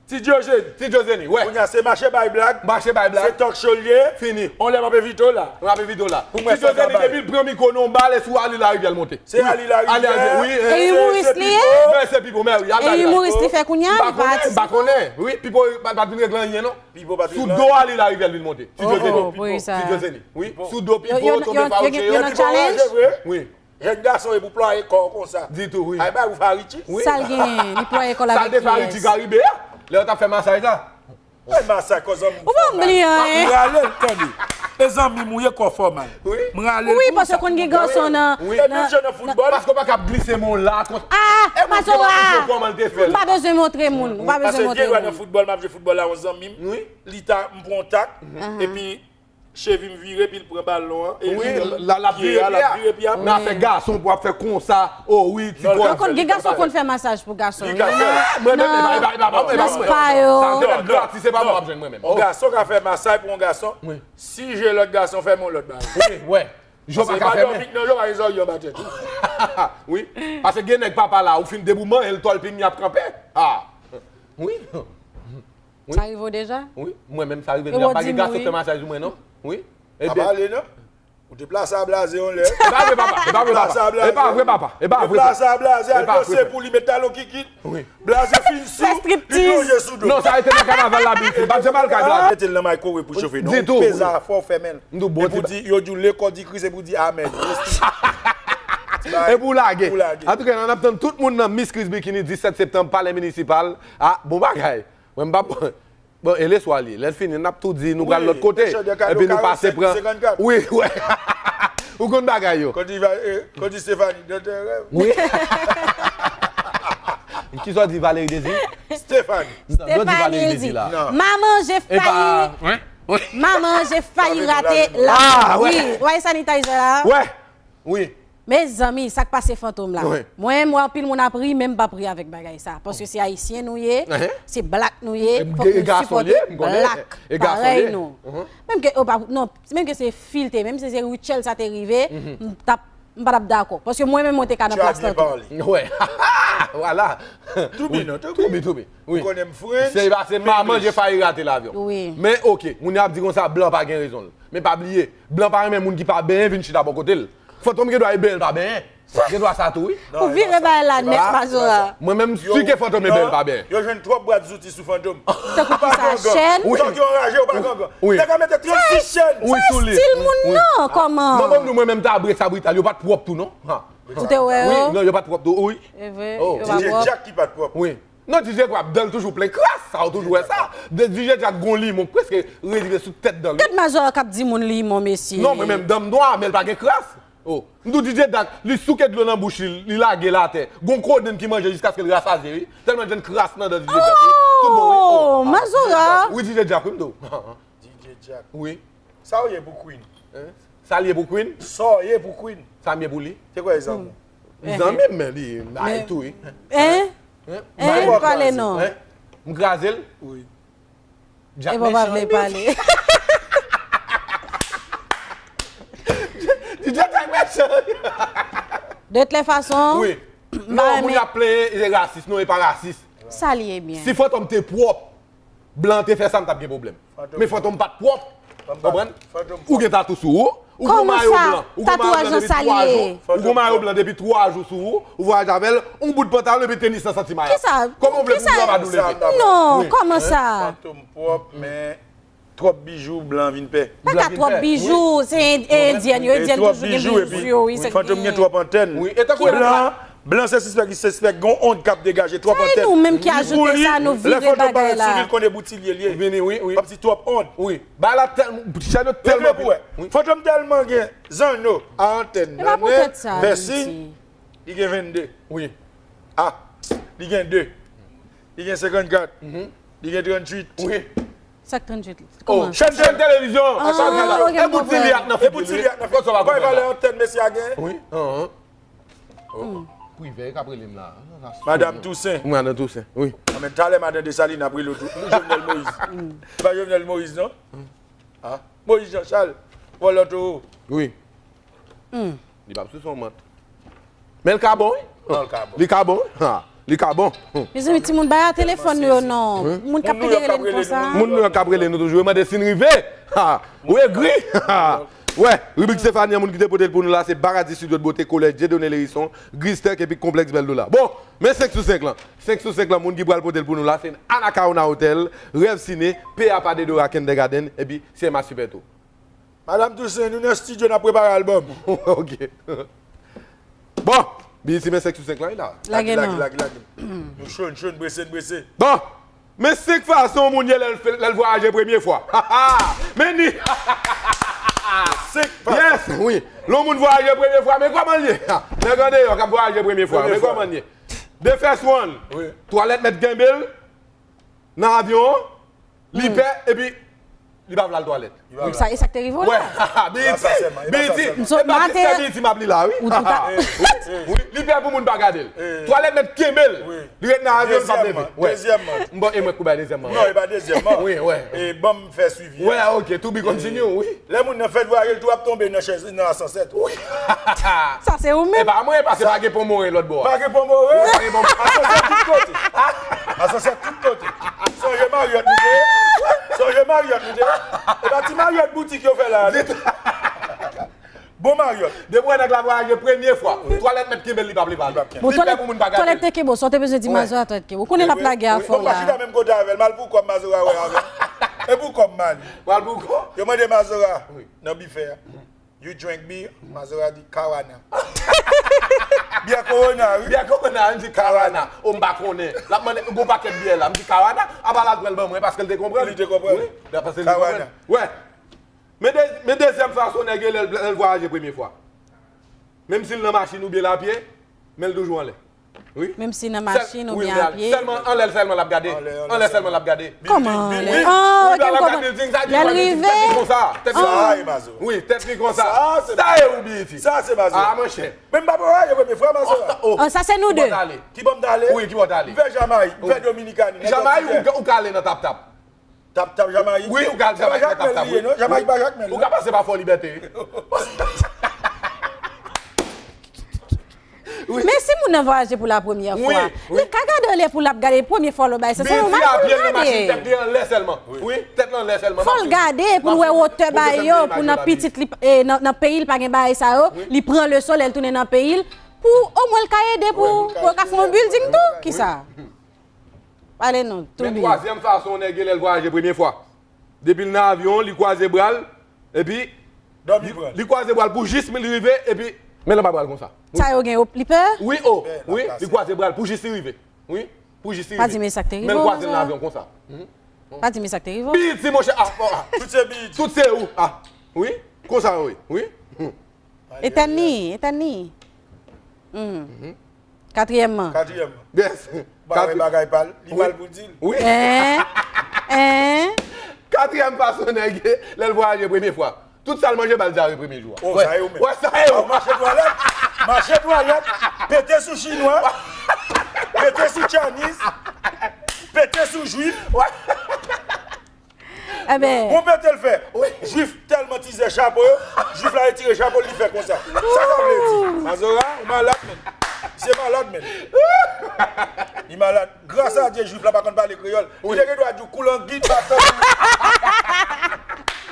Ti Diojeni. Ti Diojeni, wè. Kounye a se mache bay blag. Mache bay blag. Se talk show l ye. Fini. On lè m ap envite w la. M ap envite w la. Pou mwen sa travay. Ti Diojeni depi l pran mikwo nan yon bal, e sou Ali Larivyè l monte. Se Ali Larivyè. Ali Larivyè, wi. E imouris li ye? Men se Pipo, men wi. E imouris li fè kounye a, li pa atis ankò? M pa konnen. Wi, Pipo pa t vin regle anyen non. Pipo pa t vin regle anyen. Sou do Ali Larivyè l vin monte. Ti Diojeni. Oh, oh, pou sa. Ti Diojeni. Wi. Sou do Pipo, tonbe fawouche yo. Yo nan challenge? Wi. Jèn gason e pou plwaye kò w konsa. Ditou, wi. Ay bay ou Faritchi. Wi. Sa l genyen, li plwaye kò l avèk kiyès? Sa l te Faritchi Karibe a, lè yo t ap fè masaj la. Ay masaj kò zanmi m fè mal. Ou pa bliye anyen. M rale l, tande. E zanmi m ou ye, kò w fè w mal. Wi. M rale l pou sa. Wi, paske w konn gen gason nan. Wi. E menm jan nan foutbòl. Paske w pa ka ap glise men w la konsa. Ah, Mazora. Ou pa bezwen montre moun. Ou pa bezwen montre moun. Paske gen dwa nan foutbòl, m ap jwe foutbòl la, yon zanmi m. Wi. Li ta, m pran yon tak. Epi Chevi m vire, epi l pran balon an, e li l ap vire pye a, l ap vire pye a. Nan afè gason pou ap fè konsa, o wi, ti kò. Yo konn gen gason konn fè masaj pou gason. Li ka fè. Mwen menm, e pa, e pa, e pa, e pa mwen, e pa mwen. Nan spa yo. Sa se gratis, se pa mwen w ap jwenn mwen menm. On gason ka fè masaj pou on gason. Wi. Si je lòt gason fè m on lòt bagay. Wi, wè. Je pa ka fèmen. Non, je pa ka fèmen. Wi. Paske gen nèg papa la, ou fin debouman, el tòl pin y ap kanpe. Ah. Wi. Wi. Sa rive w deja? Wi. Mwen menm sa rive m. Yo pa gen gason fè masaj mwen non. Wi. Ebyen. Pa pale non. Ou te plase a blaze yon lè. E pa vre papa. E pa vre papa. E pa vre papa. E pa vre papa. Ou te plase a blaze, al danse pou li, met talon kikit. Wi. Blaze fin sou, li plonje sou do. Non, sa rete nan kanaval la, Bill. Pa janm al kay blaze. Mete l nan microwave pou chofe non. Ou peze a fò, ou fèmen l. Epi w di, yo di w le corps du Christ, epi w di amèn. Epi w lage. Antouka, n ap tann tout moun nan Miss Chris Bikini, disèt septanm, Palè Minisipal. Ah, bon bagay. Mwen, m p ap Bon, e leswa li. Lè l fini, n ap tou di nou pral lòt kote. Epi nou pase pran. Wi, wè. Ou konn bagay yo. Kòdi Stephanie, dòktè rèv. Wi. Kisa w di Valery Désir? Stephanie. Yo di Valery Désir la. Maman, j'ai failli. Maman, j'ai failli rater la. Ah, wi. Wi, sanitizer la. Wè. Wi. Mezanmi, sa k pase Fantom la? Wi. Mwen, m wè anpil moun ap ri, men m p ap ri avèk bagay sa. Paske se ayisyen nou ye, se black nou ye, fòk nou sipòte black parèy nou. Menm ke, oh, pa, non, menm ke se filte, menm si se Rutshelle sa te rive, m t ap, m pa t ap dakò. Paske mwen menm mwen te ka nan plas lan tou. Wè. Vwala. Toubi non, toubi. Toubi, toubi. Wi. Ou konnen m French. Se pa se maman, j'ai failli rater l'avion. Wi. Men oke, moun yo ap di konsa, blan pa gen rezon l. Men pa bliye, blan pa renmen moun ki pa benyen vin chita bò kote l. Fantom gen dwa e benyen l pa benyen. Gen dwa sa tou, wi. Ou vire bagay la nèt, Mazora. Mwen menm, m si ke Fantom e benyen l pa benyen. Yo jwenn twòp bwat zouti sou Fantom. Tankou kisa, chèn? Wi. Tank yo anraje, yo pa gangan. Wi. Nèg la mete trannsis chèn. Wi, sou li. Sa estil moun nan, kòman? Mwen menm, mwen menm, ta bre sa brital, yo pa t pwòp tou, non. Ou te wè yo? Wi, non, yo pa t pwòp tou, wi. E vre, yo pa pwòp. D J Jack ki pa t pwòp. Wi. Non, D J Jack, dan l toujou plen kras, sa, ou toujou wè sa. D J Jack gon limon k prèske rive sou tèt dan l. Gad Mazora k ap di moun limon, mesye. Non, mwen menm, dan m nwa, men l pa gen kras. Oh, m di w D J Jack, li souke dlo nan bouch li, li lage l atè. Gon kodenn ki manje jiskaske l rasazye, wi. Tèlman l jwenn kras nan dan D J Jack, wi. Tout bon, wi. Oh, Mazora. Wi, D J Jack, wi, m di w. D J Jack. Wi. Sa w ye pou Queen? Hein? Sa l ye pou Queen? Sa w ye pou Queen? Sa m ye pou li? Se kwa egzanp ou? Zanmi m, men li, ay tou, wi. Hein? Hein? Pale non. Hein? M kraze l? Wi. Jack Nation. E bon, pa vle pale. D J Jack Nation. De toutes les façons, wi. Non, moun y ap plenyen, e rasis. Non, e pa rasis. Sa l ye byen. Si Fantom te pwòp, blan te fè sa, m t ap gen pwoblèm. Men Fantom pa t pwòp. Konprann? Ou gen tatou sou ou. Ou gon mayo blan. Ou gon mayo blan depi twa jou. Ou gon mayo blan depi twa jou sou ou. Ou vwayaje avè l. Yon bout pantalon epi tenis nan santi mayas. Kòman w vle pou blan pa dou leve? Non, kòman sa? Fantom pwòp, men twòp bijou, blan vin pè. Pa ka twòp bijou, se endyèn yo, endyèn toujou gen bijou sou yo, wi, se Fantom gen twòp antèn. Wi, e tankou blan, Blan se sispèk, li sispèk gen yon ond k ap degaje twòp antèn. Se nou menm ki ajoute sa, nou vire bagay la. Lè Fantom parèt sou li, l konnen boutilye l ye. Vini, wi, wi. Kòmsi twòp ond. Wi. Bagay la tèlman, chèn yo tèlman pil. Wi. Fantom tèlman gen zanno a antèn nan nen, vèsi, li gen vennde. Wi. A, li gen de. Li gen senkannkat. Li gen tranntuit. Wi. Sa k tranntuit? Kòman? Chèn, chèn televizyon. Ah, ok, m konprann. E boutilye ak nan figi l, wi. Kòman sa va konn valè antèn mesye a gen? Wi. Oh, Privè k ap rele m la. Madanm Tousen. Madanm Tousen, wi. Ah, men talè madanm Desalin ap rele w tou. Jovenel Moïse. Se pa Jovenel Moïse, non? Ah, Moïse Jean Charles. Vòlò towo. Wi. Li p ap sou son mant. Men l ka bon, wi. Non, l ka bon. Li ka bon, wi. Ha, li ka bon. Mezanmi, timoun, bay a telefòn nou yo non. Moun k ap pede rele n konsa. Moun nou yo k ap rele nou toujou, yo mande si n rive. Ha, ou egri. Ha. Wè, ribrik Stefani an, moun ki te pote l pou nou la, se Baradi Studio de Beauté, Kolèj Dieudonné Lhérisson, Griz Tech epi Konplèks Bèl Dola. Bon, men senk sou senk lan. Senk sou senk lan, moun ki pral pote l pou nou la, se Anacaona Hotel, Rêve Ciné, P A Padedora Kindergarten, epi C M A Super Tour. Madanm Tousen, nou nan estidyo, n ap prepare albòm. Ok. Bon, B E T men senk sou senk lan, wi la. Lage non. Lage, lage, lage. Nou cho, n cho, n prese, n prese. Bon, men senk fason yon moun ye lè l fè, lè l vwayaje premye fwa. Men ni. Senk fason. Yes, wi. Lè yon moun vwayaje premye fwa, men kòman l ye? Nèg andeyò k ap vwayaje premye fwa, men kòman l ye? The first one. Wi. Twalèt mèt kenbe l nan avyon an, li pè, epi Li pa vle al twalèt. Sa, e sa k te rive w la? Wè, Biyiti, Biyiti. E pa kisa Biyiti m ap li la, wi. Ou tout a- Wi, wi, li pè pou moun pa gade l. Twalèt mèt kenbe l. Li ret nan avyon, li p ap leve. Dezyèmman, dezyèmman. M bon, e mwen k pou bay dezyèmman. Non, e pa dezyèmman. Wi, wè. E ban m fè swivi a. Wè, ok, to be continue, wi. Lè moun nan fèk vwaye l tou ap tonbe nan chèz, nan asansè tou. Wi. Sa se ou menm. E pa mwen, paske pa gen pon moren lòt bò a. Pa gen pon moren. Pa gen pon moren. Asansè tout kote. Asansè tout kote. Sonje Marriott nou te ye. Sonje Marriott nou te ye. E pa ti Marriott boutik yo fè la a, non. Bon Marriott. Depi w wè nèg la vwayaje premye fwa, twalèt mèt kenbe l, li p ap leve ale. Bon, li pè pou moun pa gade l. Twalèt te kenbe w, sa w te bezwen di Mazora twalèt kenbe w. Ou konnen l ap lage afè w la. Bon, m pa chita menm kote avè l, m al pou kòb Mazora wè avè l. E pou kòb m ale. Ou al pou kòb? Yo mande Mazora nan bifè a. You drink beer? Mazora di Kawana. Byè Corona, wi. Byè Corona, m di Kawana. O, m pa konnen. L ap mande, gon pakèt byè la. M di Kawana, apa l al pran l ban mwen, paske l te konprann. Li te konprann. Wi, paske l te konprann. Kawana. Wè. Men de-, men dezyèm fason nèg yo lè l, lè l vwayaje premye fwa. Menm si l nan machin oubyen l apye, men l toujou anlè. Wi. Menm si nan machin oubyen apye. Sèlman anlè l sèlman l ap gade. Anlè sèlman l ap gade. Kòman anlè? Ah, ok, m konprann. Lè l rive. Tèt li konsa. Wi, tèt li konsa. Sa e ou, Biyiti. Sa se Mazora. Ah, monchè. Men m pa pran yo premye fwa, Mazora. Oh, sa se nou de. Ki bò m t ale? Wi, ki bò w t ale? M fè Jamayik, m fè Dominikani. Jamayik ou ka ale nan Tap Tap. Tap Tap Jamayik. Wi, ou ka al Jamayik nan Tap Tap, wi. Jamayik pa Jakmèl. Ou ka pase pa Fò Libète. Men si moun nan vwayaje pou la premyè fwa, li ka gade anlè pou l ap gade premye fwa lè w bay sa, se nòmal pou l gade. Biyiti apye l nan machin, tèt li anlè sèlman. Wi, tèt li anlè sèlman. Fò l gade pou l wè wotè bagay yo, pou nan pitit li, e, nan, nan peyi l pa gen bagay sa yo, li pran leson lè l tounen nan peyi l, pou omwen l ka ede pou, pou yo ka fè yon building tou. Kisa? Pale non, tou byen. Men twazyèm fason nèg yo lè l vwayaje premye fwa. Depi l nan avyon, li kwaze bra l, epi li, li kwaze bra l pou jis li rive, epi men l anba bra l konsa. Sa yo gen yo, li pè? Wi, o, wi, li kwaze bra l pou jis li rive. Wi, pou jis li rive. Pa di m e sa k te rive w, Mazora. Men l kwaze l nan avyon konsa. Pa di m e sa k te rive w. Biyiti, monchè, ah, ah. Tout se Biyiti. Tout se ou, ah. Wi, konsa, wi, wi. Etèn li, etèn li. Hmm. Katriyèmman. Katriyèmman. Yes. Ba wè bagay pa l, li mal pou di l. Wi. Hein? Hein? Katriyèm fason nèg lè l vwayaje premye fwa. Tout sa l manje ba l dyare premye jou a. Oh, sa e ou menm. Wè, sa e ou. Mache twalèt, mache twalèt, pete sou chinwa, pete sou Chinese, pete sou jwif. Wè. Ebyen. Bon pete l fè. Jwif tèlman tizè chapo yo, jwif la retire chapo l, li fè konsa. Sa sa vle di? Mazora, ou malad, men. Misye malad, men. Li malad. Gras a Dye, jwif la pa konn pale kreyòl. Li te gen dwa di w koulangit, batan.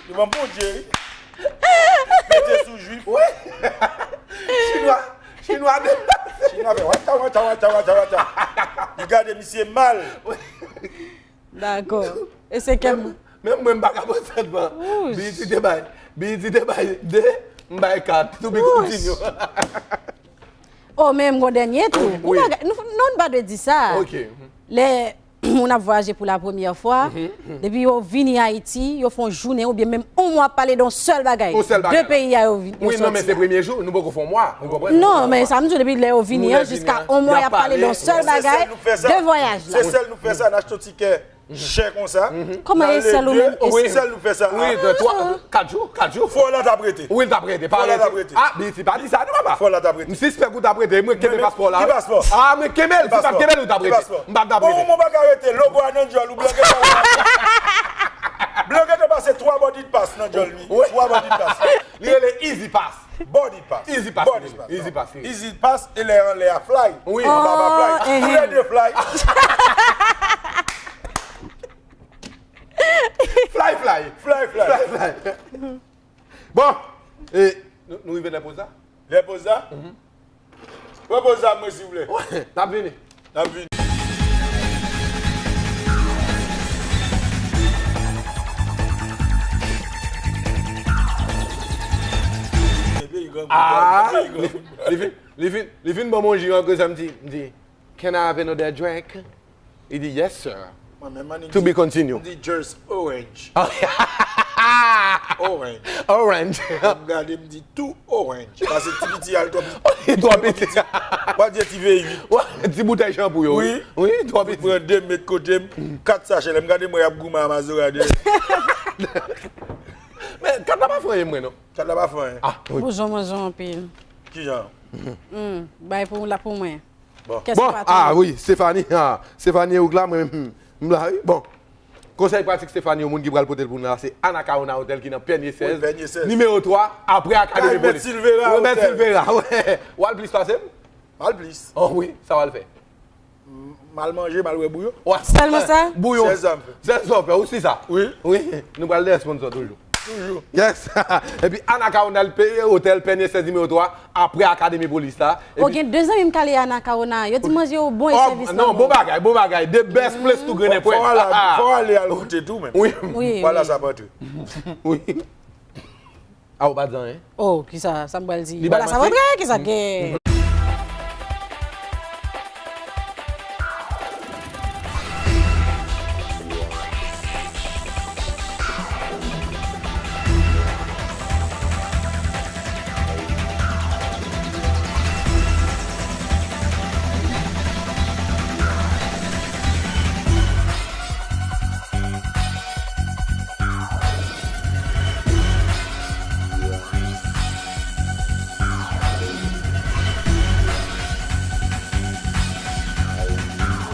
Li ban m Bondye, wi. Pete sou jwif. Wi. Chinwa, chinwa de. Chinwa fè wata, wata, wata, wata, wata. Li gade misye mal. Dakò. E senkyèm. Menm, menm mwen m pa ka pran sèt ban. Biyiti te bay, Biyiti te bay de, m bay kat. To be continue. Oh, men m gon dènye tou. Wi. Yon bagay, nou, non, n pa dwe di sa. Ok. Lè moun ap vwayaje pou la premyè fwa, depi yo vini Ayiti, yo fè yon jounen oubyen menm yon mwa ap pale de yon sèl bagay. Yon sèl bagay. De peyi a yo vin, yo sòti a. Wi, non, men se premye jou, nou poko fè yon mwa, ou konprann? Non, men sa m di w, depi lè yo vini an jiska yon mwa, y ap pale de yon sèl bagay, de vwayaj la. Se sèl nou fè sa, n achte yon tikè chè konsa. Kòman e sèl ou menm? E sèl nou fè sa. Wi, de twa, kat jou, kat jou. Fò la t ap rete. Wi, l t ap rete, pa rete. Fò la t ap rete. Ah, Biyiti, pa di sa non, papa. Fò la t ap rete. M sispèk ou t ap rete, mwen kenbe paspò la. Ki paspò? Ah, mwen kenbe l, si m pa t kenbe l, ou t ap rete. M pa t ap rete. Bon, ou pa ka rete, logo a nan dyòl ou, blan geto. Blan geto pase twa boarding pass nan dyòl li. Wi. Twa boarding pass. Li rele Easy Pass. Boarding pass. Easy Pass. Boarding pass. Easy Pass, wi. Easy Pass, e lè anlè a fly. Wi. Anba pa fly. Tou lè de fly. Fly, fly. Fly, fly. Fly, fly. Bon, e, nou, nou rive nan poz la? Lè poz la? Pran poz la mwen, silvouplè. N ap vini. N ap vini. Ah, li, li fin, li fin, li fin ban m yon ji rantre sa, m di, m di, "Can I have another drink?" Li di, "Yes, sir." Mwen menm, man, to be continue. M di, "Just orange." Orange. Orange. M gade, m di tou orange. Pase ti piti a l twò piti. Twò piti. W ap di ti veye uit. Ti boutèy chanpou yo. Wi. Wi, twò piti. Pran de met kote m, kat sachè. Lè m gade mwen, y ap goumen a mazora de. Men, kat la pa fè anyen mwen, non. Kat la pa fè anyen. Ah, wi. Boujon manje anpil. Kijan? Hmm, bay pou la pou mwen. Bon. Bon, ah wi, Stéphanie, ah, Stéphanie Houk la, mwen, hmm, m la, wi. Bon. Konsèy pratik Stéphanie, yon moun ki pral pote l pou nou la, se Anacaona Hotel ki nan Pènye sèz, nimewo twa, apre Akademi Polis. Kay Mèt Silvera Hotel. Mèt Silvera, wè. W al plis pase m? M al plis. Oh wi, sa w al fè? M al manje, m al wè bouyon. Sèlman sa? Bouyon. Sèl sa m fè. Sèl sa w fè, ou si sa? Wi. Wi, nou pral dèyè sponsor toujou. Toujou. Yes. Epi Anacaona Hotel, Pènye sèz, nimewo twa, apre Akademi Polis la. Epi gen de zanmi m k ale Anacaona, yo di manje yo bon e sèvis lan bon. Non, bon bagay, bon bagay. The best place to grenn pwen. Fò w ale al goute tou menm. Wi. Wi. Fò w al sa pati. Wi. A, ou pa di anyen? Oh, kisa, sa m pral di? Li bay manti? Sa va trè, kisa k gen?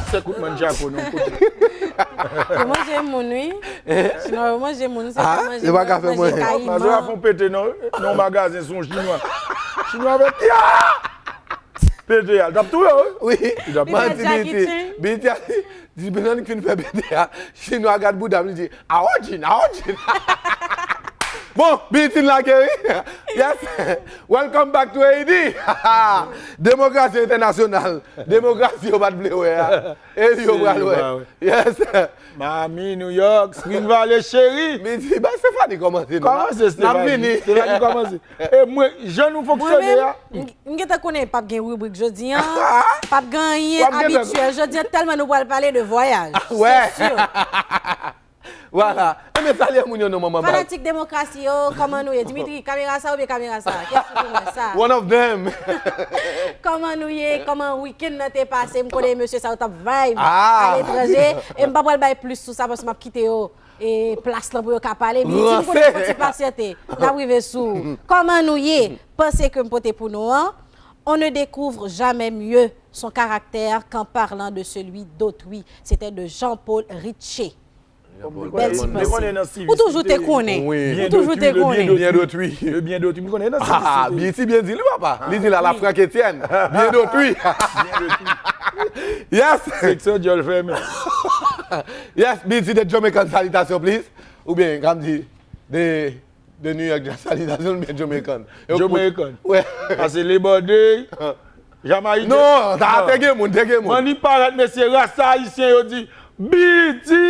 Se kout mandjako, non, kout. Yo manje moun, wi. Chinwa yo manje moun, se pa manje, manje kayiman. Mazora fè yon pete nan, nan yon magazen, se yon chinwa. Chinwa fè, ya! Pete a, l t ap touye w, wi. Wi. Li t ap manti, Biti. Biti a, di, nan li fin fè pete a, chinwa gad bouda m, li di, "Aojin, aojin." Bon, Biti n lage, wi. Yes. Welcome back to Haiti. Demokrasi entènasyonal. Demokrasi yo pa t vle wè a. E li yo pral wè. Yes. Miami, New York, Spring Valley, cheri. Biti, bay Stéphanie kòmanse, non. Kòmanse, Stéphanie. N ap vini. Stéphanie kòmanse. E mwen, jan nou fonksyone a. Mwen menm, m, m gentan konnen p ap gen ribrik jodi a. P ap gen anyen abityèl jodi a, tèlman nou pral pale de vwayaj. Ah, wè. Se si. Vwala. Enben, salye moun yo non, manman baz. Fanatik demokrasi yo, kòman nou ye? Dimitri, kamera sa oubyen kamera sa? Kesyon pou mwen sa. One of them. Kòman nou ye? Kòman wikenn nan te pase? M konnen mesye sa yo t ap vibe aletranje. E m pa pral bay plis sou sa paske m ap kite yo e plas lan pou yo ka pale. Bidin, m konnen fò ti pasyante. N ap rive sou ou. Kòman nou ye? Panse ke m pote pou nou an. On ne découvre jamais mieux son caractère qu'en parlant de celui d'autrui. C'était de Jean-Paul Richer. Bèl ti panse. Ou toujou te konnen. Ou toujou te konnen. Byen dotwi. Le byen dotwi. M konnen nan stil. Ah, Biti byen di li, papa. Li di la, la Frank Etienne. Byen dotwi. Yes. Seksyon djòl fèmen. Yes, Biti, the Jamaican salutation, please. Oubyen, kòm di, the The New York Jazz, salutation, oubyen Jamaican? Jamaican. Wè. Pase le bòde, Jamayik. Non, ta te gen moun, te gen moun. Manni parèt, mesye, rasta ayisyen yo di, Biti,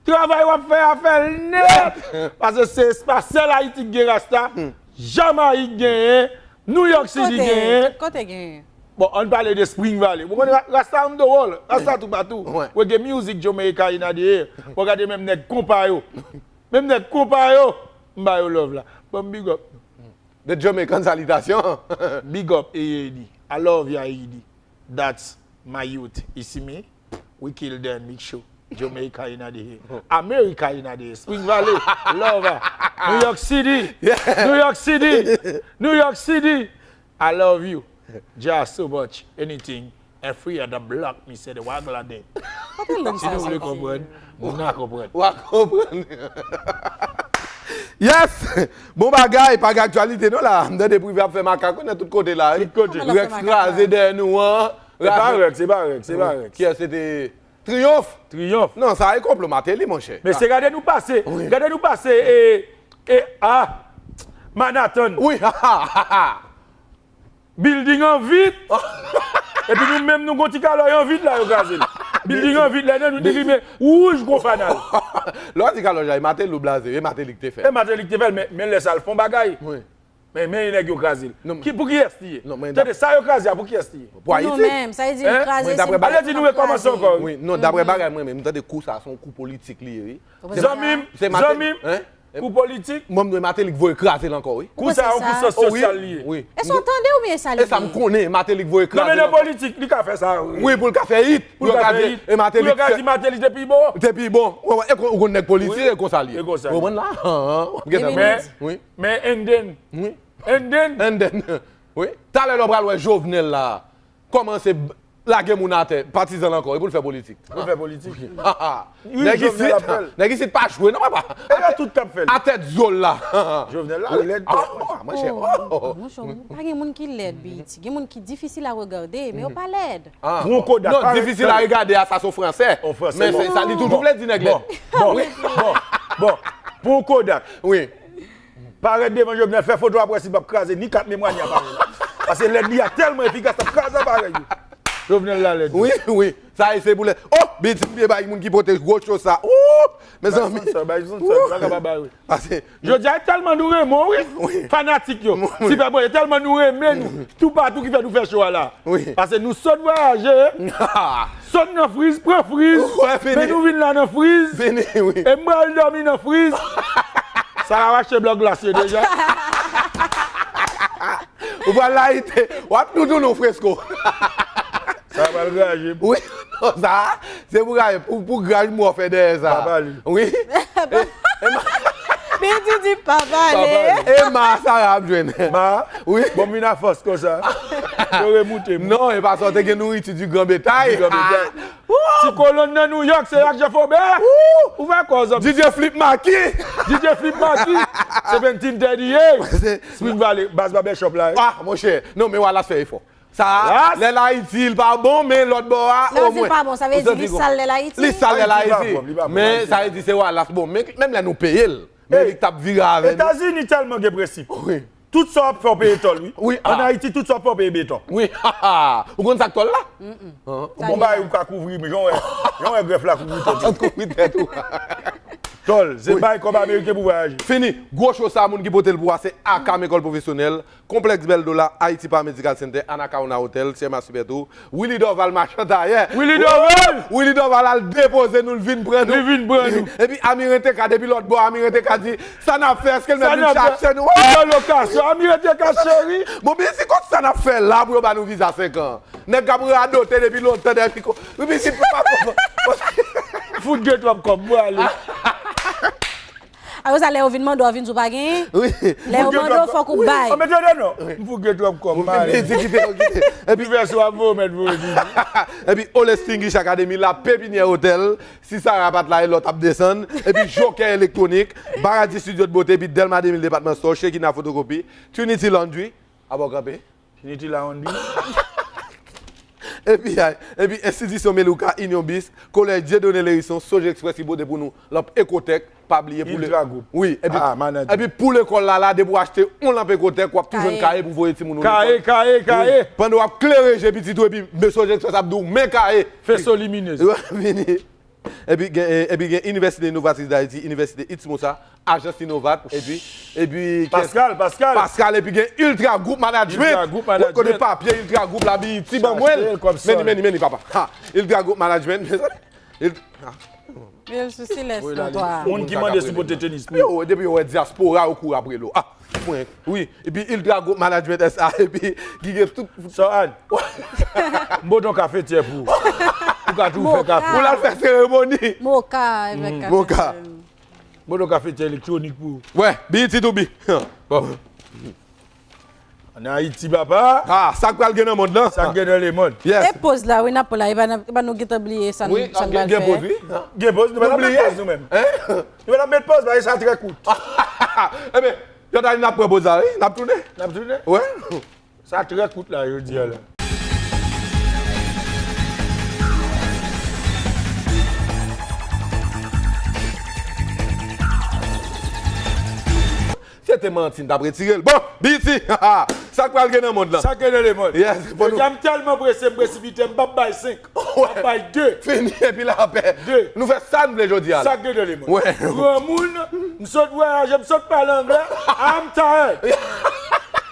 travay w ap fè a, fè l nèt. Pase se pa sèl Ayiti ki gen rasta. Jamayik genyen, New York City genyen. Tout kote genyen. Bon, ann pale de Spring Valley. Ou konn ra-, rasta on the wall, rasta toupatou. Reggae music, Jamaica in the air. Ou gade menm nèg konpa yo. Menm nèg konpa yo, m ba yo love la. Ban m big up. The Jamaican salutation. Big up, A A D. I love you, A A D. That's my youth. You see me? We kill them, big show. Jamaica in the air. America in the air. Spring Valley, love her. New York City, New York City, New York City. I love you. Just so much. Anything. Every other block, mi se de wagla den. Kote lang sa soti? Si nou vle konprann, nou nan konprann. W a konprann. Yes! Bon bagay, pa gen aktyalite non la. M tande Prive ap fè makak nan tout kote la, wi. Tout kote. Rex kraze dèyè nou an. Se pa Rex, se pa Rex, se pa Rex. Kiyès se te? Triyonf? Triyonf. Non, sa e konplo Martelly, monchè. Mesye, gade nou pase, gade nou pase, e, e, a, Manhattan. Wi, ha, ha, ha, ha. Building an vit. Epi nou menm nou gon ti kalòy an vit la, yo kraze l. Building an vit la, nou di li men wouj gon fanal. Lè w di kalòy la, e Martelly ou blaze, e Martelly ki te fè. E Martelly ki te fè l, men, men lè sa l fè yon bagay. Wi. Men, men nèg yo kraze l. Ki, pou kiyès li ye? Tande, sa yo kraze a, pou kiyès li ye? Pou Ayiti. Nou menm, sa vle di l kraze, se nou menm ki pral kraze. Ale di nou rekòmanse ankò, wi. Wi, non, daprè bagay mwen menm, m tande kou sa, se yon kou politik li ye, wi. Zanmi m, zanmi m. Pou politik. Mwen, m dwe Martelly k voye kraze l ankò, wi. Kou sa, yon kou sans sosyal li ye. Wi. E sa w tande oubyen e sa li ye? E sa m konnen, Martelly k voye kraze l. Non, men nan politik, li ka fè sa, wi. Wi, pou l ka fè it. Pou l ka fè it. E Martelly k fè. Pou yo ka di Martelly te pi bon. Te pi bon. Ou konn nèg politik, e konsa li ye. E konsa li ye. Ou konprann la? An, an. W ap gentan konprann. Wi. Men, and then. Wi. And then. And then. Wi. Talè lè w pral wè Jovenel la. Kòmanse lage moun atè, patizan l ankò, e pou l fè politik. Pou l fè politik. Nèg isit, nèg isit pa jwe non papa. E yo tout k ap fè l. A tèt zo l la. Jovenel la lèd. Monchè, pa gen moun ki lèd, Biyiti. Gen moun ki difisil a regade, men yo pa lèd. Pou yon Kodak. Non, difisil a regade a, sa se yon fransè. Men sa li toujou vle di nèg lèd. Bon, bon, bon. Pou yon Kodak. Wi. Parèt devan Jovenel, fè foto ap wè si l p ap kraze ni kat memwa ni aparèy la. Paske lèd li a tèlman efikas, l ap kraze aparèy yo. Jovenel la lèd. Wi, wi. Sa e se pou lèd. Oh! Biyiti m pye bay moun ki pote gwo cho sa. Ooh! Mezanmi. Bay sansè, bay sansè, li pa kapab bay wi. Paske. Jodi a e tèlman nou renmen w wi. Wi. Fanatik yo. Wi. Sipè mwen, e tèlman nou renmen nou. Toupatou ki fè nou fè cho a la. Wi. Paske nou sot vwayaje. Sot nan friz, pran friz. Men nou vin la nan friz. Vini, wi. E m pral dòmi nan friz. Sa la w achte blòk glas yo deja. Ou pral layite, w ap toutouni w fresko. Sa pral graje. Wi, non, sa, se pou graje, pou, pou graj mò fè dèyè sa. Papa li. Wi. Biyiti di papa li. E ma Sara ap jwenn. Ma? Wi. Bon, m vin a fòs konsa. Yo remoute m. Non, e pa sa, w te gen nouriti di gran betay. Di gran betay. Ti kolonn nan New York, se ak Jean Faubert. Ou fè kòz. D J Flip Maki. D J Flip Maki. Seventeen thirty-eight. Spring Valley, baz Barbershop la. Ah, monchè. Non, men Wallace fè efò. Sa, lè l Ayiti, li pa bon, men lòt bò a, omwen. Lè w di l pa bon, sa vle di li sal lè l Ayiti? Li sal lè l Ayiti. Men, sa vle di se Wallace bon. Men, menm lè nou peye l. Men, li t ap vire avè nou. Etazini tèlman gen prensip. Wi. Tout sa w ap fè w peye tòl, wi. Wi, ah. Ann Ayiti, tout sa w ap fè w peye beton. Wi, ha, ha. Ou konn sa k tòl la? Ou gon bagay ou ka kouvri, men jan w wè, jan w wè grèf la kouvri tèt ou. Kouvri tèt ou. Tòl, se bay kòb ameriken pou vwayaje. Fini. Gwo cho sa, moun ki pote l pou a, se Akam Ekòl Pwofesyonèl, Konplèks Bèl Dola, Haiti Paramedical Center, Anacaona Hotel, Sherma Supertour, Willy Dorval machan tayè. Willy Dorval! Willy Dorval al depoze nou, l vin pran nou. Li vin pran nou. Epi Amiren T K, depi lòt bò, Amiren T K di, sa n ap fè, èske l mèt vin chache nou? Sa n ap fè? Wi! Amiren T K cheri! Bon, men se kòb sa n ap fè la pou yo ba nou viza senk an. Nèg k ap radote depi lontan, depi ko-, epi si papa. Fout gen twòp kòb, mwen ale. Apre sa, lè yo vin mande w, w ap vin di w pa genyen. Wi. Lè yo mande w, fòk ou bay. An, men tande non. M fout gen twòp kòb, m ale. Di kite yo, kite. Epi vès w ap voye, mèt voye di. Epi All Extinguish Academy, La Pépinière Hotel, si Sara pa t la, e lòt ap desann. Epi Joker Electronic, Baradji Studio de Beauté, epi Delma deux mille Department Store, Shekina Photocopy, Trinity Laundry, abò kanpe. Trinity Laundry. Epi, epi enstitisyon Melouka, Union Bis, Kolèj Dieudonné Lhérisson, Sogexpress ki pote pou nou lanp Ecotech, pa bliye pou le... Ultra Group. Wi, epi, ah, manager. Epi pou lekòl la, la, depi w achte yon lanp Ecotech, w ap tou jwenn kaye pou voye timoun ou lekòl. Kaye, kaye, kaye. Wi. Pandan w ap klere je pitit ou, epi mesye Sogexpress ap di w, men kaye. Faisceau lumineuse. Vini. Epi gen, eh, epi gen Inivèsite Inovatris Dayiti, Inivèsite Itsmosa, Ajans Inovat, epi, epi Pascal, Pascal. Pascal, epi gen Ultra Group Management. Ultra Group Management. Ou konnen papye Ultra Group la, Biyiti, ban mwen l. Meni, meni, meni, papa. Ha, Ultra Group Management, mezanmi. Ult-, ah. Moun ki mande si w pote tenis pou yo. Yo, depi yo wè dyaspora, yo kouri apre l. Ah. Mwen, wi. Epi Ultra Group Management S A, epi ki gen tout. Sa w al? M pote yon kafetyè pou ou. Ou ka tou fè kafe. Ou l al fè seremoni. Moka avèk kafetyè. Moka. M pote yon kafetyè elektwonik pou ou. Wè, B E T to B. Bon. Ann Ayiti, papa. Ah, sa k pral gen nan mond lan? Sa k gen nan lemond? Yes. E poz la, wi, n ap pran la. E pa, e pa nou gentan bliye sa n, wi, sa n pral fè. Gen poz, wi. Gen poz, nou pa t ap met poz nou menm. Hein? Nou pa t ap met poz, paske sa trè kout. Enben, Jòdani, n ap pran poz la, wi. N ap tounen. N ap tounen? Wè. Sa trè kout la, jodi a la. Se te manti, n t ap retire l. Bon, B E T, sa k pral gen nan mond lan? Sa k gen nan lemond? Yes, bon, jodi a m tèlman prese, m presipite, m p ap bay senk. M ap bay de. Fini, epi lapè. De. Nou fè sa n vle jodi a la. Sa k gen nan lemond? Wè. Granmoun, m sot vwayaje, m sot pale anglè. I'm tired.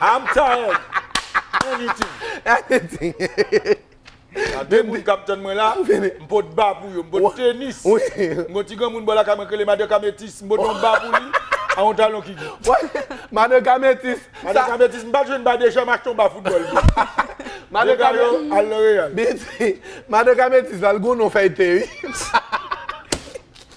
I'm tired. Anything. Anything. A de moun k ap tann mwen la, m pot ba pou yo, m pot tenis. Wi. M gon ti granmoun bò lakay mwen k rele Madan Kametis, m pot yon ba pou li. A yon talon ki gwo. Madan Kametis. Madan Kametis, m pa t jwenn ba deja, m achte yon ba foutbòl. Madan Deja yo, al nan Real. Biti, Madan Kametis la, l gon non fèyte, wi.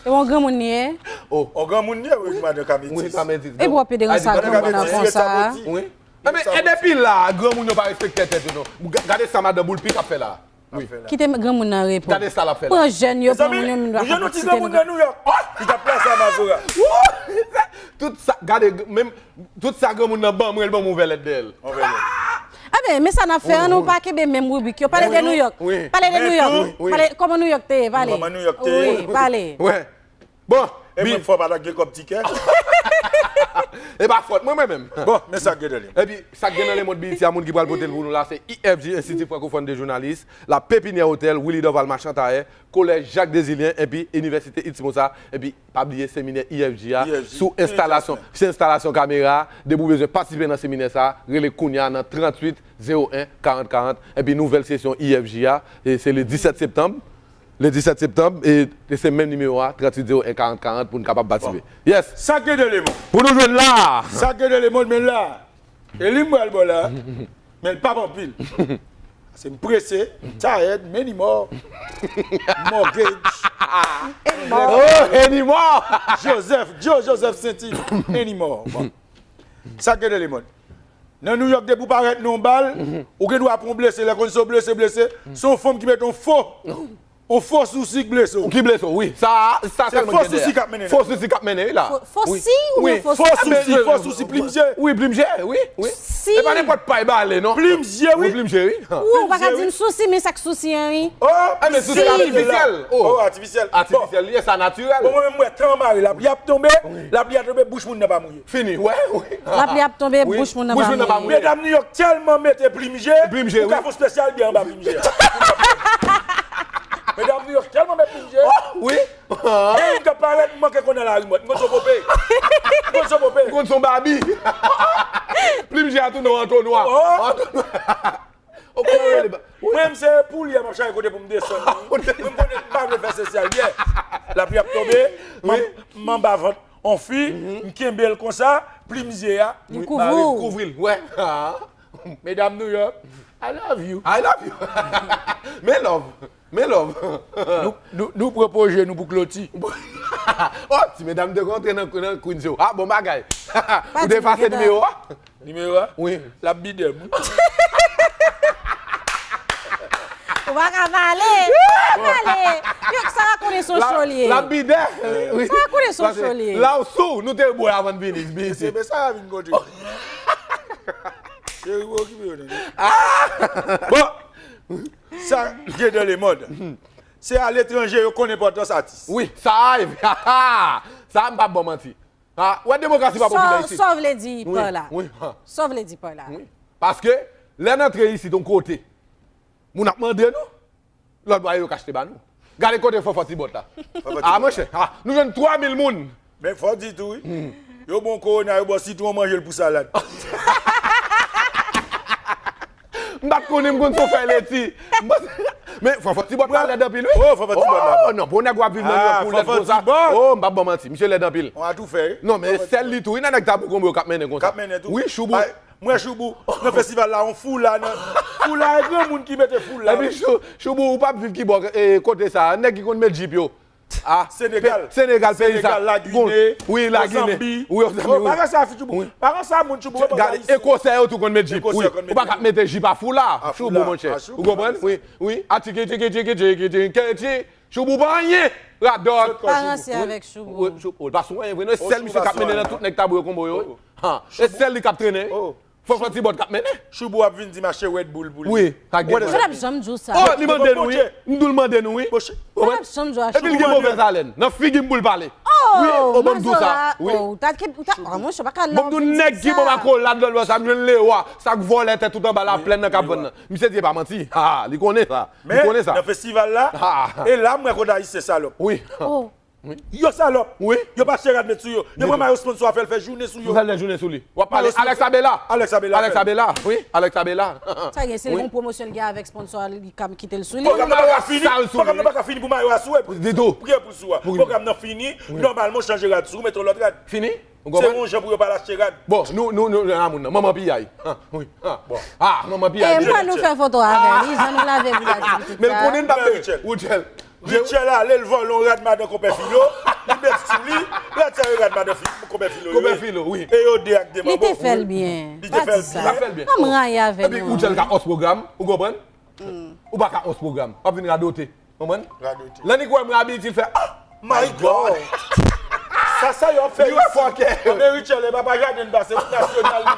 E yon granmoun li ye? O granmoun li ye, wi, Madan Kametis. Wi, Kametis. E pou w ap pede ranse ak granmoun nan konsa. Wi. Ebyen, e depi la, granmoun yo pa respekte tèt yo, non. Gade sa Madan Boulpik ap fè la. Wi. Kite granmoun nan repo. Gade sa l ap fè la. Pran jèn yo, pran moun yo, moun yo Mezanmi, nou ti granmoun nan Nouyòk ki t ap plase a Mazora. Tout sa, gade, menm, tout sa granmoun nan ban mwen, l ban m ouvè lèt dèyè l. Aben, men sa n ap fè, an nou pa kenbe menm ribrik yo. Pale de Nouyòk. Pale de Nouyòk. Pale kòman Nouyòk te ye, pale. Kòman Nouyòk te ye? Wi, pale. Bon, E mwen fò pa ta gen kòb tikè. E pa fòt mwen, mwen menm. Bon, men sa k gen nan li. Epi, sa k gen nan lemonn Biti a, moun ki pral pote l pou nou la, se I F J, Institut Francophone de Journalisme, La Pépinière Hôtel, Willy Dorval Marchand Tailleur, Kolèj Jacques Désilien, epi Inivèsite Itimosa, epi pa bliye seminè I F J a sou enstalasyon, se enstalasyon kamera, depi w bezwen patisipe nan seminè sa, rele kounya nan tranntuit zewo en karant karant, epi nouvèl sesyon I F J a, e se le disèt septanm, le disèt septanm, e, e se menm nimewo a, tranntuit zewo en karant karant, pou n kapab patisipe. Yes! Sa k gen de lemon. Pou nou jwenn la! Sa k gen de lemon, men la. E li m pral bò la. Men l p ap anpil. Se m prese, m tired, many more. Mortgage. Oh, anymore! Joseph, Joe Joseph Saint-Yves, anymore. Bon. Sa k gen de lemon. Nan Nouyòk, depi w parèt nan yon bal, ou gen dwa pran yon blese, lè konn se yon blese, blese, se yon fanm ki mete yon fo. Yon fo sousi k blese w. Ki blese w, wi. Sa, sa sèlman ki gen dèyè. Se fo sousi k ap mennen. Fo sousi k ap mennen, wi, la. Fo si oubyen fo sousi? Fo sousi, fo sousi, plim je. Wi, plim je, wi, wi. Si. E pa nenpòt pay bale, non. Plim je, wi. Wi, plim je, wi. Ou pa ka di m sousi, men sa k sousi an, wi. Oh, E men sousi si. Atifisyèl. Oh. Oh, atifisyèl. Atifisyèl, li, sa natirèl. Bon, mwen menm, m wè tan mare, lapli ap tonbe, lapli ap tonbe, bouch moun nan pa mouye. Fini, wè, wi. Lapli ap tonbe, Wi. Bouch moun nan Bouch pa moun nan pa mouye. mouye. Medam Nouyòk tèlman mete plim je, Plim je, ou ka wi. fè yon spesyal byen anba plim je. Medam Nouyòk tèlman mete plim je. Wi. Gen youn k ap parèt, m manke konn nan lari, mwen. M konn se yon pope. M konn se yon pope. Konn se yon babi. Plim je a tounen yon antonwa. Oh. Antonwa. Ou konn rele ba- Mwen, m se poulye, m ap chache kote pou m desann. Mwen, m konnen m pa vle fè sosyal byen. Lapli ap tonbe, m ap- m anba vant on fi, m kenbe l konsa, plim je a. Li kouvri w. Kouvri l, wè. Medam Nouyòk, I love you. I love you. Men love. Men love. Nou, nou, nou pran pwoje nou pou kloti. Oh, ti medam te kontre nan, nan Queens yo. Ah, bon bagay. Ou te efase nimewo a? Nimewo a? Wi. L ap bidè m, wi. Ou pa ka pale. Ou pa ka pale. Yo, sa va konnen son cho li ye. L ap bidè. Wi. Sa va konnen son cho li ye. La ou sou, nou te bwè avan n vini, Se bisi. men sa a vin kote. Se ou okipe yo, nèg. Bon, sa gen dans le monde. Se aletranje yo konn enpòtans atis. Wi, sa a, sa m pa bon manti. Ha, wè demokrasi pa popilè isit. Sa w vle di pa la? Wi, ha. Sa w vle di pa la? Wi. Paske, lè n antre isit yon kote, moun ap mande nou, lòt bò yo ka achte ba nou. Gade kote Fanfan Tibòt la. Ah, monchè, ah, nou jwenn twa mil moun. Men fò di tou, wi. Yo bon kowona, yo bon sitwon, manje l pou salad. M pa t konnen m konn son fèy leti. Men Fanfan Tibòt la lèd anpil, wi. Oh, Fanfan Tibòt la. Oh, non, pou nèg w ap viv nan Nouyòk pou lèd konsa. Oh, m pa bon manti, misye lèd anpil. On a tou fè, wi. Non, men sèl li tou, wi, nan nèg Tabou Konbo yo k ap mennen konsa. K ap mennen tou. Wi, Choubou. Mwen Choubou, nan festival la, on foula, nan foula, e granmoun ki mete foula. Epi Chou-, Choubou, ou p ap viv ki bò, e, kote sa, nèg ki konn met jip yo. Ah, Senegal. Senegal, peyi sa. Senegal, Lagine, wi, Lagine. Mozanbik. Wi, Mozanbik, wi. Pa gen sa, fi Choubou. Pa gen sa, moun Choubou. Gade, Ekosè yo tou konn met jip. Wi, ou pa ka mete jip a foula. Choubou, monchè. Ou konprann? Wi, wi. A tiki, tiki, tiki, tiki, tiki, tiki. Choubou pa anyen. Radòt. Pa ranse avèk Choubou. Wi, Choubou pa sou anyen vre, non. E sèl misye k ap mennen nan tout nèg Tabou yo Konbo yo, wi. Ha, e sèl li k ap trennen. Fanfan Tibòt k ap mennen. Choubou ap vin di m achte Red Bull pou li. Wi, sa gen. Mwen t ap janm di w sa. Oh, li mande nou, wi. M di w l mande nou, wi. Mwen t ap janm di w achte. Epi l gen movèz alèn. Nan figi m pou l pale. Wi, oh, ban m di w sa. Wi. Ou ta, ou ta, oh, monchè, pa ka la. Ban m di w nèg ki ban m akolad lòt bò sa, m jwenn Lewa, sa k vòlè tè tout anba laplèn nan k ap vann nan. Misye di e pa manti. Ha, li konnen sa. Li konnen sa. Men, nan festival la, e la m wè kote Ayisyen salòp. Wi. Yo salòp. Wi. Yo pa chè rad met sou yo. Yo pran mayo sponsò a fè l fè jounen sou yo. Fè l fè jounen sou li. W ap pale Alex Abela. Alex Abela. Alex Abela. Wi, Alex Abela. Sa gen, se yon pwomosyon l gen avèk sponsò a, li ka kite l sou li. Pwogram nan pa ka fini. Pwogram nan pa ka fini pou mayo a sou. Ditou. Priyè pou sou a. Pwogram nan fini. Nòmalman, w chanje rad sou, ou mete yon lòt rad. Fini? Ou konprann? Se yon jan pou yo pa lache rad. Bon, nou, nou, nou, nan moun nan. Manman piyay. Ah, wi. Ah, bon. Ah, manman piyay. E, mwen nou fè foto avè li, jan nou lave pou la di pitit sa. Men l konnen l t ap de Richel. Richel ale, l vòlè yon rad madan konpè Filo, li met sou li, rad sa yo rad madan fi, konpè Filo yo ye. Konpè Filo, wi. E yo de ak de manbo. Li te fè l byen. Li te fè l byen. Li te fè l byen. Ann rayi avè nou. Epi Richel ka hors pwogram, ou konprann? Ou pa ka hors pwogram. W ap vin radote. Konprann? Radote. Lè nèg wè m rabitil fè, ah! My God! Sa, sa yo ap fè isi. Li wè fòkè. Anben Richel, e pa pa jaden n pase, wout nasyonal li.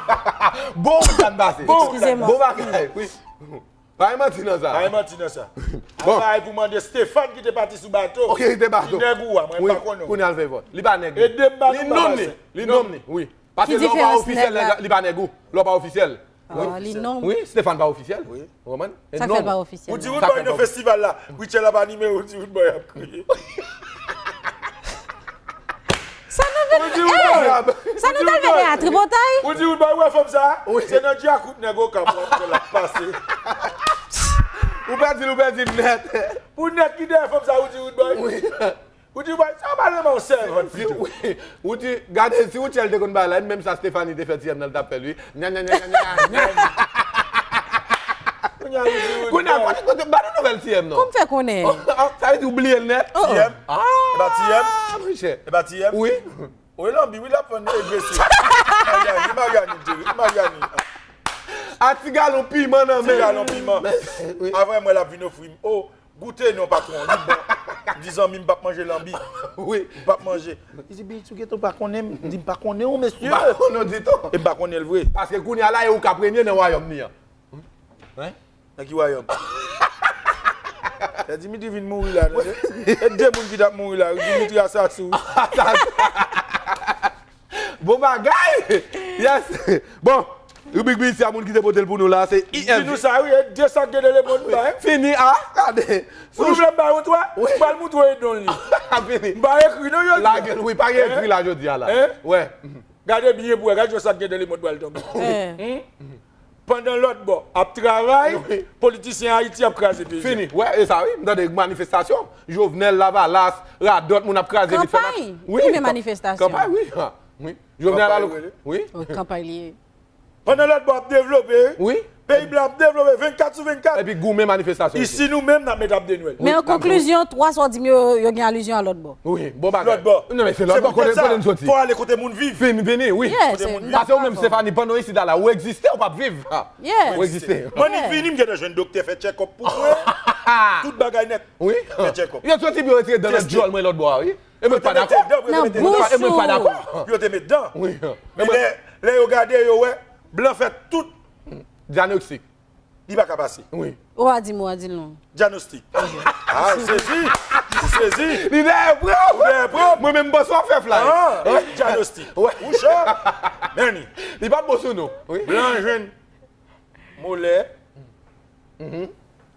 Bon wout la n pase. Bon wout la n pase. Bon bagay, wi. Pa gen manti nan sa. Pa gen manti nan sa. Bon. Bagay pou mande Stéphane ki te pati sou bato. Ok, li te bato. Ki nèg ou a, mwen pa konnen. Kounye a l fè vòt. Li pa nèg li. Ede m ba nou bagay sa. Li nonm li, wi. Paske lè w pa ofisyèl, li pa nèg ou. Lè w pa ofisyèl. Ah, li nonm. Wi, Stéphane pa ofisyèl. Wi. Ou konprann? Sa k fè l pa ofisyèl? Ou di Roodboy nan festival la. Richel ap anime, ou di Roodboy ap kriye. Sa nou vin, eh, sa nou ta vin a tripotay? Ou di Roodboy, ou wè fanm sa? Wi. Se nan djakout nèg Okap w ap pran l ap pase. Ou pèdi l, ou pèdi l nèt. Pou nèg ki dèyè fanm sa, ou di Roodboy? Wi. Ou di, "Bòy, sa pa renmen yon sèvant pito." Ou di, gade, si Routchèl te konn bay la, menm sa Stéphanie te fè T M nan, l t ap fè l, wi. Nya, nya, nya, nya, nya, nya. Kounye a, ou di, ou di, kounye a, kote, kote, ba nou nouvèl T M non. Kòm fè konnen? Sa vle di ou bliye l nèt? T M? Ah, e pa T M? Monchè. E pa T M? Wi. Ou e lanbi, wi, l ap vann egresif. Maryani, Maryani, Jerry, Maryani. A ti galon piman nan men. Ti galon piman. Wi. Avan mwen, l ap vin ofri m. Oh, goute non, patwon, li bon. M di zanmi m p ap manje lanbi. Wi. M p ap manje. Li di, "Big, ou gentan pa konnen m?" M di, "M pa konnen w, mesye." M pa konnen w ditou. E m pa konnen l vre. Paske kounye a la, e ou ka premye nan wayòm li an. Hein? Nan ki wayòm? Fè Dimitri vin mouri la, tande. E de moun ki t ap mouri la, wi, Dimitri Asasou. Bon bagay! Yes! Bon, ribrik Biyisya moun ki te pote l pou nou la, se I F G. Di nou sa, wi, e de sa k gen nan lemonn ba, hein? Fini, ah, gade. Ou nou vle m ba yon twa? Wi. M pral moutre w e don li. Fini. M pa ekri non jodi a. Lage l, wi, pa gen ekri la jodi a la. Hein? Wè. Gade byen pou wè, gade jan sa k gen nan lemonn pral tonbe. Hein? Pandan lòt bò ap travay, wi, politisyen Ayiti ap kraze peyi a. Fini. Wè, e sa wi, m tande manifestasyon. Jovenel, Lavalas, radòt moun ap kraze vit fè. Kanpay. Wi, wi, men manifestasyon. Kanpay, wi. Ha, wi. Jovenel kanpay, alo, wi. Wi, kanpay li ye. Pandan lòt bò ap devlope, wi. Peyi blan ap devlope vennkat sou vennkat. Epi goumen manifestasyon isi. Isi nou menm n ap met ap de Nwèl. Men an konklizyon, twa sa w di m yo, yo gen alizyon a lòt bò. Wi, bon bagay. Lòt bò. Non, men se lòt bò, kote, kote n soti? Fò ale kote moun viv. Vini, vini, wi. Yes, m dakò avè w. Paske ou menm, Stéphanie, pandan w isi la, ou egziste, ou p ap viv. Ha. Yes. Ou egziste. Mwen ni vini, m gentan jwenn doktè fè tchèkòp pou mwen. Tout bagay nèt. Wi. Fè tchèkòp. Yo soti pou yo retire dan nan djòl mwen lòt bò a, wi. E mwen pa dakò. Nan bouch ou. E mwen pa dakò. Yo te met dan. Wi. Men lè, lè yo gade, yo wè, blan fè tout. Dyanostik. Li pa ka pase. Wi. Ou a di m, ou a di l non. Dyanostik. Ah, ou sezi. Ou sezi. Li dèyè pran. Ou dèyè pran. Mwen menm, m panse w ap fè fly. Ah, dyanostik. Wè. Ou cho. Meni. Li pa bon sou nou. Wi. Blan jwenn molè. Mhm.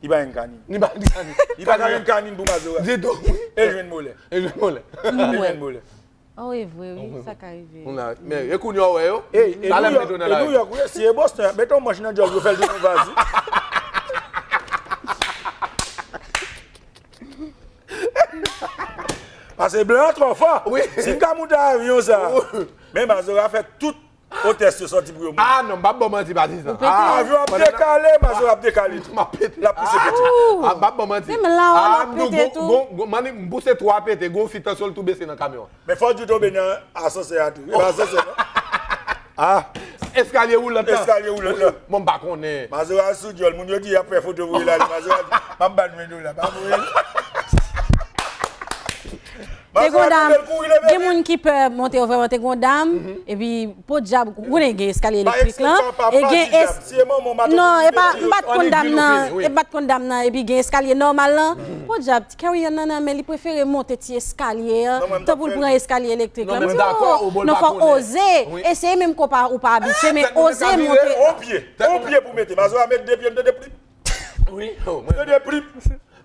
Li pa jwenn kanyin. Li pa jwenn kanyin. Li pa ka jwenn kanyin pou Mazora. Ditou. E jwenn molè. E jwenn molè. E jwenn molè. Oh, e vre, wi, sa ka rive. Men e kounye a w wè yo. Talè m mete w nan lari. E New York, wi, si e Boston, y ap mete yon manch nan djòl, yo fè l tounen vazi. Paske blan an twò fò. Wi. Si m ka moute avyon sa. Men Mazora fè tout otès yo sòti pou yo mouri. Ah, non, m p ap ba w manti, patizan. Ou pete. Ah, avyon ap dekale, Mazora ap dekale tou. M ap pete. L ap pouse pete. Ah, m p ap ba w manti. Menm la, w ap pete tou. Gon, gon, gon, m pouse twa pete, gon fi tansyon l tou bese nan kamyon an. Men fò w di w tonbe nan asansè a tou. E pa asansè, non? Ah. Eskalye woulant lan. Eskalye woulant lan. Bon, m pa konnen. Mazora sou djòl, moun yo di y ap fè foto voye l ale. Mazora di, "M ap ba nou en dola, pa voye l." Te gon dam, gen moun ki pè monte yo vrèman, te gon dam, epi podyab, ou konnen gen eskalye elektrik lan, e gen es-, non, e pa, m pa t konn dam nan, e m pa t konn dam nan, epi gen eskalye nòmal lan, podyab, Carry on nan, nan, men li prefere monte ti eskalye an, tanpou l pran eskalye elektrik lan. M di, oh, non, fò oze. Eseye menm ke w pa, ou pa abitye, men oze monte. On pye, on pye pou mete. Mazora met de pye, m tande plip. Wi. M tande plip.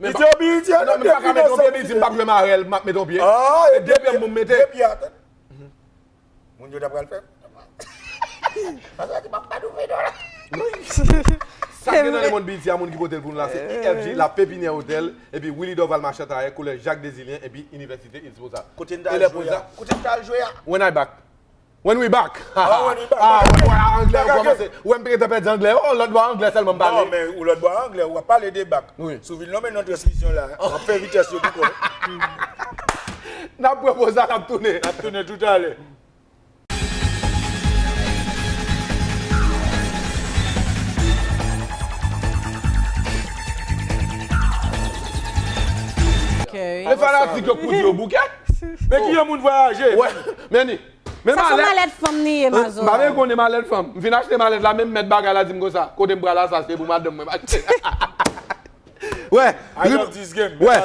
Li di, obi, li di, non, men pa ka met on pye, li di, m p ap jwe marèl, m ap met on pye. Ah, e de pye pou m mete. De pye, atann. Moun yo ta pral fè. Pase di m ap ba nou ven dola. Sa k gen nan lemonn Biyisya, moun ki pote l pou nou la, se I F G, La Pépinière Hotel, epi Willy Dorval Machantaye, Collège Jacques Désilien, epi Inivèsite Îles Mozart. Kote n t al jwe a? Kote n t al jwe a? When I back. When we back. Ah, when we back. Ah, bwa anglè, ou kòmanse. Ou wè m gentan pèdi anglè. Oh, lòt bwa anglè sèlman m pale. Non, men ou lòt bwa anglè, w ap pale de bak. Wi. Si w vin lonmen nan transmisyon la, w ap fè vitès yo pi kò. N ap pran poz la, n ap tounen. N ap tounen toutalè. Ok. Men fanatik yo kout yo bouke. Men ki yon moun vwayaje? Wè, men ni. Men sa se malèt. Malèt fanm li ye, Mazora. M pa vle konnen malèt fanm. M fin achte malèt la, menm mèt bagay la di m konsa, kote m pral la, sa se pou madanm mwen m achte. Wè, I love this game. Wè,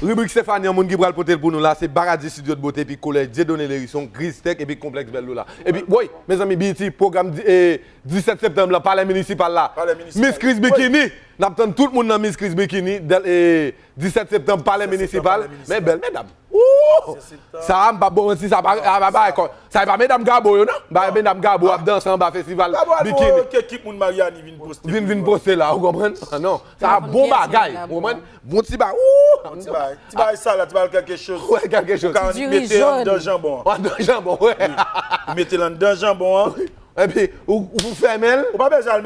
ribrik Stefani an, moun ki pral pote l pou nou la, se Baradji Studio de Beauté, epi kolèj Dieudonné Lhérisson, Griz Tech, epi konplèks Bèl Lola. Epi, woy, mezanmi, B E T, pwogram di-, e, disèt septanm la, Palè Minisipal la. Palè Minisipal. Miss Chris Bikini. N ap tann tout moun nan Miss Chris Bikini, dèl-, e, disèt septanm, Palè Minisipal. Men bèl medam. Woo! Sa a, m p ap ba w manti, sa pa, sa pa, sa pa, sa pa medam Gabo yo, non. Ba medam Gabo ap danse anba festival bikini. Gabo al fè ekip moun Mariani vin poste. Vin, vin poste la, ou konprann? Ah, non. Sa a bon bagay, ou konprann? Bon ti bagay. Woo! Bon ti bagay. Ti bagay sa la, ti bagay kèlke choz. Wè, kèlke choz. Ou ka mete anndan janbon an. Anndan janbon, wè. Wi. Ou mete l anndan janbon an. Epi, ou, ou fèmen l. Ou pa bezwen al